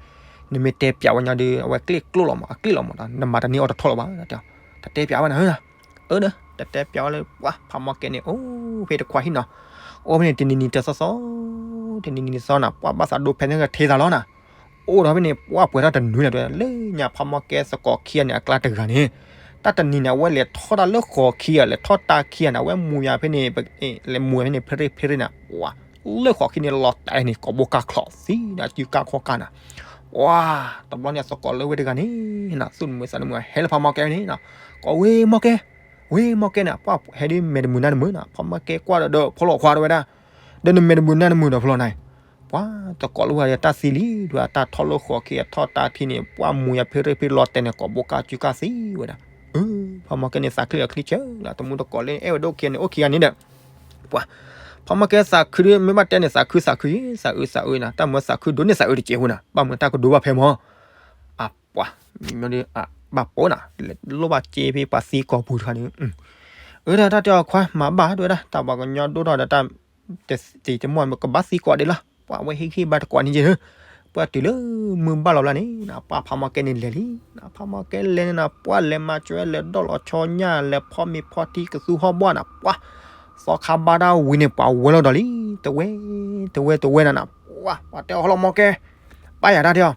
နမ့ၢ်တဲပျးဝဲညီဒီး အဝဲကျ့ၣ်ကျိၣ်လီၤမး အကျ့ၣ်လီၤမး, နမၤတန့ၢ်အီၤတထီၣ်လၢၤဘၣ်, တတဲပျးဝဲနၤဧၢ, အၢဒီး တတဲပျးဝဲလၢ ပှၤဖးမီၢ်ကဲန့ၣ် အိၣ်ဖဲတခွါဟံၣ်နီၤ, အိၣ်ဖဲန့ၣ် တနံၤနံၤတသီသီ, တနံၤနံၤတသီနီၤ, ပှၤဘၣ်သးဒိဖဲန့ၣ်ကထဲသးလီၤနၤ, အိၣ်ဒီးဖဲန့ၣ် ပှၤပှဲၤထီၣ်တနွံနၤတဲ လၢညါဖးမီၢ်ကဲသကိးခံဂၤန့ၣ် အကျါတဂၤန့ၣ်, တၢ်တနံၤန့ၣ် အဝဲလဲၤထီၣ်တၢ်လၢဃိးခံဂၤ လဲၤထီၣ်တၢ်ခံဂၤန့ၣ် အဝဲမူၤယၤဖဲန့ၣ်, လဲၤမူၤယၤဖဲန့ၣ် ဖ့ရ့ၣ်ဖ့ရ့ၣ်နၤ, ပှၤ လၢဃိးခံန့ၣ် လီၤတဲာ်န့ၣ် ကိာ်ဘိကၢ်ချီၣ်သံနၤ စုကၢ်ခီၣ်ကၢ်နၤ, ပှၤ တဘျီန့ၣ်သကိးလၢဝဲတဂၤန့ၣ်နၤ သူၣ်တမုာ်သးတမုာ် ဟဲလၢဖးမီၢ်ကဲန့ၣ်နၤ, ကိးဝဲမီၢ်ကဲ, ဝဲမီၢ်ကဲနၤ, ပှၤဟဲဒ်မဲာ်တမုာ်နၢ်တမုာ်နၤ, ဖးမီၢ်ကဲကွၢ်ဒီး ဒီးဖီလီၤခွါတဝဲဒၣ်, ဒီးနမဲာ်တမုာ်နၢ်တမုာ်ဒီးဖီလီၤနၤ, ပှၤသကိးလၢဝဲဒၣ်တၢ်သံလံ, ဒွးတၢ်ထီၣ်လၢဃိးခံအထီၣ်တၢ်ထံန့ၣ် ပှၤမူၤယၤဖ့ရ့ၣ်ဖ့ရ့ၣ်လီၤတဲာ်န့ၣ် ကိာ်ဘိကၢ်စုကၢ်သံဝဲဒၣ်, အၢ ဖးမီၢ်ကဲန့ၣ် သးချ့အချ့ဆၢလၢ တမူတကိးလၢ အဲၣ်ဝဲဒၣ်အိၣ်ခံဂၤန့ၣ် အိၣ်ခံဂၤန့ၣ်ဒီး ပှၤ ဖးမီၢ်ကဲသးခုဒ် မ့ၢ်ဘၣ်တဲန့ၣ် သးခုသးခု သးအုးသးအုးနၤ, တၢ်မၢသးခုဒိၣ်န့ၢ်သးအုးတစဲးဖိနၤ, ဘၣ်မနုၤတၢ်ကဒိဘၣ်ဖဲမီၢ်, အပှၤ မ့မ့ၢ်ဒီး ဘၣ်ပိာ်နၤ, လိၣ်ဘၣ်စ့ဖဲပှၤသံကိာ်ပူၤတခါန့ၣ်, အၢ ဒီးတၢ်တဲအီၤခွါ မၤဘၣ်တဝဲဒၣ် တၢ်ပှၤကညီဒိၣ်ထီၣ်ဒီးတၢ် တသ့တမီၢ် ကဘၣ်သံကွၢ်ဒံးလီၤ, ပှၤဝဲဟ့ၣ်ဂံၢ်ဘါတကွၢ်န့ၣ်က့ၤ, ပှၤတုၤလၢမုၢ်ဘၣ်လီၤဘျီန့ၣ်နၤ ပှၤဖးမီၢ်ကဲန့ၣ်လဲၤလံ, ဖးမီၢ်ကဲလဲၤန့ၣ်နၤ ပှၤလဲၤမၤစၢၤ လဲၤဒီၣ်လီၤဆီညၣ် လဲၤဖီမ့ၤဖီထံ ကသူဟီၣ်ဘှီၣ်နၤ ပှၤ, သီခါဘါတၢ်ဝံၤန့ၣ် ပှၤဝဲလီၤဒီးလံ, တဝဲ တဝဲ တဝဲနၤနၤ, ပှၤ ပှၤတဲအီၤဟီၣ်လီၤမီၢ်ကဲ, ပၢ်ယၤတၢ်တဲအီၤ,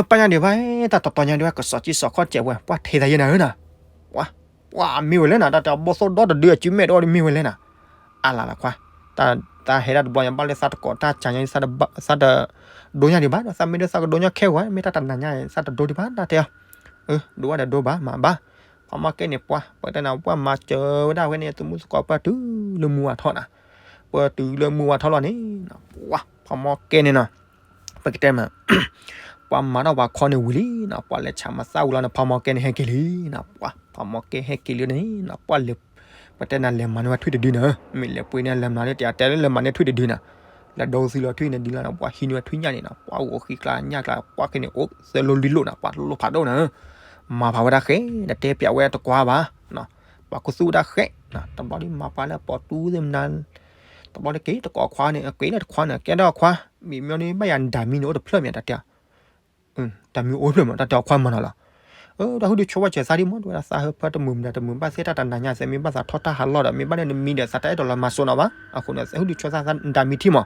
ပၢ်ညါဒံးဘၣ်, တၢ်တီတီညါဒံးဘၣ် ကစီၣ်ကံစီၣ်ခီၣ်စဲးဝဲ ပှၤထဲသးယဲနၤဧၢနၤ, ပှၤ ပှၤမ့ၢ်ဝဲလဲၣ်နၤ တၢ်တဲအီၤ ဘီၣ်သိၣ်ဒီတဒု အစုမဲာ်ဒီးမ့ၢ်ဝဲလဲၣ်နၤ, အလၤလီၤခွါ, တၢ်ဟဲဒၣ်တဘျီညါ ဘၣ်လၢသးတကိးတၢ်စၢ်ညါ သးတဒိညါဒံးဘၣ်ဒီး သးမ့ၢ်ဒၣ်သးကဒိညါခဲဂီၤ မ့ၢ်တၢ်တနၤညါ သးတဒိဒံးဘၣ် တၢ်တဲအီၤ, အၢ ဒိဘၣ်ဒီးဒိဘၣ် မၤဘၣ်, ဖးမီၢ်ကဲန့ၣ် ပှၤ ပှၤတဲနၤ ပှၤမၤစၢၤဝဲဒၣ်ဝဲန့ၣ် သမူသကိး ပှၤတုၤလၢမုၢ်ဝါထီၣ်နၤ, ပှၤတုၤလၢမုၢ်ဝါထီၣ်လီၤန့ၣ်, ပှၤ ဖးမီၢ်ကဲန့ၣ်နၤ ပကတဲမး ပှၤမၤထီၣ်ပှၤခီန့ၣ်ဝံၤလံနီၤ, ပှၤလဲၤဆးမၤသၣ်ဝံၤလီၤန့ၣ် ဖးမီၢ်ကဲန့ၣ်ဟဲက့ၤလံနီၤ, ပှၤ ဖးမီၢ်ကဲဟဲက့ၤလံန့ၣ်နီၤ, ပှၤလဲၤ ပတဲနၤလဲၤမၤန့ၢ်ဝဲထွံၣ်တဒုန့ၣ်, မ့ၢ်လဲၤပှ့ၤန့ၢ်လဲၤမၤန့ၢ်ထွံၣ်တဒုန့ၣ်, လဲၤဒိသံလီၤထွံၣ်န့ၣ်ဒုလီၤန့ၣ် ပှၤဟံးန့ၢ်ဝဲထွံၣ်ညၣ်န့ၣ်နီၤ, ပှၤဂီၤဃံကျါညၣ်ကျါ ပှၤက့ၤန့ၣ်အိၣ်သၢလိၤလွံၢ်လိၤနီၤ, ပှၤလိၣ်ဖးဒိၣ်န့ၣ်, မၤဖးဝဲဒၣ်ဃဲ တတဲပျးဝဲတကွၢ်ဘၣ်နီၤ, ပှၤကသူဝဲဒၣ်ဃဲး, တဘျီဒီးမၤပှၤလၢအပိာ်တူၢ်သ့ၣ်မနၤ, တဘျီဒီးက့ၤတကိးခွါန့ၣ် က့ၤလၢတခွါန့ၣ် ကဲထီၣ်ခွါ, မ့မ့ၢ်န့ၣ်ဘၣ်ယၤဒၣ်မံန့ၣ်အိၣ်တဖျၢၣ်မ့ၢ်တၢ်တဲ, တၢ်မံအိၣ်ဖျၢၣ်မ့ၢ်တၢ်တဲအခွါမၤနီၤလီၤ. တၢ်ဟုၣ်ဒုးဆိဝဲစဲးသးဒ်မ့ၢ် တဝဲဒၣ်သးဟၢဖၢတမုာ်မတၤတမုာ်ဘၣ်သ့ၣ်တၢ်တနၤညါစဲး မ့ၢ်ဘၣ်သးထီၣ်တၢ်ဟးလီၢ်ဒီး မ့ၢ်ဘၣ်လၢနမံဒီးသးတအဲၣ်ဒိးလီၤမၤစိးနီၤဘၣ်, အဃိန့ၣ် ဟုၣ်ဒုးဆိသးဒၣ်မံထံမး,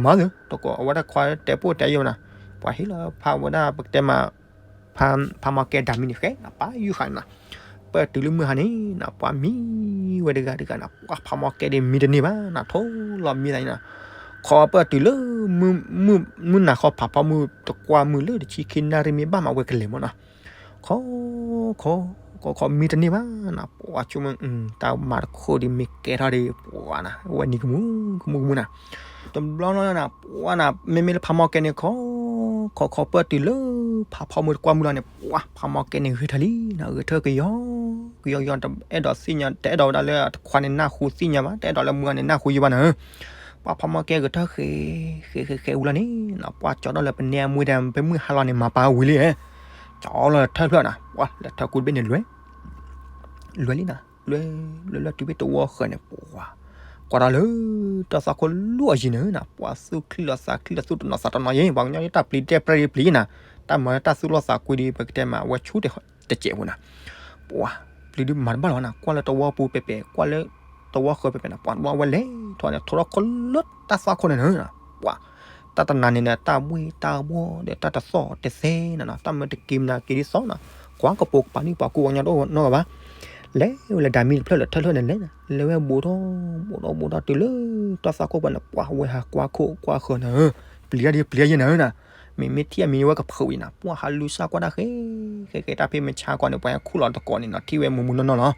မၤသ့ တကိးအဝဲဒၣ်ခွါတဲပိၢ်တဲယိာ်နၤ, ပှၤဟ့ၣ်လီၤဖးဝဲဒၣ်ပကတဲမး ဖးမီၢ်ကဲဒၣ်မံန့ၣ်ဃဲး ပၢ်ယုၢ်ဃာ်န့ၣ်နီၤ, ပၢၢ်တုၤလၢမုၢ်ဟါန့ၣ်နီၤ ပှၤမံဝဲတဂၤတဂၤနီၤ ပှၤဖးမီၢ်ကဲဒၣ်မံတန့ၢ်ဘၣ်နီၤ ထိၣ်လီၤမံသးန့ၣ်နီၤ, ခီပၢၢ်တုၤလၢ မုၢ်နၤခီဖးဖီမုၢ်တကွၢ်မုၢ်လၢတဆံခံနၣ်ရံၣ်မ့ၢ်ဘၣ်မးဝဲကလဲၤမးနီၤ, ခီ ခီ ခီ ခီမံတန့ၢ်ဘၣ်နီၤ ပှၤဆိကမိၣ် တၢ်မၤတခိၣ်ဒီးမ့ၢ်ကဲထီၣ်ဒီး ပှၤနီၤ ဝဲနံၤကမူကမူကမူနီၤ, တဘျီလီၤနီၤ ပှၤနီၤ မ့မ့ၢ်လၢဖးမီၢ်ကဲန့ၣ်ခီ ခီ ခီပၢၢ်တုၤလၢ ဖးဖီမုၢ်တကွၢ်မုၢ်လီၤန့ၣ် ပှၤဖးမီၢ်ကဲန့ၣ်ဂဲၤထၢၣ်လံနီၤ ဂဲၤထၢၣ်ကယီ ကယီကယီ တအဲၣ်ဒိးသ့ၣ်ညါ တအဲၣ်ဒိးဝဲဒၣ်လၢတခွါန့ၣ်နၢ်ဟူသ့ၣ်ညါဘၣ် တအဲၣ်ဒိးလၢမုၢ်ဂၤန့ၣ်နၢ်ဟူယိာ်ဘၣ်နီၤ, ပှၤဖးမီၢ်ကဲဂဲၤထၢၣ်ဃဲး ဃဲးဃဲးဃဲးဝံၤလီၤန့ၣ်နီၤ ပှၤကၠီထီၣ်လၢပနဲအမွ့ဒီး ပမုၢ်ဟါလီၤန့ၣ်မၤပာ်ဝံၤလံ, ကၠီလီၤထၢၣ်ဖျၢၣ်နီၤ ပှၤလဲၤထၢၣ်ကူတဘ့ၣ်န့ၣ်လွဲ လွဲလံနီၤ လွဲ လွဲလၢတုၤဘ့ၣ်တဝီဃၢၤန့ၣ် ပှၤ ကွၢ်တၢ်လၢ တၢ်သွၣ်ခိၣ်လိၣ်အယံၤန့ၣ်နီၤ ပှၤသူၣ်ချံလီၤသးချံလီၤသူၣ်တနီၤသးတနီၤယဲ ပှၤကညီဒ်တၢ်ပျံၤတဲပြဲၣ်ဒ်ပျံၤနီၤ, တၢ်မၤလၢတၢ်သူၣ်လီၤသးကွံဒ် ပကတဲမး အဝဲဆူတစဲးပူၤနီၤ, ပှၤ ပျံၤဒုးမၤတဘၣ်လီၤနီၤ ကွၢ်လၢတဝီပူၤပဲာ်ပဲာ် ကွၢ်လၢ တဝီဃၢၤပဲာ်ပဲာ်နီၤ ပှၤတဘျီဝဲလဲၤထီၣ်န့ၣ် ထိးထီၣ်ခိၣ်လၢတၢ်သွၣ်ခိၣ်န့ၣ်နီၤ, ပှၤ တၢ်တနၤန့ၣ်ဒီး တၢ်ဘှ့ၣ်တၢ်ဘှီၣ်ဒီးတၢ်တသီၣ်တသဲနီၤနီၤ တၢ်မၢတက့ၤမနုၤက့ၤဒ်သိးနီၤ, ကွၢ်ကပိာ်ကပၤန့ၣ် ပှၤကူပှၤကညီတအိၣ်နီတဂၤဘၣ်, လဲၤဝဲလၢဒၣ်မံတဖျၢၣ်လၢထၢၣ်ထၢၣ်န့ၣ်လဲၤနီၤ လဲၤဝဲဘူးထီၣ် ဘူးထီၣ်ဘူးထီၣ်တုၤလၢ တၢ်သွၣ်ခိၣ်ပှၤန့ၣ် ပှၤဝဲဟးကွၢ်ခိၣ်ကွၢ်ဃၢၤနီၤ, ပျံၤတၢ်ဒ်ပျံၤယဲၢ်နီၤ, မ့မ့ၢ်ထံၣ်အမံၤဝဲကဖုးဝံၤနီၤ ပှၤဟးလူၤစၢ်ကွၢ်တၢ်ဃဲ ဃဲဃဲတၢ်ဖဲမုၢ်ဆါကွၢ်န့ၣ် ပှၤဟဲခူၣ်လီၤသကိးန့ၣ်နီၤ ထံၣ်ဝဲမူမူနီၢ်နီၢ်လီၤ,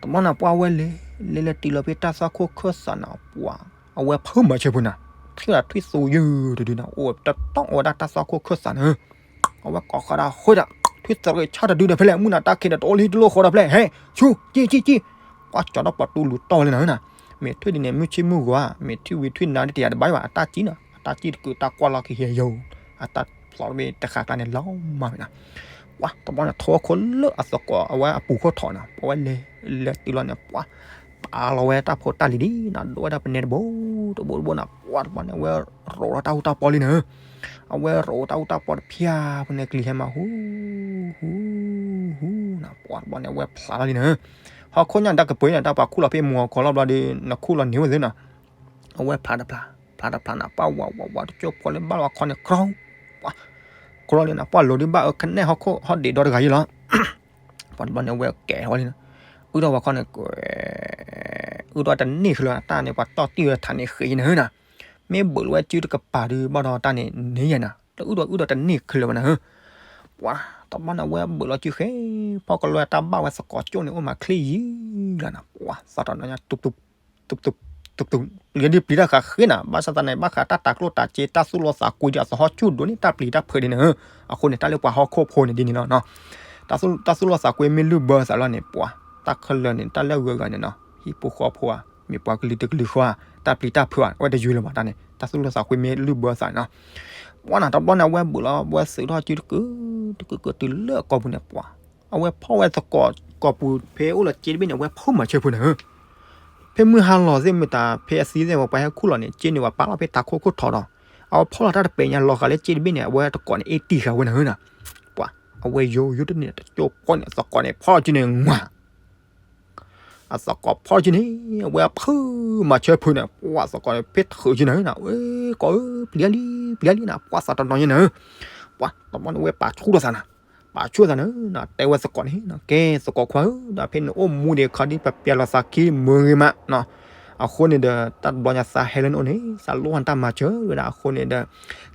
တဘျီနီၤ ပှၤဝဲလဲၤ လဲၤလဲၤတုၤလီၤဖဲတၢ်သွၣ်ခိၣ်ခၢၣ်သးနီၤ ပှၤ အဝဲဖုးမၤဆၢဖုးနီၤ, ထံၣ်လီၤထွံၣ်သူယုၢ်တဒုနီၤ အိၣ်တတီၢ်အိၣ်ဝဲဒၣ်တၢ်သွၣ်ခိၣ်ခၢၣ်သးန့ၣ်, အဝဲကိးဃီဒီးဃိဒီး ထွံၣ်သရ့ၣ်ဆၣ်တဒုဒီးဖဲလဲၣ် မုၢ်နၤတၢ်ခံးဒီးတအိၣ်လၢဟံၣ်တလိၣ်ဃီဒီးဖဲလဲၣ် ဟဲ ဆူ ကံၣ်ကံၣ်ကံၣ်, ပှၤကၠီထီၣ်ပှၤတူလူၤတီၢ်ဝဲလံနီၤ, မ့ၢ်ထွံၣ်ဒ်န့ၣ် မုၢ်ဆ့ၣ်မုၢ်ဂီၤဧါ မ့ၢ်ထွံၣ်ဝံၤထွံၣ်နၤဒ်တယၤတဘၣ်ဘၣ် အတၢ်ကံၣ်နီၤ အတၢ်ကံၣ်တကုာ်တၢ်ကွၢ်လီၤကဟဲယိာ်, အတၢ်ဖျိးတဘ့ၣ်တဃာ်ကျါန့ၣ်လီၤမၢ်ဝဲနီၤ ပှၤတဘျီန့ၣ် ထိးခိၣ်လၢအသကိးအဝဲအပူၤခိၣ်ထီၣ်နီၤ ပှၤဝဲလဲၤ လဲၤတုၤလီၤန့ၣ် ပှၤ ပာ်လီၤဝဲတၢ်ဖိတၢ်လံၤဒ်နီၤ ဒိးဝဲဒၣ်ပနဲတဘိ တဘိတဘိနီၤ ပှၤတဘျီန့ၣ် အဝဲရိးလီၤတၢ်အူတၢ်ပီလံနီၤ, အဝဲရိးတၢ်အူတၢ်ပီတဖျၢၣ်ဖဲန့ၣ် ကလံၤဟဲမး ဟူ ဟူ ဟူနီၤ ပှၤတဘျီန့ၣ် အဝဲဖျါထီၣ်လံနီၤ, ဟီၣ်ခိၣ်ညါတၢ်ကပၢၤန့ၣ် တၢ်ပှၤခူၣ်လီၤဖဲမုၢ်ဂီၤခီလီၤဘျီဒီး နခူၣ်လီၤန့ၢ်ဝဲသ့နီၤ အဝဲဖျါတဖျါ ဖျါတဖျါနီၤ ပှၤဝးဝးဝးတကၠိၢ်ဖိလၢဘၣ်လီၤခီန့ၣ် ကြီ ပှၤ ကြီလီၤလံနီၤ ပှၤလိၤဒုးဘၣ်အၢ ကနဲၣ်ဟီၣ်ခိၣ်ဟီၣ်ဒံးဒီတဂၤယဲလီၤ ပှၤတဘျီန့ၣ် အဝဲကဲထီၣ်လံနီၤ, အုၣ်ထီၣ်ဝဲခီန့ၣ် ကွဲ အုၣ်ထီၣ်တန့ၢ်ခဲလၢာ် တၢ်န့ၣ် ပှၤတီၢ်တံၢ်ဝဲထးန့ၣ်ဃ့နီၤနီၤ, မ့ၢ်ဘုးလီၤဝဲစုတကပၤဒုးဘၣ်ဒီးတၢ်န့ၣ်န့ၢ်ယဲနီၤ လၢအုၣ်ဒီးအုၣ်ဒီးတန့ၢ်ခဲလၢာ်ဘၣ်နီၤ, ပှၤ တဘျီန့ၣ် အဝဲဘုးလီၤစုဃ့ ဖီၣ်ကလီတၢ်ဘၣ်ဝဲသကိးကၠိၣ်န့ၣ် အိၣ်မးချ့ယံၤလီၤနီၤ ပှၤ သးတနီၤညါ တုး တုး တုး တုး ပျံၤဒ်ပျံၤတၢ်ဃးဃ့နီၤ ဘၣ်ဆၣ်သနာ်က့ ဘၣ်ဃးတၢ်တၤကျိၣ်တၤစ့ တၢ်သူၣ်လီသးကွံဒ်အသဟီၣ်ဆူၣ်ဒိၣ်န့ၣ် တၢ်ပျံၤတၢ်ဖုးဒ်န့ၣ်, အဃိန့ၣ် တၢ်လၢပှၤဟီၣ်ခိၣ်ဖိန့ၣ်ဒ်န့ၣ်လီၤနီၤ, တၢ်သူၣ်လီသးကွံမ့ၢ်လုၢ်ဘၢသးလီၤန့ၣ် ပှၤ တၢ်ခဲလၢာ်န့ၣ် တၢ်လၢအဂုၤအဂၤန့ၣ်နီၤ ဟံၣ်ဖိဃီဖိဧါ မ့ၢ်ပှၤကလုာ်တကလုာ်ဃီဧါ တၢ်ပျံၤတၢ်ဖုးဧါ အဝဲတယုၢ်လၢၤဘၣ်တၢ်န့ၣ် တၢ်သူၣ်လီသးကွံမ့ၢ်လုၢ်ဘၢသးန့ၣ်နီၤ, ပှၤနီၤ တဘျီန့ၣ် အဝဲဘုးလီၤ အဝဲသုးထီၣ်စုတကုာ် တကုာ်ကုာ်တုၤလၢအကိာ်ပူၤန့ၣ် ပှၤ အဝဲဖီၣ်ဝဲသကိးကိာ်ပူၤဖဲအိၣ်လီၤစ့တဘ့ၣ်န့ၣ် အဝဲဖုးမၤဆၢဖုးန့ၣ် ဖဲမုၢ်ဟါလီၤသ့ၣ်မတၤ ဖဲအသံသ့ၣ်ဝဲ ပှၤဟဲခူၣ်လီၤန့ၣ် စ့န့ၣ် ပှၤပာ်လီၤဖဲတၤခိၣ်ခိၣ်ထီၣ်ဒီး အဝဲဖီၣ်လီၤတၢ်တပဲာ်ညါလီၤဃာ်လၢစ့တဘ့ၣ်န့ၣ် အဝဲသကိးန့ၣ် အ့ၣ်တံၢ်ဃာ်ဝဲန့ၣ်နီၤ, ပှၤ အဝဲယိယိတန့ၢ် တကၠိၢ်ဖိန့ၣ် သကိးန့ၣ် ဖီၣ်လီၤစုန့ၣ် ငွၤ အသကိးဖီၣ်လီၤစုန့ၣ် အဝဲဖုးမၤဆၢဖုးန့ၣ် ပှၤသကိးန့ၣ် ဖဲထုးစုန့ၣ်နီၤ ဝဲ ကိးဧၢ ပျံၤလံ ပျံၤလံနီၤ ပှၤသးတနီၤညါန့ၣ် ပှၤ တဘျီန့ၣ် ဝဲပာ်ဆူၣ်လိာ်သးနီၤ ပာ်ဆူၣ်သးန့ၣ်နီၤ တဲဝဲသကိးန့ၣ်နီၤ ကဲ သကိးခွါဧၢ ဒီးဖဲနအိၣ်မူဒံးခီဒ် ပပျဲလီၤသးခံမုၢ်ဂ့ၤမးနီၤ အဃိန့ၣ်ဒီး တၢ်တဘျီညါသးဟဲလၢနအိၣ်န့ၣ် သးလိၣ်ဘၣ်နတၢ်မၤစၢၤဝဲဒၣ် အဃိန့ၣ်ဒီး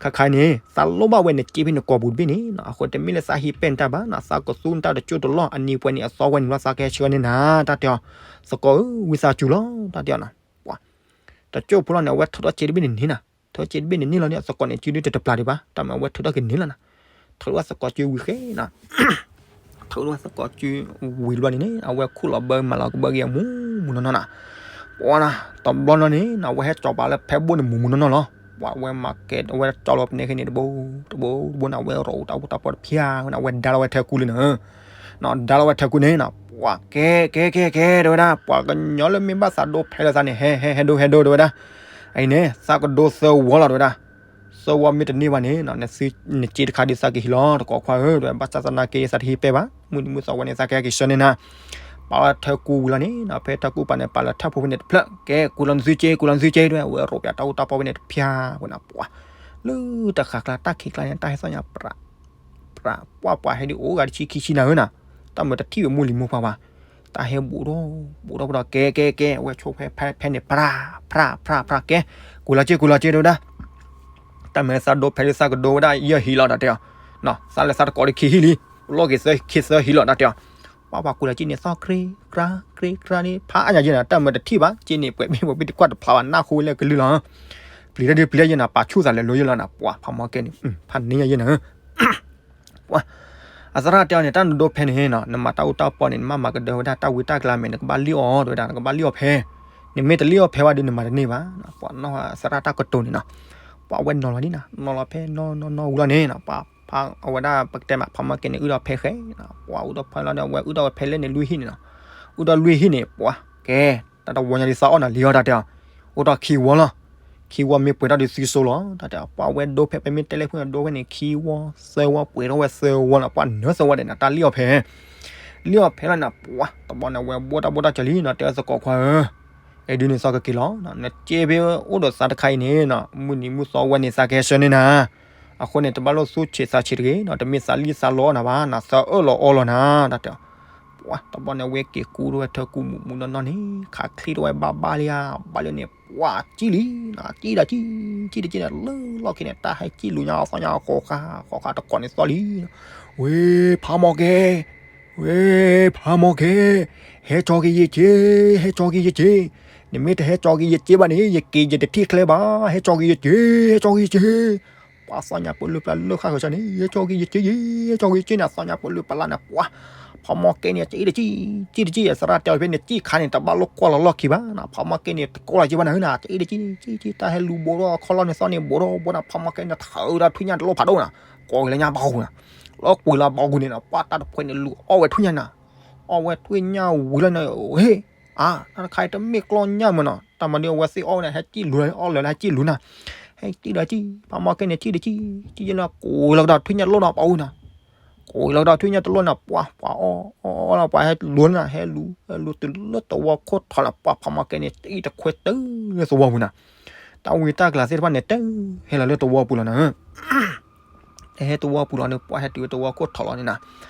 ခါခါအံၤန့ၣ် သးလိၣ်ဘၣ်ဝဲနစ့ဖဲနကိာ်ပူၤတဘ့ၣ်န့ၣ်နီၤ အဃိတမ့ၢ်လၢသးဟ့ၣ်ပဲၣ်နတၢ်ဘၣ်နီၤ သးကသူနတၢ်တကၠိၢ်တလီၢ် အနံၤပှဲၤန့ၣ် အသီဝဲန့ၣ်လီၤ သးကဟဲဆှၢန့ၢ်နၤ တၢ်တဲအီၤ သကိးဧၢ ဝံသးစူၤလီၤ တၢ်တဲအီၤနီၤ ပှၤ တကၠိၢ်ဖိလီၤန့ၣ် အဝဲထုးထီၣ်စ့တဘ့ၣ်န့ၣ်န့ၣ်နီၤ ထုးစ့တဘ့ၣ်န့ၣ်န့ၣ်လီၤန့ၣ် အသကိးန့ၣ် စုဒုတတပျၢ်ဒံးဘၣ် တၢ်မၤအဝဲထုးထီၣ်က့ၤန့ၣ်လီၤနီၤ ထုးထီၣ်ဝဲသကိးစုဝံၤဃဲနီၤ ထုးထီၣ်ဝဲသကိးစုဝံၤတဘျီန့ၣ်န့ၣ် အဝဲခူၣ်လီၤဘၢမၤလီၤကဘၢက့ၤအမူမူနီၢ်နီၢ်နီၤ ပှၤနီၤ တဘျီနီၤန့ၣ် အဝဲဟဲကၠီၤပာ်လၢဖဲဘိၣ်န့ၣ်မူမူနီၢ်နီၢ်လီၤ ပှၤအဝဲမၤကဲ အဝဲကၠီလီၤပနဲခဲန့ၣ် တဘိ တဘိ တဘိန့ၣ် အဝဲရိးတၢ်အိၣ်တၢ်ပီတဖၣ်ဝဲန့ၣ် အဝဲဒါလီၤဝဲထဲကူလံနီၤ ဒါလီၤဝဲထၢကူန့ၣ်နီၤ, ပှၤကဲ ကဲ ကဲ ကဲ တဲဝဲဒၣ်, ပှၤကညီလၢမ့ၢ်ဘၣ်သးဒိဖဲလၢသးန့ၣ် ဟဲ ဟဲ ဟဲဒိ ဟဲဒိ တဲဝဲဒၣ်. အံၤန့ၣ် သးကဒိသၢဝီလီၤ တဲဝဲဒၣ်. သၢဝီမ့ၢ်တန့ၢ်ဘၣ်န့ၣ် နစ့တခါဒ်သးကဟံးလီၤ သကိးခွါဧၢ တဲဝဲ, ဘၣ်ဆၣ်သနာ်က့ သးတဟံးပဲဘၣ်, မုၢ်နံၤမုၢ်သီဝဲန့ၣ် သးကဟဲက့ၤဆှၢန့ၢ်နၤ. ပာ်ဝဲထၢကူဝံၤလီၤန့ၣ်နီၤ, ဖဲထၢကူပာ်န့ၣ် ပာ်လၢထၢဖူဖဲန့ၣ်တဖျၢၣ်, ကဲ ကူလီၤနသုက့ ကူလီၤနသုက့ တဲဝဲ, ဝဲရိးပၠးတၢ်အူတၢ်ပီဖဲန့ၣ်တဖၠါဝဲနီၤ, ပှၤ လၢတၢ်ဃးကျါ တၢ်ခံးကျါန့ၣ် တၢ်ဟဲသီၣ်ညါ ပြး ပြး ပှၤ ပှၤဟဲဒ်အိၣ်ဂၤတဆံခံဆံနၤဧၢနီၤ, တၢ်မၤတထံၣ်ဝဲမုၢ်လံၤမိၢ်ပှၢ်ဘၣ်. တၢ်ဟဲဘူးထီၣ် ဘူးထီၣ်ဘူးထီၣ် ကဲ ကဲ ကဲ အဝဲဆိဖဲ ဖဲ ဖဲန့ၣ် ဖြး ဖြး ဖြး ဖြး ကဲ ကူလီၤက့ ကူလီၤက့ တဲဝဲဒၣ်. တၢ်မၤသးဒိဖဲဒ်သးကဒိဝဲဒၣ် ယဲၢ်ဟံးလီၤ တၢ်တဲအီၤ, သးလၢသးတကိးဒီးခံဟံၣ်လံ, လီၢ်က့ၤသၢ ခံသၢဟံၣ်လီၤ တၢ်တဲအီၤ. ပှၤ ပှၤကူလီၤက့န့ၣ် သီၣ် ကြ့ ကြ့ ကြ့န့ၣ် ဖးအါညါယဲၢ်နီၤ, တၢ်မၤတထံၣ်ဘၣ် က့န့ၣ် ပှဲၤမ့ၢ်ပှဲၤမ့ၢ်တကွၢ်တဖျါဘၣ် နၢ်ဟူလၢကလုၢ်လီၤ. ပျံၤတၢ်ဒုးပျံၤတၢ်ယဲၢ်နီၤ, ပာ်ဆူၣ်သးလဲၤလိၤယဲၢ်လီၤနီၤ, ပှၤ ဖးမီၢ်ကဲန့ၣ် ဖးန့ၢ်ညါယဲၢ်နီၤ ပှၤ အသရၣ်တဲအီၤန့ၣ် တၢ်နဒိဖဲန့ၣ်နီၤ, နမၤတၢ်အူတၢ်ပီန့ၣ် နမ့ၢ်မၤကဒၢဝဲဒၣ်တၢ်ဝံတၢ်ကျါမဲာ် နကဘၣ်လံၣ်အီၣ် တဲဝဲဒၣ်, နကဘၣ်လံၣ်အီၣ်ဖဲ, နမ့ၢ်တလံၣ်အီၣ်ဖဲဘၣ်ဒီး နမၤတန့ၢ်ဘၣ်. ပှၤနီၢ်သရၣ်တၢ်ကတိၤန့ၣ်နီၤ, ပှၤဝဲနီၤလီၤဒ်နီၤ, နီၤလီၤဖဲနီၤနီၤနီၤဝံၤလီၤန့ၣ်နီၤ, ပှၤဖးအဝဲဒၣ် ပကတဲမး ဖးမီၢ်ကဲန့ၣ် အုၣ်ဒီးဖဲဃဲနီၤ, ပှၤအုၣ်ဒီးဖဲလီၤဒီး အဝဲအုၣ်ဒီးဖဲလၢန့ၣ်လွံၢ်ဟံၣ်န့ၣ်နီၤ, အုၣ်ဒီးလွံၢ်ဟံၣ်န့ၣ် ပှၤ ကဲ တၢ်တဝီညါဒ်သးအီၣ်နီၤ လံအီၣ် တၢ်တဲအီၤ, အိၣ်ဒီးခံဝီလီၤ. ခံဝီမ့ၢ်ပှဲၤထီၣ်ဒီးသံစိလီၤ တၢ်တဲအီၤ, ပှၤဝဲဒိဖဲ ပမ့ၢ်တဲလၢဖုန့ၣ် ဒိဖဲန့ၣ် ခံဝီ သၢဝီ ပှဲၤထီၣ်ဝဲသၢဝီလီၤ, ပှၤနၢသၢဝီဒီးနီၤ တၢ်လံၣ်အီၣ်ဖဲ လံၣ်အီၣ်ဖဲလီၤန့ၣ် ပှၤတဘျီန့ၣ် ဝဲဘိၣ်တၢ်ဘိၣ်တၢ်စၢၤလံနီၤ, တဲအီၤ သကိးခွါဧၢ, အဲၣ်ဒုးန့ၣ်သီကက့ၤလီၤ, နက့ဖဲအိၣ်ဒီးသးတခါအံၤန့ၣ်နီၤ, မုၢ်နံၤမုၢ်သီဝဲန့ၣ် သးကဟဲဆှၢန့ၢ်နၤ, အဃိန့ၣ် တဘၣ်လိၣ်သူၣ်ဆံးသးဆံးတဂ့ၤနီၤ, တမ့ၢ်သးလံၣ်သးလီအီၣ်နၤဘၣ်နီၤ, သးအၢၣ်လီၤအီလီၤနၤ တၢ်တဲအီၤ. ပှၤတဘျီန့ၣ် ဝဲက့ၤကူထီၣ်ဝဲထၢကူမူးမူးနီၢ်နီၢ်န့ၣ် ခးချ့ထီၣ်ဝဲဘၣ်ဘၣ်လံဧါ, ဘၣ်လံန့ၣ် ပှၤစံၣ်လံနီၤ, စံၣ်ဒီးစံၣ် စံၣ်ဒီးစံၣ်န့ၣ် လၢလီၢ်ခံန့ၣ် တၢ်ဟဲစံၣ်လူၤညါအီၣ်သီၣ်ညါအီၣ်ဃိးဃါ ဃိးဃါတကိးန့ၣ်သီၣ်လံနီၤ, ဝ့ၢ် ဖးမီၢ်ကဲ ဝ့ၢ် ဖးမီၢ်ကဲ, ဟဲကၠီက့ၤယက့ၤ, ဟဲကၠီက့ၤယက့ၤ, နမ့ၢ်တဟဲကၠီက့ၤယက့ၤဘၣ်န့ၣ် ယက့ၤယတထံၣ်ချဲဘၣ်, ဟဲကၠီက့ၤယက့ၤ, ဟဲကၠီက့ၤယက့ၤ. ပှၤသီၣ်ညါပၢၢ်လၢပျၢ်လၢဃၣ်ဃၢၤဆၢန့ၣ် ဟဲကၠီက့ၤယက့ၤ, ဟဲကၠီက့ၤယက့ၤန့ၣ် သီၣ်ညါပၢၢ်လၢပျၢ်လၢန့ၣ် ပှၤ ဖးမီၢ်ကဲန့ၣ် စံၣ်ဒီးစံၣ် စံၣ်ဒီးစံၣ်, သရၣ်တဲအီၤဖဲန့ၣ် စံၣ်ခါန့ၣ် တဘၣ်လိၣ်ကွၢ်လီၤလီၢ်ခံဘၣ်နီၤ, ဖးမီၢ်ကဲန့ၣ် တကိးလီၤက့ၤဘၣ်နၤဧၢနီၤ, စံၣ်ဒီးစံၣ် စံၣ် စံၣ် တၢ်ဟဲလူၤဘိးထီၣ်ခီၣ်လီၢ်န့ၣ်သီၣ်န့ၣ် ဘိးထီၣ်ဘိးန့ၣ် ဖးမီၢ်ကဲန့ၣ် ထၢဒီးထွံၣ်ညၣ်တလိၣ်ဖးဒိၣ်နီၤ, ကိးက့ၤလၢညါဘၣ်ဟူနီၤ, လီၤကွံာ်လၢဘၣ်ဟူန့ၣ်နီၤ ပှၤတၢ်တဖှဲန့ၣ် လူၤအီၣ်ဝဲထွံၣ်ညၣ်နီၤ, အီၣ်ဝဲထွံၣ်ညၣ်ဝံၤလီၤန့ၣ် ဟ့ၣ် အါ တၢ်တခါအံၤတမ့ၢ်ကျီၢ်ညၣ်မးနီၤ, တၢ်မၤဒ်အဝဲသ့ၣ်အီၣ်ဝဲန့ၣ် ဟဲစံၣ်လူၤလီၤ အီၣ်လၢာ်လၢဟဲစံၣ်လူၤနၤ, ဟဲစံၣ်ဒီးစံၣ် ဖးမီၢ်ကဲန့ၣ် စံၣ်ဒီးစံၣ် စံၣ်ယဲၢ်လီၤ ကိးလီၤကဒီးထွံၣ်ညၣ်တလိၣ်နီၤ ပှၤအူနီၤ, ကိးလီၤကဒီးထွံၣ်ညၣ်တလိၣ်နီၤ ပှၤ ပှၤအီၣ်အီၣ်အီၣ်လီၤ ပှၤဟဲလူၤနီၤ ဟဲလူၤ ဟဲလူၤတုၤလၢသဝီခိၣ်ထီၣ်လီၤ ပှၤ ဖးမီၢ်ကဲန့ၣ် စံၣ်တခွဲတုၤလၢသဝီပူၤနီၤ, တၢ်ဝံတၢ်ကျးသ့ၣ်တဖၣ်န့ၣ် တဟဲလီၤလၢသဝီပူၤလီၤနီၤ တဟဲသဝီပူၤလီၤန့ၣ် ပှၤဟဲတုၤဝဲသဝီခိၣ်ထီၣ်လီၤန့ၣ်နီၤ,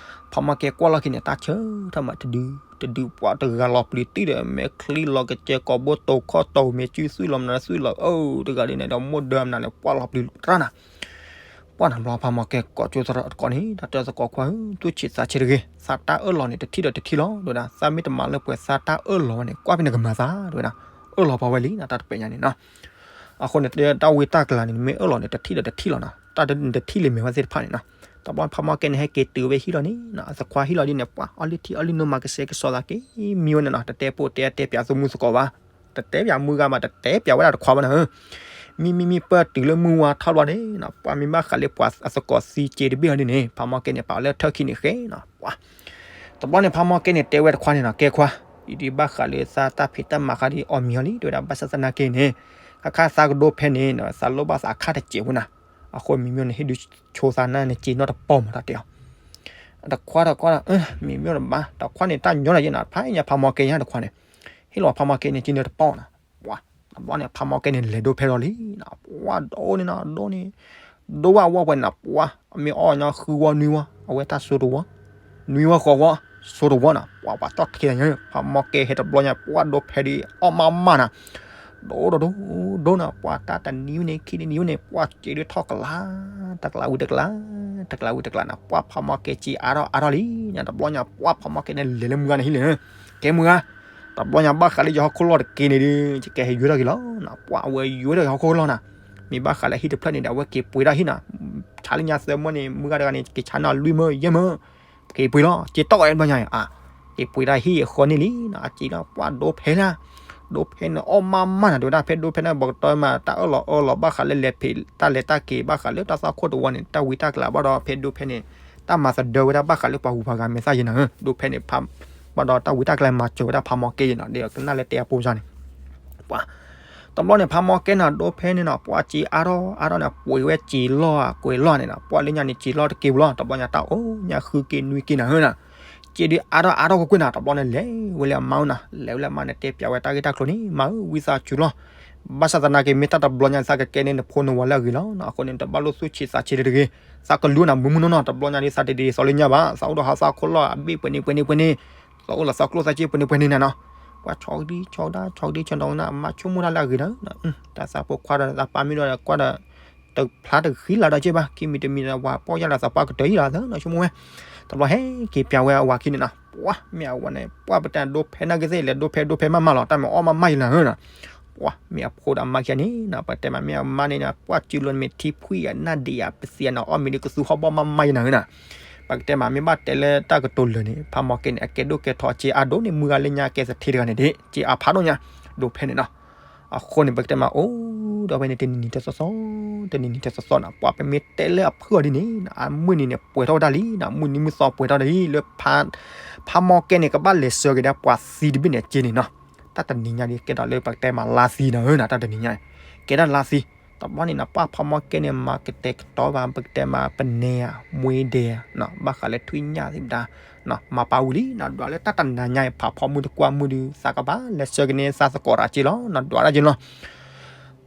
ဖးမီၢ်ကဲကွၢ်လီၢ်ခံန့ၣ် တၢ်ဆၢထၢၣ်မးတဒု တဒု ပှၤတဂၤလီၤပျံၤတံၢ်ဒီး မဲာ်ချံလီၤကစဲး ကိာ်ဘိတိာ်ခီတိာ် မ့ၢ်စုသ့ၣ်လီၤမနုၤသ့ၣ်လီၤ အၢ တဂၤဒ်န့ၣ်ဒီး မိၢ်ဒၢမနုၤလဲၣ် ပှၤလီၤပျံၤတရၣ်နီၤ, ပှၤနဘျီဖးမီၢ်ကဲကိးကၠိသရၣ်တကိးန့ၣ် တၢ်တဲသကိးခွါဧၢ သူၣ်ဆံးသးဆံးတဂ့ၤ သးတၢ်အၢၣ်လီၤန့ၣ် တထံၣ်ဒီးတထံၣ်လီၤ တဲဝဲဒၣ် သးမ့ၢ်တမၤလၢပှဲၤသးတၢ်အၢၣ်လီၤဝဲန့ၣ် ကွၢ်ဖဲနကမၤသး တဲဝဲဒၣ်, အၢၣ်လီၤပှၤဝဲလံနီၤ တၢ်တပဲာ်ညါန့ၣ်နီၤ အဃိန့ၣ် တၢ်ဝံတၢ်ကျးန့ၣ် နမ့ၢ်အၢၣ်လီၤန့ၣ် တထံၣ်ဒီးတထံၣ်လီၤနီၤ, တၢ်တထံၣ်လၢမဲာ်ဝဲသ့ၣ်တဖၣ်န့ၣ်နီၤ, တဘျီဖးမီၢ်ကဲန့ၣ် ဟဲက့ၤတုၤဝဲဟံၣ်လီၤန့ၣ်နီၤ အသခွါဟံၣ်လီၤဒ်န့ၣ် ပှၤအီၣ်လံထံအီၣ်လံနိ မၤကစဲကစီသးက့ၤ မံဝဲန့ၣ်နီၤ, တတဲပိာ်တဲတဲပၠးသမူသကိးဘၣ်, တတဲပၠးမုၢ်ဂၤမး တတဲပၠးဝဲဒၣ်တခွါဘၣ်နီၤဧၢ, မံမံမံပၢၢ်တုၤလၢမုၢ်ဝါထီၣ်ဘျီန့ၣ်နီၤ ပှၤမ့ၢ်ဘၣ်ဃးလၢပှၤအသကိးသံက့ၤတဘ့ၣ်အီၤဒ်န့ၣ် ဖးမီၢ်ကဲန့ၣ် ပာ်အီၤလၢထၢၣ်ခံန့ၣ်ဃဲနီၤ, ပှၤ တဘျီန့ၣ် ဖးမီၢ်ကဲန့ၣ် တဲဝဲတခွါန့ၣ်နီၤ ကဲခွါ, ယဒုးဘၣ်ဃးလၢသးတၢ်ဖံးတၢ်မၤခါဒ် အီၣ်မံၤအီၤလံ တဲဝဲဒၣ် ဘၣ်ဆၣ်သနာ်က့န့ၣ် ခါခါသးကဒိဖဲန့ၣ် သးလိၣ်ဘၣ်သးအခါတစဲးဖိနီၤ, အဃိမံၤမံၤန့ၣ် ဟ့ၣ်ဒုးဆိသးနၤန့ၣ် က့ၤနီၣ်တပီၢ်မး တၢ်တဲအီၤ, တခွါတခွါ မံၤမံၤတဘၣ် တခွါန့ၣ် တၢ်ညီတၢ်ယဲနီၤ ဖးညါဖးမီၢ်ကဲညါတခွါန့ၣ်, ဟ့ၣ်လီၤဖးမီၢ်ကဲန့ၣ် က့ၤနီၣ်တပီၢ်နီၤ, ပှၤ တဘျီန့ၣ် ဖးမီၢ်ကဲန့ၣ် လဲၤဒိဖဲလီၤလံနီၤ, ပှၤဒိန့ၣ်နီၤ ဒိန့ၣ် ဒိဘၣ်ဝီပှဲၤန့ၣ်နီၤ ပှၤ အမ့ၢ်အီၣ်ညီဃုဝီနွံဝီ အဝဲတၢ်စိတဝီ, နွံဝီဃိးဝီ စိတဝီနီၤ, ပှၤပှၤတီၢ်ထဲလီၤညါ ဖးမီၢ်ကဲဟဲတဘျီညါ ပှၤဒိဖဲဒ်အီၣ်မးမးနီၤ, ဒိဒိဒိ ဒိနီၤ ပှၤတၢ်တနံၤဝဲန့ၣ် ခံနံၤဝဲန့ၣ် ပှၤစ့ဒုးထီၣ်ကလၤ, တကလးဝံၤတကလး, တကလးဝံၤတကလးနီၤ ပှၤဖးမီၢ်ကဲစ့အါထီၣ်အါထီၣ်လံ, ညါတဘျီညါ ပှၤဖးမီၢ်ကဲန့ၣ် လဲၤလၢမုၢ်ဂၤန့ၣ်ဟံၣ်လဲၣ်, ကဲမုၢ်ဂၤ တဘျီညါဘၣ်ဃးလၢယဟီၣ်ခိၣ်လီၢ်တက့ၢ်န့ၣ်ဒီး ယကဟဲယွဲထီၣ်က့ၤလီၤနီၤ, ပှၤအဝဲယွဲထီၣ်က့ၤဟီၣ်ခိၣ်လီၢ်နီၤ, မ့ၢ်ဘၣ်ဃးလၢဟံၣ်တဖျၢၣ်န့ၣ်ဒီး အဝဲက့ၤပှ့ၤတၢ်ဟံၣ်နီၤ, ဆါလၢညါသၢမၢန့ၣ် မုၢ်ဂၤတဂၤန့ၣ် က့ၤဆါနီၤ လွံၢ်မၢ ယဲၢ်မၢ က့ၤပှ့ၤလီၤ က့ၤတီၢ်ဝဲတဘျီညါအံၤ က့ၤပှ့ၤတၢ်ဟံၣ်အဃီန့ၣ်လံနီၤ, အစ့လီၤ ပှၤဒိဖဲလၢ ဒိဖဲန့ၣ် အီၣ်မးမးနီၤ တဲဝဲဒၣ် ဖဲဒိဖဲန့ၣ် ဘီကတီၢ်မး တၢ်အၢၣ်လီၤအၢၣ်လီၤ ဘၣ်ဃးလၢလဲၤဖံးတၢ်လဲၤတၢ်က့ၤ ဘၣ်ဃးလၢတၢ်သွၣ်ခိၣ်တဝီန့ၣ် တၢ်ဝံတၢ်ကျးဘၣ်ဒီး ဖဲဒိဖဲန့ၣ် တၢ်မၤသဒၢဝဲဒၣ်ဘၣ်ဃးလၢပှၤဂုၤပှၤဂၤမဲာ်သၣ်ယဲနီၤ, ဒိဖဲန့ၣ် ဘၣ်ဒီးတၢ်ဝံတၢ်ကျဲမၤစၢၤဝဲဒၣ်ဖးမီၢ်ကဲယဲနီၤ, ဒီးကနၣ်လၢတဲအပိစၢ်န့ၣ်, ပှၤ တဘျီန့ၣ် ဖးမီၢ်ကဲနီၤ ဒိဖဲန့ၣ်နီၤ, ပှၤစ့အါထီၣ်အါထီၣ်န့ၣ် ပှ့ၤဝဲစ့လီၢ်ကွဲးလီၢ်န့ၣ်နီၤ, ပှၤလၢညါန့ၣ် စ့လီၢ်တက့ၢ်ပူၤလီၤ, တဘျီညါတၢ်အိၣ်ညါဃုက့နွံက့နၤဧၢနီၤ, စ့ဒုးအါထီၣ်အါထီၣ်ကွ့ၢ်ကွ့ၢ်နီၤ, တဘျီန့ၣ် လဲၤဝဲလၢအမါအိၣ်နီၤ, လဲၤဝဲလၢအမါန့ၣ် တဲပျးဝဲတၢ်ဂ့ၢ်တၢ်ကျိၤန့ၣ် မါဧၢ ဝံသးစူၤလီၤ, ဘၣ်ဆၣ်သနာ်က့ မ့ၢ်တၢ်တဘျီညါ သးကကဲန့ၢ်နဖိနဝၤလၢအဂ့ၤလီၤနီၤ, အဃိန့ၣ် တဘၣ်လိၣ်သူၣ်ဆံးသးဆံးတဂ့ၤ, သးကလူၤနၤမုာ်မုာ်နီၢ်နီၢ်, တဘျီညါဒ်သးတဒ်သိးလၢညါဘၣ်, သးအိၣ်ဒီးဟးသးခိၣ်လီၢ်အဘ့ၣ်ပှဲၤန့ၣ်ပှဲၤန့ၣ်ပှဲၤန့ၣ်, သးအိၣ်လီၤသးကျိၣ်သးစ့ပှဲၤန့ၣ်ပှဲၤန့ၣ်နၤနီၤ, ပှၤဆီကဒံဆီကဒါ ဆီကဒံဆီကဒါနၤ, အမါဆိကမိၣ်တၢ်လၢအဂ့ၤနီၤ, တၢ်သးဖိခွါဒီးသးပၢ်မ့ၢ်ဒီးကွၢ်ဒီး တဖျါတဃံလၤဒီးက့ဘၣ်, ခံမံၤတမံၤဒီး ပှၤပီၢ်ယၢ်လီၤသးပှၢ်ကတၢၢ်အံၤလီၤသၢနီၤ, ဆိကမိၣ်ဝဲ, တဘျီဟဲက့ၤပျးဝဲအဝၤခံန့ၣ်နီၤ, ပှၤမ့ၢ်အဝၤန့ၣ် ပှၤပတဲဒိဖဲနာ်က့သ့ၣ် လဲၤဒိဖဲဒိဖဲမးမးလီၤ, တၢ်မ့ၢ်အီၣ်မးမးယဲနၤဧၢနီၤ, ပှၤမ့ၢ်အဖိဒီးအမါခံန့ၣ်နီၤ, ပတဲမးမ့ၢ်အမါန့ၣ်နီၤ ပှၤစုလိၤမ့ၢ်ထံဖှံၣ်အနၢ်ဒံးယၤ ပသံအနၤအီၣ်မ့ၢ်ဒုးကသူဟီၣ်ဘီၣ်မးမးယဲနၤဧၢနီၤ, ပကတဲမး မ့ၢ်ဘၣ်တဲလၢတၢ်ကတိၤလၢာ်န့ၣ် ဖးမီၢ်ကဲန့ၣ် အကဲဒိၣ်ကဲထီအစ့အါဒိၣ်န့ၣ် မုၢ်ဂၤလၢညါကဲသထ့တဂၤန့ၣ်ဒ် စ့အါဖးဒိၣ်ညါ ဒိဖဲန့ၣ်နီၤ, အဃိန့ၣ် ပကတဲမးအိၣ်ဒီးဖဲန့ၣ် တနံၤနံၤတသီသီ, တနံၤနံၤတသီသီနီၤ, ပှၤပမ့ၢ်တဲလၢအဖုၣ်အီၤဒ်န့ၣ် အမုၢ်နံၤန့ၣ် ပှဲၤထီၣ်ဝဲဒၣ်လံနီၤ, မုၢ်နံၤမုၢ်သီပှဲၤထီၣ်ဒ်လၢ ဖးမီၢ်ကဲန့ၣ် ကဘၣ်လဲၤဆှၢက့ၤဒၣ်ပှၤသံတဘ့ၣ်န့ၣ်အစ့န့ၣ်နီၤ, တၢ်တနံၤညါဒ်ကဲထီၣ်လၢပကတဲမးလါသံနီၤဧၢနီၤ, တၢ်တနံၤညါ ကဲဒၣ်လါသံ, တဘျီန့ၣ်နီၤ ပှၤဖးမီၢ်ကဲန့ၣ် မၤကတဲာ်ကတီၤဘၣ် ပကတဲမးပနဲဧါ မွ့ဒဲဧါနီၤ, ဘၣ်ဃးလၢထွံၣ်ညၣ်သ့ၣ်မတၤနီၤ, မၤပာ်ဝံၤလံနီၤ, ဒွးလၢတၢ်တနၤညါအံၤ ဖးဖီမုၢ်တကွၢ်မုၢ်ဒုး သးကဘၣ်လဲၤဆှၢက့ၤန့ၣ် သးသကိးတၢ်စ့လီၤနီၤ, ဒွးတၢ်က့လီၤ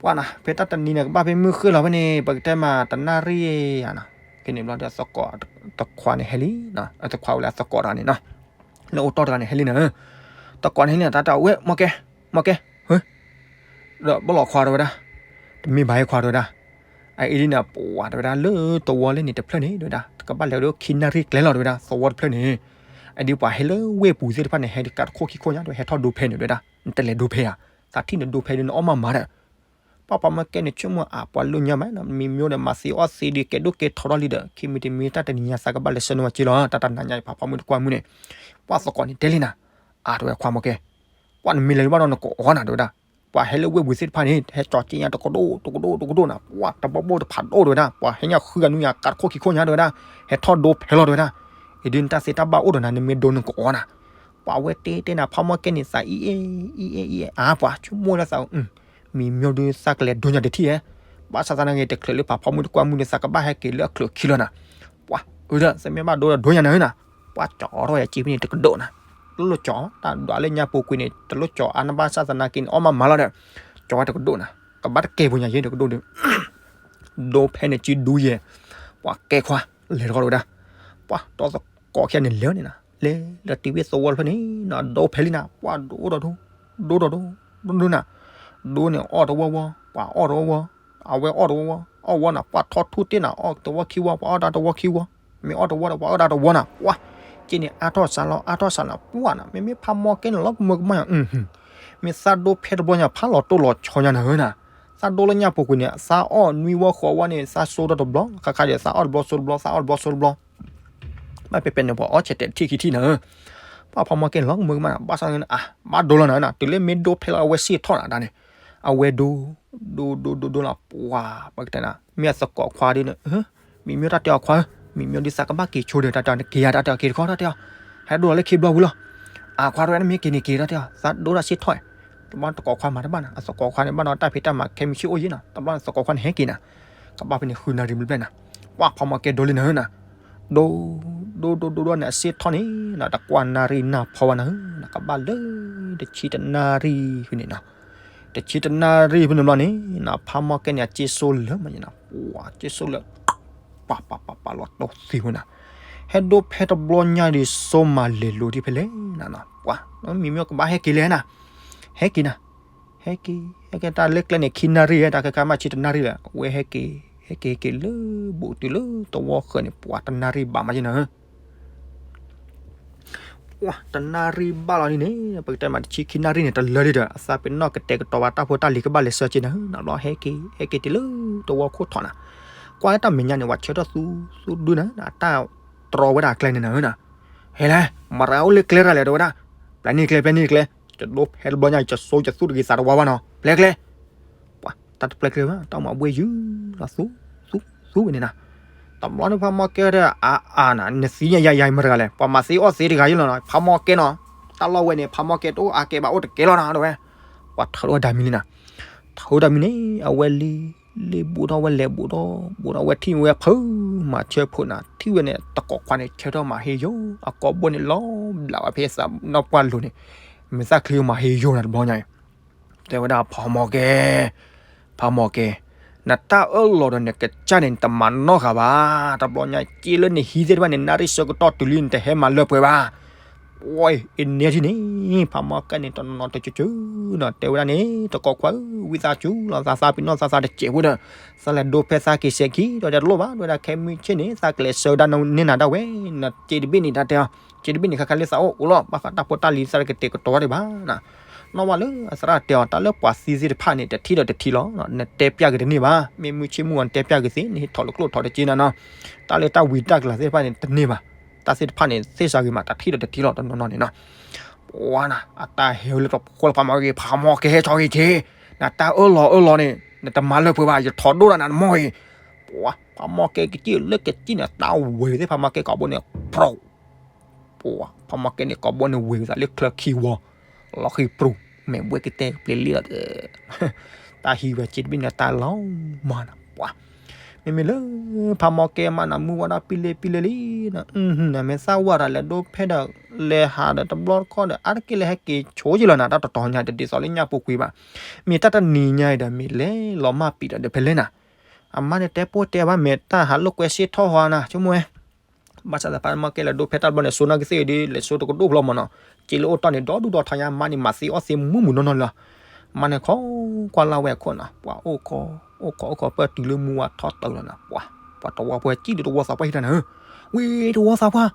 ပှၤနီၤ ဖဲတၢ်တနံၤန့ၣ် ကဘၣ်ဖဲမုၢ်ဃ့ၢ်လီၤဖဲန့ၣ် ပကတဲမးတနၣ်ရံၣ်ဧါနီၤ, ဖဲန့ၣ်ဘျီဒီးသကိးတခွါန့ၣ်ဟဲလံ, သခွါဝဲလၢအသကိးတဂၤန့ၣ်နီၤ, လၢအိၣ်တီၢ်တဂၤန့ၣ်ဟဲလံနီၤ, သကိးန့ၣ်ဟဲလံနီၤ တၢ်တဲအီၤဝဲ မီၢ်ကဲ, မီၢ်ကဲ, ဟၢ, ဒီးဘၣ်လီၤခွါတဲဝဲဒၣ်, တမ့ၢ်ဘၣ်ဟဲခွါတဲဝဲဒၣ်, အအံၤဒ်န့ၣ် ပှၤတဲဝဲဒၣ်လၢသဝီလၢန့ၣ်တဖျၢၣ်န့ၣ် တဲဝဲဒၣ် ကဘၣ်လဲၤဝဲဒၣ်ခံနၣ်ရံၣ်ကျဲလီၤတဲဝဲဒၣ် သဝီတဖျၢၣ်န့ၣ်, အဒ်ပှၤဟဲလၢဝ့ၢ်ပူၤသ့ၣ်တဖၣ်န့ၣ် ဟဲဒ်ကးတခိၣ်ခံခိၣ်ညါ တဲဝဲဟဲထီၣ်ဒိဖဲန့ၣ်တဲဝဲဒၣ်, နတလဲၤဒိဖဲဧါ, သးထံၣ်နဒိဖဲဒ်နအီၣ်မးမးဒီး, ပှၤဖးမီၢ်ကဲန့ၣ် ဆိကမိၣ်အါပှၤလၢညါမးနီၤ, မံၤမျိၣ်ဒီးမၤသံအီၣ်သံဒ်ကဲဒိၣ်ကဲထီထီၣ်လံဒီး ခံမံၤတမံၤတၢ်တနံၤညါသးကဘၣ်လဲၤဆှၢန့ၢ်ဝဲစ့လီၤ, တၢ်တနၤညါအံၤဖးဖီမုၢ်တကွၢ်မုၢ်န့ၣ်, ပှၤသကိးန့ၣ်တဲလံနီၤ, အါတဲဝဲခွါမီၢ်ကဲ, ပှၤနမ့ၢ်လဲၤဘၣ်ဒီးနကအီၣ်နၤတဲဝဲဒၣ်, ပှၤဟဲလၢဝ့ၢ်ပူၤသ့ၣ်တဖၣ်န့ၣ် ဟဲကၠီၤက့ညါတကဒိၣ်တကဒိၣ်တကဒိၣ်နီၤ, ပှၤတဘီဘိၣ်တဖးဒိၣ်တဲဝဲဒၣ်, ပှၤဟဲညါဃုဂၤနွံဂၤ ကးတခိၣ်ခံခိၣ်ညါတဲဝဲဒၣ်, ဟဲထီၣ်ဒိဖဲလီၤတဲဝဲဒၣ်, အံၤဒ်နတၢ်သ့တၢ်ဘၣ်အိၣ်ဒီးနၤ နမ့ၢ်ဒိနကအီၣ်နၤ, ပှၤဝဲတဲတဲနၤ ဖးမီၢ်ကဲန့ၣ် သးအံၤအဲၣ်အံၤအဲၣ်အံၤအဲၣ် အါပှၤဆိကမိၣ်လၢသး မံၤမျိၣ်ဒုးသးကလဲၤဒိညါတထံၣ်ဧါ, ဘၣ်ဆၣ်သနာ်က့ တချုးလၢဖးဖီမုၢ်တကွၢ်မုၢ်ဒီး သးကဘၣ်ဟဲက့ၤလၢအချုးခံလီၤနၤ, ပှၤအၢဒီး သးမ့ၢ်ဘၣ်ဒိဒီးဒိညါနၤဧၢနၤ, ပှၤကၠီထီၣ်ယၤစ့ဖဲန့ၣ်တကဒိၣ်နၤ, တလိၣ်ကၠီ, တၢ်ဒွးလၢညါပူၤကွံာ်န့ၣ် တလိၣ်ကၠီအါနဘၣ်ဆၣ်သနာ်က့န့ၣ် အီၣ်မးမးလီၤဒီး, ကၠီဝဲတကဒိၣ်နၤ, ကဘၣ်တကဲပူၤညါယဲၢ်တကဒိၣ်ဒီး ဒိဖဲန့ၣ်စုဒူယဲၢ်, ပှၤကဲခွါ လဲၤထီၣ်တဲဝဲဒၣ်, ပှၤတီသကိးခံဂၤန့ၣ်လဲၤန့ၣ်နၤ, လဲၤလၢတံၤဝ့ၢ်သဝီတဖျၢၣ်န့ၣ်နၤ ဒိဖဲလံနၤ, ပှၤဒိအိၣ်ဒီးဒိ, ဒိဒီးဒိ, ဒိဒီးနၤ, ဒိန့ၣ်အီၣ်တဝီဝီ, ပှၤအီၣ်တဝီဝီ, အဝဲအီၣ်တဝီဝီ, အီၣ်ဝီနၤ ပှၤထီၣ်ထူၣ်တ့ၢ်နၤ အီၣ်တဝီခံဝီ, ပှၤအီၣ်တၢ်တဝီခံဝီ, မ့ၢ်အီၣ်တဝီဒီးပှၤအီၣ်တၢ်တဝီနၤ, ပှၤက့န့ၣ်အါထီၣ်စးလီၤ အါထီၣ်စးလီၤ ပှၤနၤ, မ့မ့ၢ်ဖးမီၢ်ကဲန့ၣ် လီၤကမၢကမၣ်ယၤ မ့ၢ်သးဒိဖဲတဘျီညါ ဖးလီၤတိၢ်လီၤဆီညါနၤဧၢနၤ, သးဒိလၢညါပူၤကွံာ်န့ၣ် သးအီၣ်နွံဝီဃိးဝီန့ၣ် သးစိာ်ထီၣ်တဘျီ, ခါခါဒီး သးအီၣ်တဘျီစိာ်တဘျီ သးအီၣ်တဘျီစိာ်တဘျီ, ဘၣ်ပဲပဲန့ၣ် ပှၤအီၣ်ဆဲးတဲာ်ထံၣ်ခံထံၣ်နၤဧၢ, ပှၤဖးမီၢ်ကဲန့ၣ် လီၤကမၢကမၣ်နၤ, ဘၣ်ဆၣ်န့ၣ် အါ ဘၣ်ဒိလီၤနၤဧၢနၤ, တုၤလၢမ့ၢ်ဒိဖဲလီၤ အဝဲစ့ၢ်ထီၣ်နၤတၢ်န့ၣ်, အဝဲဒိ, ဒိ ဒိ ဒိ ဒိလီၤ ပှၤ ပကတဲနၤ, မ့ၢ်အသကိးခွါဒ်န့ၣ် မံၤမျိၣ်တၢ်တဲအီၤခွါဧၢ, မံၤမျိၣ်ဒ်သးကဘၣ်က့ၤဆိဒီး တၢ်တဲအီၤ နက့ၤယၤ တၢ်တဲအီၤ က့ၤတခီ တၢ်တဲအီၤ, ဟဲဒိလီၤလၢခံဘျီဝံၤလီၤ, အခွါတဝဲန့ၣ် မ့ၢ်က့ၤန့ၣ်က့ၤ တၢ်တဲအီၤ သးဒိတၢ်စ့ၢ်ထီၣ်, တဘျီသကိးခွါမၤတဘၣ်နၤ, အသကိးခွါန့ၣ် ဘၣ်ဒီးတၢ်ဖံးတၢ်မၤခဲမုၢ်ဆ့ၣ်အိၣ်ယဲၢ်နၤ, တဘျီသကိးခွါန့ၣ်ဟဲက့ၤနၤ, ကဘၣ်ဖဲန့ၣ်ဃုနၣ်ရံၣ်ဘျဲၣ်ဘျဲၣ်နၤ, ပှၤဖးမီၢ်ကဲဒိလံနၤဧၢနၤ, ဒိ, ဒိ ဒိ ဒိ ဒိန့ၣ် အစ့ၢ်ထီၣ်န့ၣ်နၤ, တကွၢ်နၣ်ရံၣ်နၢ်ဖီဝဲနၤဧၢနၤ, ကဘၣ်လၢ တဆံတနၣ်ရံၣ်ဖဲန့ၣ်နၤ တဆံတနၣ်ရံၣ်ဖဲန့ၣ်ဘျီန့ၣ်နၤ, ဖးမီၢ်ကဲန့ၣ် အစ့ၢ်စိလၢာ်မးယဲၢ်နၤ, ပှၤစ့ၢ်စိလၢာ်, ပှၤပှၤပှၤပှၤလီၤတိၢ်သံဝဲနၤ, ဟဲဒိဖဲတဘျီညါဒီး စိမၤလဲၤလိာ်ဒံးဖဲလဲၣ်နၤနီၤ, ပှၤ မံၤမ့ၢ်ကဘၣ်ဟဲက့ၤလဲၣ်နၤ, ဟဲက့ၤနၤ, ဟဲက့ၤ ဟဲက့ၤတၢ်လၢကျဲန့ၣ် ခံနၣ်ရံၣ်ဧါ, တၢ်ခဲခါမး ဆံတနၣ်ရံၣ်လၢၤ, အဝဲဟဲက့ၤ ဟဲက့ၤဟဲက့ၤလၢဘူးတုၤလၢသဝီဃၢၤန့ၣ် ပှၤတနၣ်ရံၣ်ဘၣ်မးယဲၢ်နၤ ပှၤတနၣ်ရံၣ်ဘၣ်လီၤဒ်န့ၣ် ပကတဲမး တဆံခံနၣ်ရံၣ်န့ၣ် တလၢဒံးဒီး အသးပ့ၤနီၣ်ကတဲာ်ကတီၤဘၣ်တၢ်ဖိတၢ်လံၤကဘၣ်လဲၤဆှၢက့ၤနၤဧၢ, ဘျီဟဲက့ၤ ဟဲက့ၤတုၤလၢသဝီခိၣ်ထီၣ်နၤ, ကွၢ်လၢတၢ်မဲာ်ညါန့ၣ် ပှၤဆၢထၢၣ်သူသူဒုနၤ, တၢ်တြီဝဲဒၣ်အကျဲန့ၣ်နၤဧၢနၤ, ဟဲလဲၣ် မတၤအိၣ်လၢကျဲတၢ်လဲၣ် တဲဝဲဒၣ်, ပျဲန့ၢ်ကျဲ ပျဲန့ၢ်ကျဲ, ယဒိဖဲတဘျီညါ ယစိယသူၣ်တဂ့ၤသးတဝါဘၣ်နီၤ, ပျဲကျဲ ပှၤတၢ်တပျဲကျဲဘၣ် တၢ်မၤဘှ့ၣ်ယုၢ်လီၤသူ သူ သူဝဲန့ၣ်နၤ, တဘျီန့ၣ်ဖးမီၢ်ကဲဒီး အါအါနၤ နသံညါယၤယၤမတၤတဂၤလဲၣ်, ပှၤမၤသံအီၣ်သံတဂၤယလီၤနီၤ, ဖးမီၢ်ကဲနီၤ, တၢ်လီၢ်ဝဲန့ၣ် ဖးမီၢ်ကဲတအိၣ်အါကဲဘၣ်အိၣ်တကဲလီၤနီၤ တဲဝဲ, ပှၤထၢထီၣ်ဝဲဒၣ်မံၤလံနီၤ, ထၢဝဲဒၣ်မံၤန့ၣ် အဝဲလ့ လ့ဘူးထီၣ်ဝဲလဲၤဘူးထီၣ် ဘူးထီၣ်ဝဲထံၣ်ဝဲဖုမၤဆၢဖိနီၤ, ထံၣ်ဝဲန့ၣ် တကိးခွါန့ၣ် ဆၢထၢၣ်မၤဟ့ယိာ် အကိာ်ဘိန့ၣ် လီၤဘျးဝဲဖဲသးနီၢ်ပှၢ်လိၤန့ၣ်, မ့ၢ်သၣ်ချံမၤဟ့ယိာ်နၤတဘျီညါအံၤ တဲဝဲဒၣ်ဖးမီၢ်ကဲ, ဖးမီၢ်ကဲ, နတၢ်အၢၣ်လီၤဒီးနကစၢ်န့ၣ် နတမၤနီၢ်ဃာ်ဘၣ်, တဘျီညါစ့လၢနဟံးသ့ၣ်တဖၣ်န့ၣ် နၣ်ရံၣ်ဆၢကတီၢ်တုၤလံနတဟဲမၤလၢပှဲၤဘၣ်, ပှၤအ့န့ထံၣ်န့ၣ် ဖးမီၢ်ကဲန့ၣ် တနီၤနီၤတကၠူၣ်ကၠူၣ်နီၤ တဲဝဲဒၣ်န့ၣ် တကိးခွါဧၢ ဝံသးစူၤလီၤ သးသးပ့ၤနီၣ်သးသးတစဲးဖိဒီး သးလဲၤဒိဖဲသးက့ၤစဲးခံ ဒီးတလိၣ်ဘၣ် တဲဝဲဒၣ်ခဲမုၢ်ဆ့ၣ်န့ၣ် သးကလဲၤဆှၢဒၣ်န့ၢ်နၤဒၣ်ဝဲ, နစ့တဘ့ၣ်န့ၣ် တၢ်တဲအီၤ စ့တဘ့ၣ်န့ၣ်ခါခါလၢသးအိၣ်အိၣ်လီၤ ဘၣ်ဃးတၢ်ဖိတၢ်လံၤသးတကတဲာ်ကတီၤတၢ်ဒံးဘၣ်နီၤ, နီၢ်ဝဲလၢအသရၣ်တဲအီၤ တၢ်လၢပှၤသံသ့ၣ်တဖၣ်န့ၣ် တထံၣ်ဒီးတထံၣ်လီၤ, နတဲပျၢ်က့ၤတန့ၢ်ဘၣ်, မ့ၢ်မုၢ်ဆ့ၣ်မုၢ်ဂီၤနတဲပျၢ်က့ၤသ့ နဟ့ၣ်ထီၣ်လိာ်ကျိၣ်ထီၣ်တက့ၢ်နၤနီၤ, တၢ်လၢတၢ်ဝံတၢ်ကလၤသ့ၣ်တဖၣ်န့ၣ် တန့ၢ်ဘၣ်, တၢ်သ့ၣ်တဖၣ်န့ၣ် သ့ၣ်စးဂ့ၤမး တထံၣ်ဒီးတထံၣ်လီၤ တနီၤနီၤန့ၣ်နီၤ ပှၤနၤ အတၢ်ဟဲဝဲလၢတဖိလၢဖးမီၢ်ကဲ ဖးမီၢ်ကဲဟဲထီၣ်ဂ့ၤက့ၤ, နတၢ်အၢၣ်လီၤအၢၣ်လီၤန့ၣ် နတမၤလၢပှဲၤဘၣ် ယထီၣ်ဒိၣ်ဒၣ်နၤနမီၢ်ဂ့ၤ, ပှၤ ဖးမီၢ်ကဲကစံၣ်လၢကစံၣ်န့ၣ် တၢ်ဝဲၤသ့ၣ်ဖးမီၢ်ကဲကိာ်ဘိန့ၣ် ပြီ ပှၤ ဖးမီၢ်ကဲန့ၣ် ကိာ်ဘိန့ၣ်ဝဲၤသးလၢချၢခံဝီၤ, လီၤဃံပြူၤ မဲာ်ဘှဲၣ်ကတဲပျ့ၤလံဒီး တၢ်ဟံးဝဲစ့တဘ့ၣ်န့ၣ် တၢ်လီၤမၢ်နၤ ပှၤ မ့မ့ၢ်လၢ ဖးမီၢ်ကဲမးနၤ မုၢ်ဝါဒၣ်ပံလ့ပံလ့လံနၤ, နမ့ၢ်သၣ်ဝါဒီး လဲၤဒိဖဲဒီး လဲၤဟးဒီးတဘျီတခီၣ်ဒီး အါတက့ၢ်လၢဟဲက့ၤဆိယလီၤနၤ တၢ်တတီၤညါ တဒ်သိးလၢညၣ်ပူၤကွံာ်ဘၣ်, မ့ၢ်တၢ်တနံၤညါအံၤဒီး မ့ၢ်လဲၤလီၤမၢ်ပံာ်ဒီး ဒီးဖဲလဲၣ်နၤ, အမါန့ၣ်တဲပိၢ်တဲဘၣ် မ့ၢ်တၢ်ဟးလိာ်ကွဲစ့ထီၣ်ဟီနၤ ဆိကမိၣ်ဝဲ ဘၣ်ဆၣ်သးဖးမီၢ်ကဲလဲၤဒိဖဲတၢ်တဘျီန့ၣ် စိနာ်ကသ့ၣ်ဒီး လဲၤစိတကဒိၣ်ဖျီမၢ်နီၤ, က့လၢအိၣ်တီၢ်န့ၣ် ဒီဒူၣ်ဒီထါညါ မါန့ၣ်မၤသံအီၣ်သံမုၢ်မုၢ်နီၢ်နီၢ်လီၤ, မါန့ၣ်ခိးကွၢ်လၢ်ဝဲအခိၣ်နီၤ ပှၤအိၣ်ခိး အိၣ်ခိးအိၣ်ခိးပၢၢ်တုၤလၢမုၢ်ဝါထီၣ်တုၤလီၤနၤ ပှၤ ပှၤတဝီပှဲၤစံၣ်ဒီးတဝီသးပှၢ်ဟံးတၢ်နၤဧၢ, ဝ့ၢ်တဝီသးပှၢ်,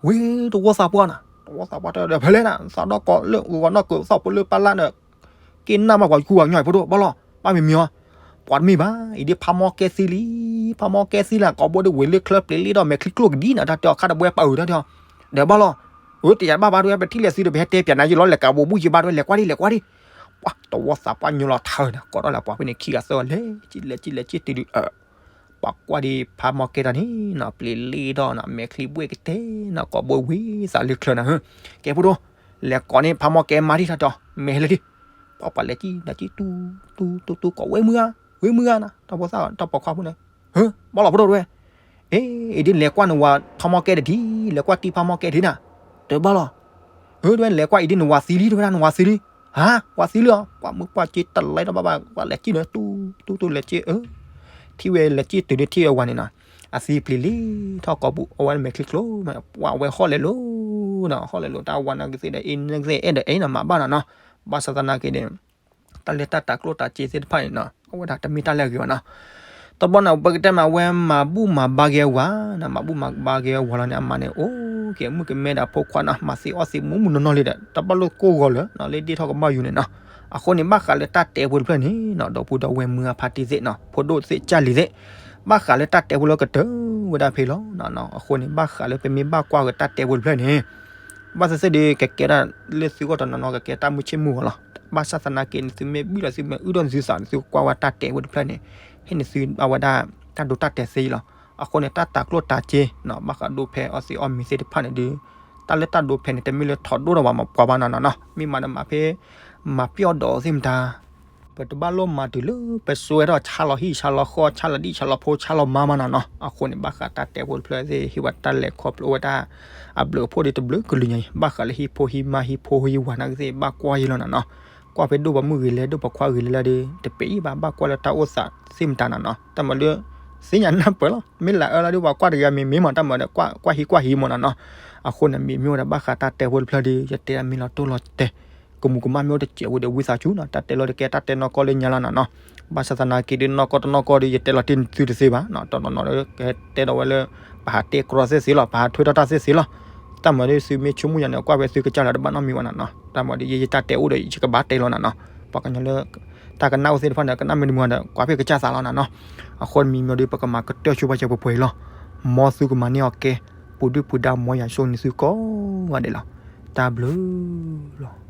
ဝ့ၢ်တဝီသးပှၢ်နၤ တဝီသးပှၢ်တဲဒီး ဖဲလဲၣ်နၤ သးဒီကီးလၢဂီၤနီၢ်ကၢးသီၣ်ဖိလၢပၢ်လၢ်ဒီး က့ၤနၢ်ဘၣ်ပှၤကူပှၤကညီအံၤဖိဒိၣ် ဘၣ်လီၤ, ဘၣ်မံၤမံၤအီၤ, ပှၤတမ့ၢ်ဘၣ် အံၤဒ်ဖးမီၢ်ကဲသံလံ, ဖးမီၢ်ကဲသံလၢ ကိာ်ဘိဒ်ဝ့ၤလၢချၢပျ့ၤလံဒီး မဲာ်ချံကျိၣ်ကဒံနၤ တၢ်တဲအီၤခါတဘှဲပာ်အုးတၢ်တဲအီၤ, ဒီးဘၣ်လီၤ, အတယာ်ဘၣ်ဘၣ်ဒ်ဝဲ ပထံၣ်လဲၣ်သုဒီး ပဟဲတဲပၠးနၤယလီၤ လဲၤကးဘိးဘူၣ်ယဘၣ်ဒ်ဝဲ လဲၤကွၢ်ဒံး လဲၤကွၢ်ဒံး, ပှၤတဝီသးပှၢ်ညိလီၤထါနၤ ကိးထီၣ်လၢပှၤဖဲန့ၣ် ခံဂၤသၢဂၤလဲၤ ကံလဲၤကံလဲၤကံတုၤဒုး ပှၤကွၢ်ဒံးဖးမီၢ်ကဲတၢ်န့ၣ်နီၤ ပျ့ၤလံဒီးနီၤ မဲာ်ချံဘှဲၣ်ကတဲနီၤ ကိာ်ဘိဝံသးလၢချၢနၤဧၢ, ကဲဖိဒိၣ်, လဲၤကိးန့ၢ်ဖးမီၢ်ကဲမါဒံးထီၣ်တီၤ မဲာ်ဟဲလၢဒံး, ပှၤပှၤလဲၤကံ လဲၤကံ တူ တူ တူ တူ ကိးဝဲမုၢ်ဧါ, ဝဲမုၢ်ဧါနၤ တၢ်ဖိသၣ်တၢ်ပိာ်ခွါဖိန့ၣ်, ဟၢ ဘၣ်လီၤဖိဒိၣ်တဝဲ, အ့ အံၤဒ်လဲၤကွၢ်နဝၤဖးမီၢ်ကဲတထံၣ် လဲၤကွၢ်တံၢ်ဖးမီၢ်ကဲတထံၣ်နၤ, တဘၣ်လီၤ, ဟၢ တဝဲလဲၤကွၢ်အံၤဒ်နဝၤသံလံ တဝဲဒၣ်နဝၤသံလံ, ဟါ ဝၤသံလံအီၤ ပှၤမုၢ်ပှၢ်က့တလံတဘၣ်ဘၣ် ပှၤလဲၤကံလၢ တူ တူ တူ လဲၤကံ အၢ ထံၣ်ဝဲလဲၤကံတုၤန့ၣ်ထံၣ်ဝဲဝၤန့ၣ်နီၤ, အသံပျ့ၤလံထီၣ်ကိာ်ပူၤ အဝဲမဲာ်ချံကျိၤ ပှၤဝဲဟီၣ်လဲၤလိၤနီၤ ဟီၣ်လဲၤလိၤတၢ်ဝၤနာ်ကသ့ၣ်ဒီး အ့ နာ်ကသ့ၣ်အဲၣ်ဒီးအဲၣ်နီၤ မၤဘၣ်နီၤနီၤ, ဘၣ်ဆၣ်သနာ်က့ဒီး တၢ်လၢတၢ်တၤကျိၣ်တၤစ့သ့ၣ်တဖၣ်န့ၣ်နီၤ အဝဲဒၣ်တမ့ၢ်တၢ်လၢအဂ့ၤဘၣ်နီၤ တဘျီန့ၣ် ပကတဲမးဝဲမၤဘူၣ်မၤဘါက့ၤဝၤနီၤ မၤဘူၣ်မၤဘါက့ၤဝၤလီၤန့ၣ် အမါန့ၣ် အိၣ်က့ၤမုၣ်ကမဲဒၣ်ဖိခွါနီၤ မၤသံအီၣ်သံမူးမူးနီၢ်နီၢ်လံဒီး တဘၣ်လိာ်ကိၢ်ဂီၤလၢာ်နီၤ လၢဒ့ၣ်ထီၣ်ကဘီယူၤန့ၣ်နီၤ, အဃိန့ၣ် ဘၣ်ဃးလၢတၢ်တဲဖိတဖျၢၣ်န့ၣ်နီၤ ဒီပုၢ်ဒီဝဲၢ်မုၢ်အဖါတံၢ်သ့ၣ်နီၤ ဖိဒိၣ်သ့ၣ်ကၢ်လံၤသ့ၣ်, ဘၣ်ဃးလၢတၢ်တဲဖိလၢကတၢၢ်ဝဲဒၣ်ဖဲလီၤနီၤ, အဃိန့ၣ် ဘၣ်ဃးလၢပမ့ၢ်ဘၣ်ကွၢ်က့ၤတၢ်တဲဖိတဖျၢၣ်န့ၣ် ဘၣ်သ့ၣ်သ့ၣ်ဒီး ကကဲဒၣ်လၢသုဂီၢ်တနီၤနီၤ ကကဲတၢ်မုၢ်ဆ့ၣ်မုၢ်ဂီၤလီၤ. ဘၣ်ဆၣ်သနာ်က့န့ၣ် သုမ့ၢ်ဘံၣ်လီၤသုမ့ၢ်အုၣ်ဒီးသုသးန့ၣ် သုကကွၢ်ဝဲတၢ်တဲဖိတဖျၢၣ်န့ၣ် ဟ့ၣ်န့ၢ်သုအဝဲဒၣ် တၢ်ဒိတၢ်တဲာ်သ့လီၤ. အဃိန့ၣ် တၢ်တၤကျိၣ်တၤစ့နီၤ ဘၣ်ဃးဒိဖဲအီၣ်သံးအီၣ်မံၤသ့ၣ်တဖၣ်န့ၣ်ဒီး တၢ်လၢတၢ်ဒိဖဲန့ၣ် တမ့ၢ်လၢထီၣ်ဒိၣ်ထီၣ်ဘၣ်မၤပှၤဘၣ်နီၤနီၤနီၤ မ့ၢ်မၤဒီးမၤဖဲ မၤပျီၣ်ဒီးသ့ၣ်မတၤ ပတဘၣ်လိၣ်မၤတုၤလၢပစိၤဝဲဒၣ်ဆါလီၤဟံၣ်ဆါလီၤဃီ ဆါလီၤဒံၣ်ဆါလီၤဖိဆါလီၤမါမးနီၤနီၤ. အဃိန့ၣ် ဘၣ်ဃးတၢ်တဲဖိတဖျၢၣ်သ့ၣ် ဟ့ၣ်ဝဲတၢ်လဲၤခီဖျိဝဲဒၣ် အဘျုးအဖှိၣ်ဒီးတဘျုးကလုာ်ညါအံၤ ဘၣ်ဃးလၢဟံၣ်ဖိဟံၣ်မါဟံၣ်ဖိဟံၣ်ဝၤနာ်ကသ့ၣ် ဘၣ်ကွၢ်ယဲလီၤနီၤနီၤ. ကွၢ်ဖဲဒိၣ်ပှၤမုၣ်ဂ့ၤလဲၣ် ဒိၣ်ပှၤခွါဂ့ၤလဲၣ်လၢဒီး တပ့ၤအံၤဘၣ် ဘၣ်ကွၢ်လၢတၢ်အိၣ်သးသ့ၣ်မတၤနီၤနီၤ. တၢ်မၤဒုး သ့ၣ်ညါနၢ်ပၢၢ်လီၤ မ့ၢ်လၢအၢလီၤဒုး ပှၤကွၢ်တဂ့ၤမ့ၢ်မ့ၢ်မး တၢ်မၤဒီး ကွၢ်ဟံၣ်ကွၢ်ဟံၣ်မးနီၤနီၤ. အဃိန့ၣ် မ့မ့ၢ်ဝဲဒၣ်ဘၣ်ဃးတၢ်တဲဖိတဖျၢၣ်ဒီး ယတဲဒၣ်မ့ၢ်လီၤတိၢ်လီၤတဲာ် ကမူၤကမၣ်မ့ၢ်အိၣ်တစဲးဖိဒီး ဝံသးစူၤနီၤ တၢ်တဲလီၤတကဲ တၢ်တဲနီၢ်ကီၢ်လၢညါလီၤနီၤနီၤ. ဘၣ်ဆၣ်သနာ်က့ဒီး နီၢ်ကီၢ်တနီၢ်ကီၢ်ဒီး ယတဲလီၤတ့ၢ်သုတသ့ဘၣ်နီၤ တနီၤနီၤဒီး ကဟဲတဲဒီးဝဲလၢ ပဟးတဲကြီသ့ၣ်သ့လီၤ ပဟးထွဲထီၣ်တၢ်သ့ၣ်သ့လီၤ. တၢ်မၤဒုး သုမ့ၢ်ဆိကမိၣ်ယၤန့ၣ် ကွၢ်ဖဲသုကစၢ်လီၤတဘၣ်နီတမံၤဘၣ်နီၤနီၤ. တၢ်မၤဒုး ယယတၢ်တဲအိၣ်ဒီး ယကဘၣ်တဲလီၤနီၤနီၤ. ပှၤကညီလၢ တၢ်ကနၣ်အိၣ်သ့ၣ်တဖၣ်န့ၣ် ကနၣ်မ့ၢ်တမုာ်ဒီး ကွၢ်ဖဲကစၢ်သးလီၤနီၤနီၤ. အဃိတမံၤမံၤဒီး ပကမၤကတၢၢ်ဆိပာ်စၢၤပှဲၤပှဲၤအံၤလီၤ. မ်သုကမၤန့ၢ်အီၤကဲ ပူၤဒုၣ်ပူၤဒါမ်ယွၤဆိၣ်ဂ့ၤန့ၢ်သုကိးဂၤဒဲးလီၤ. တၢ်ဘျုးလီၤ.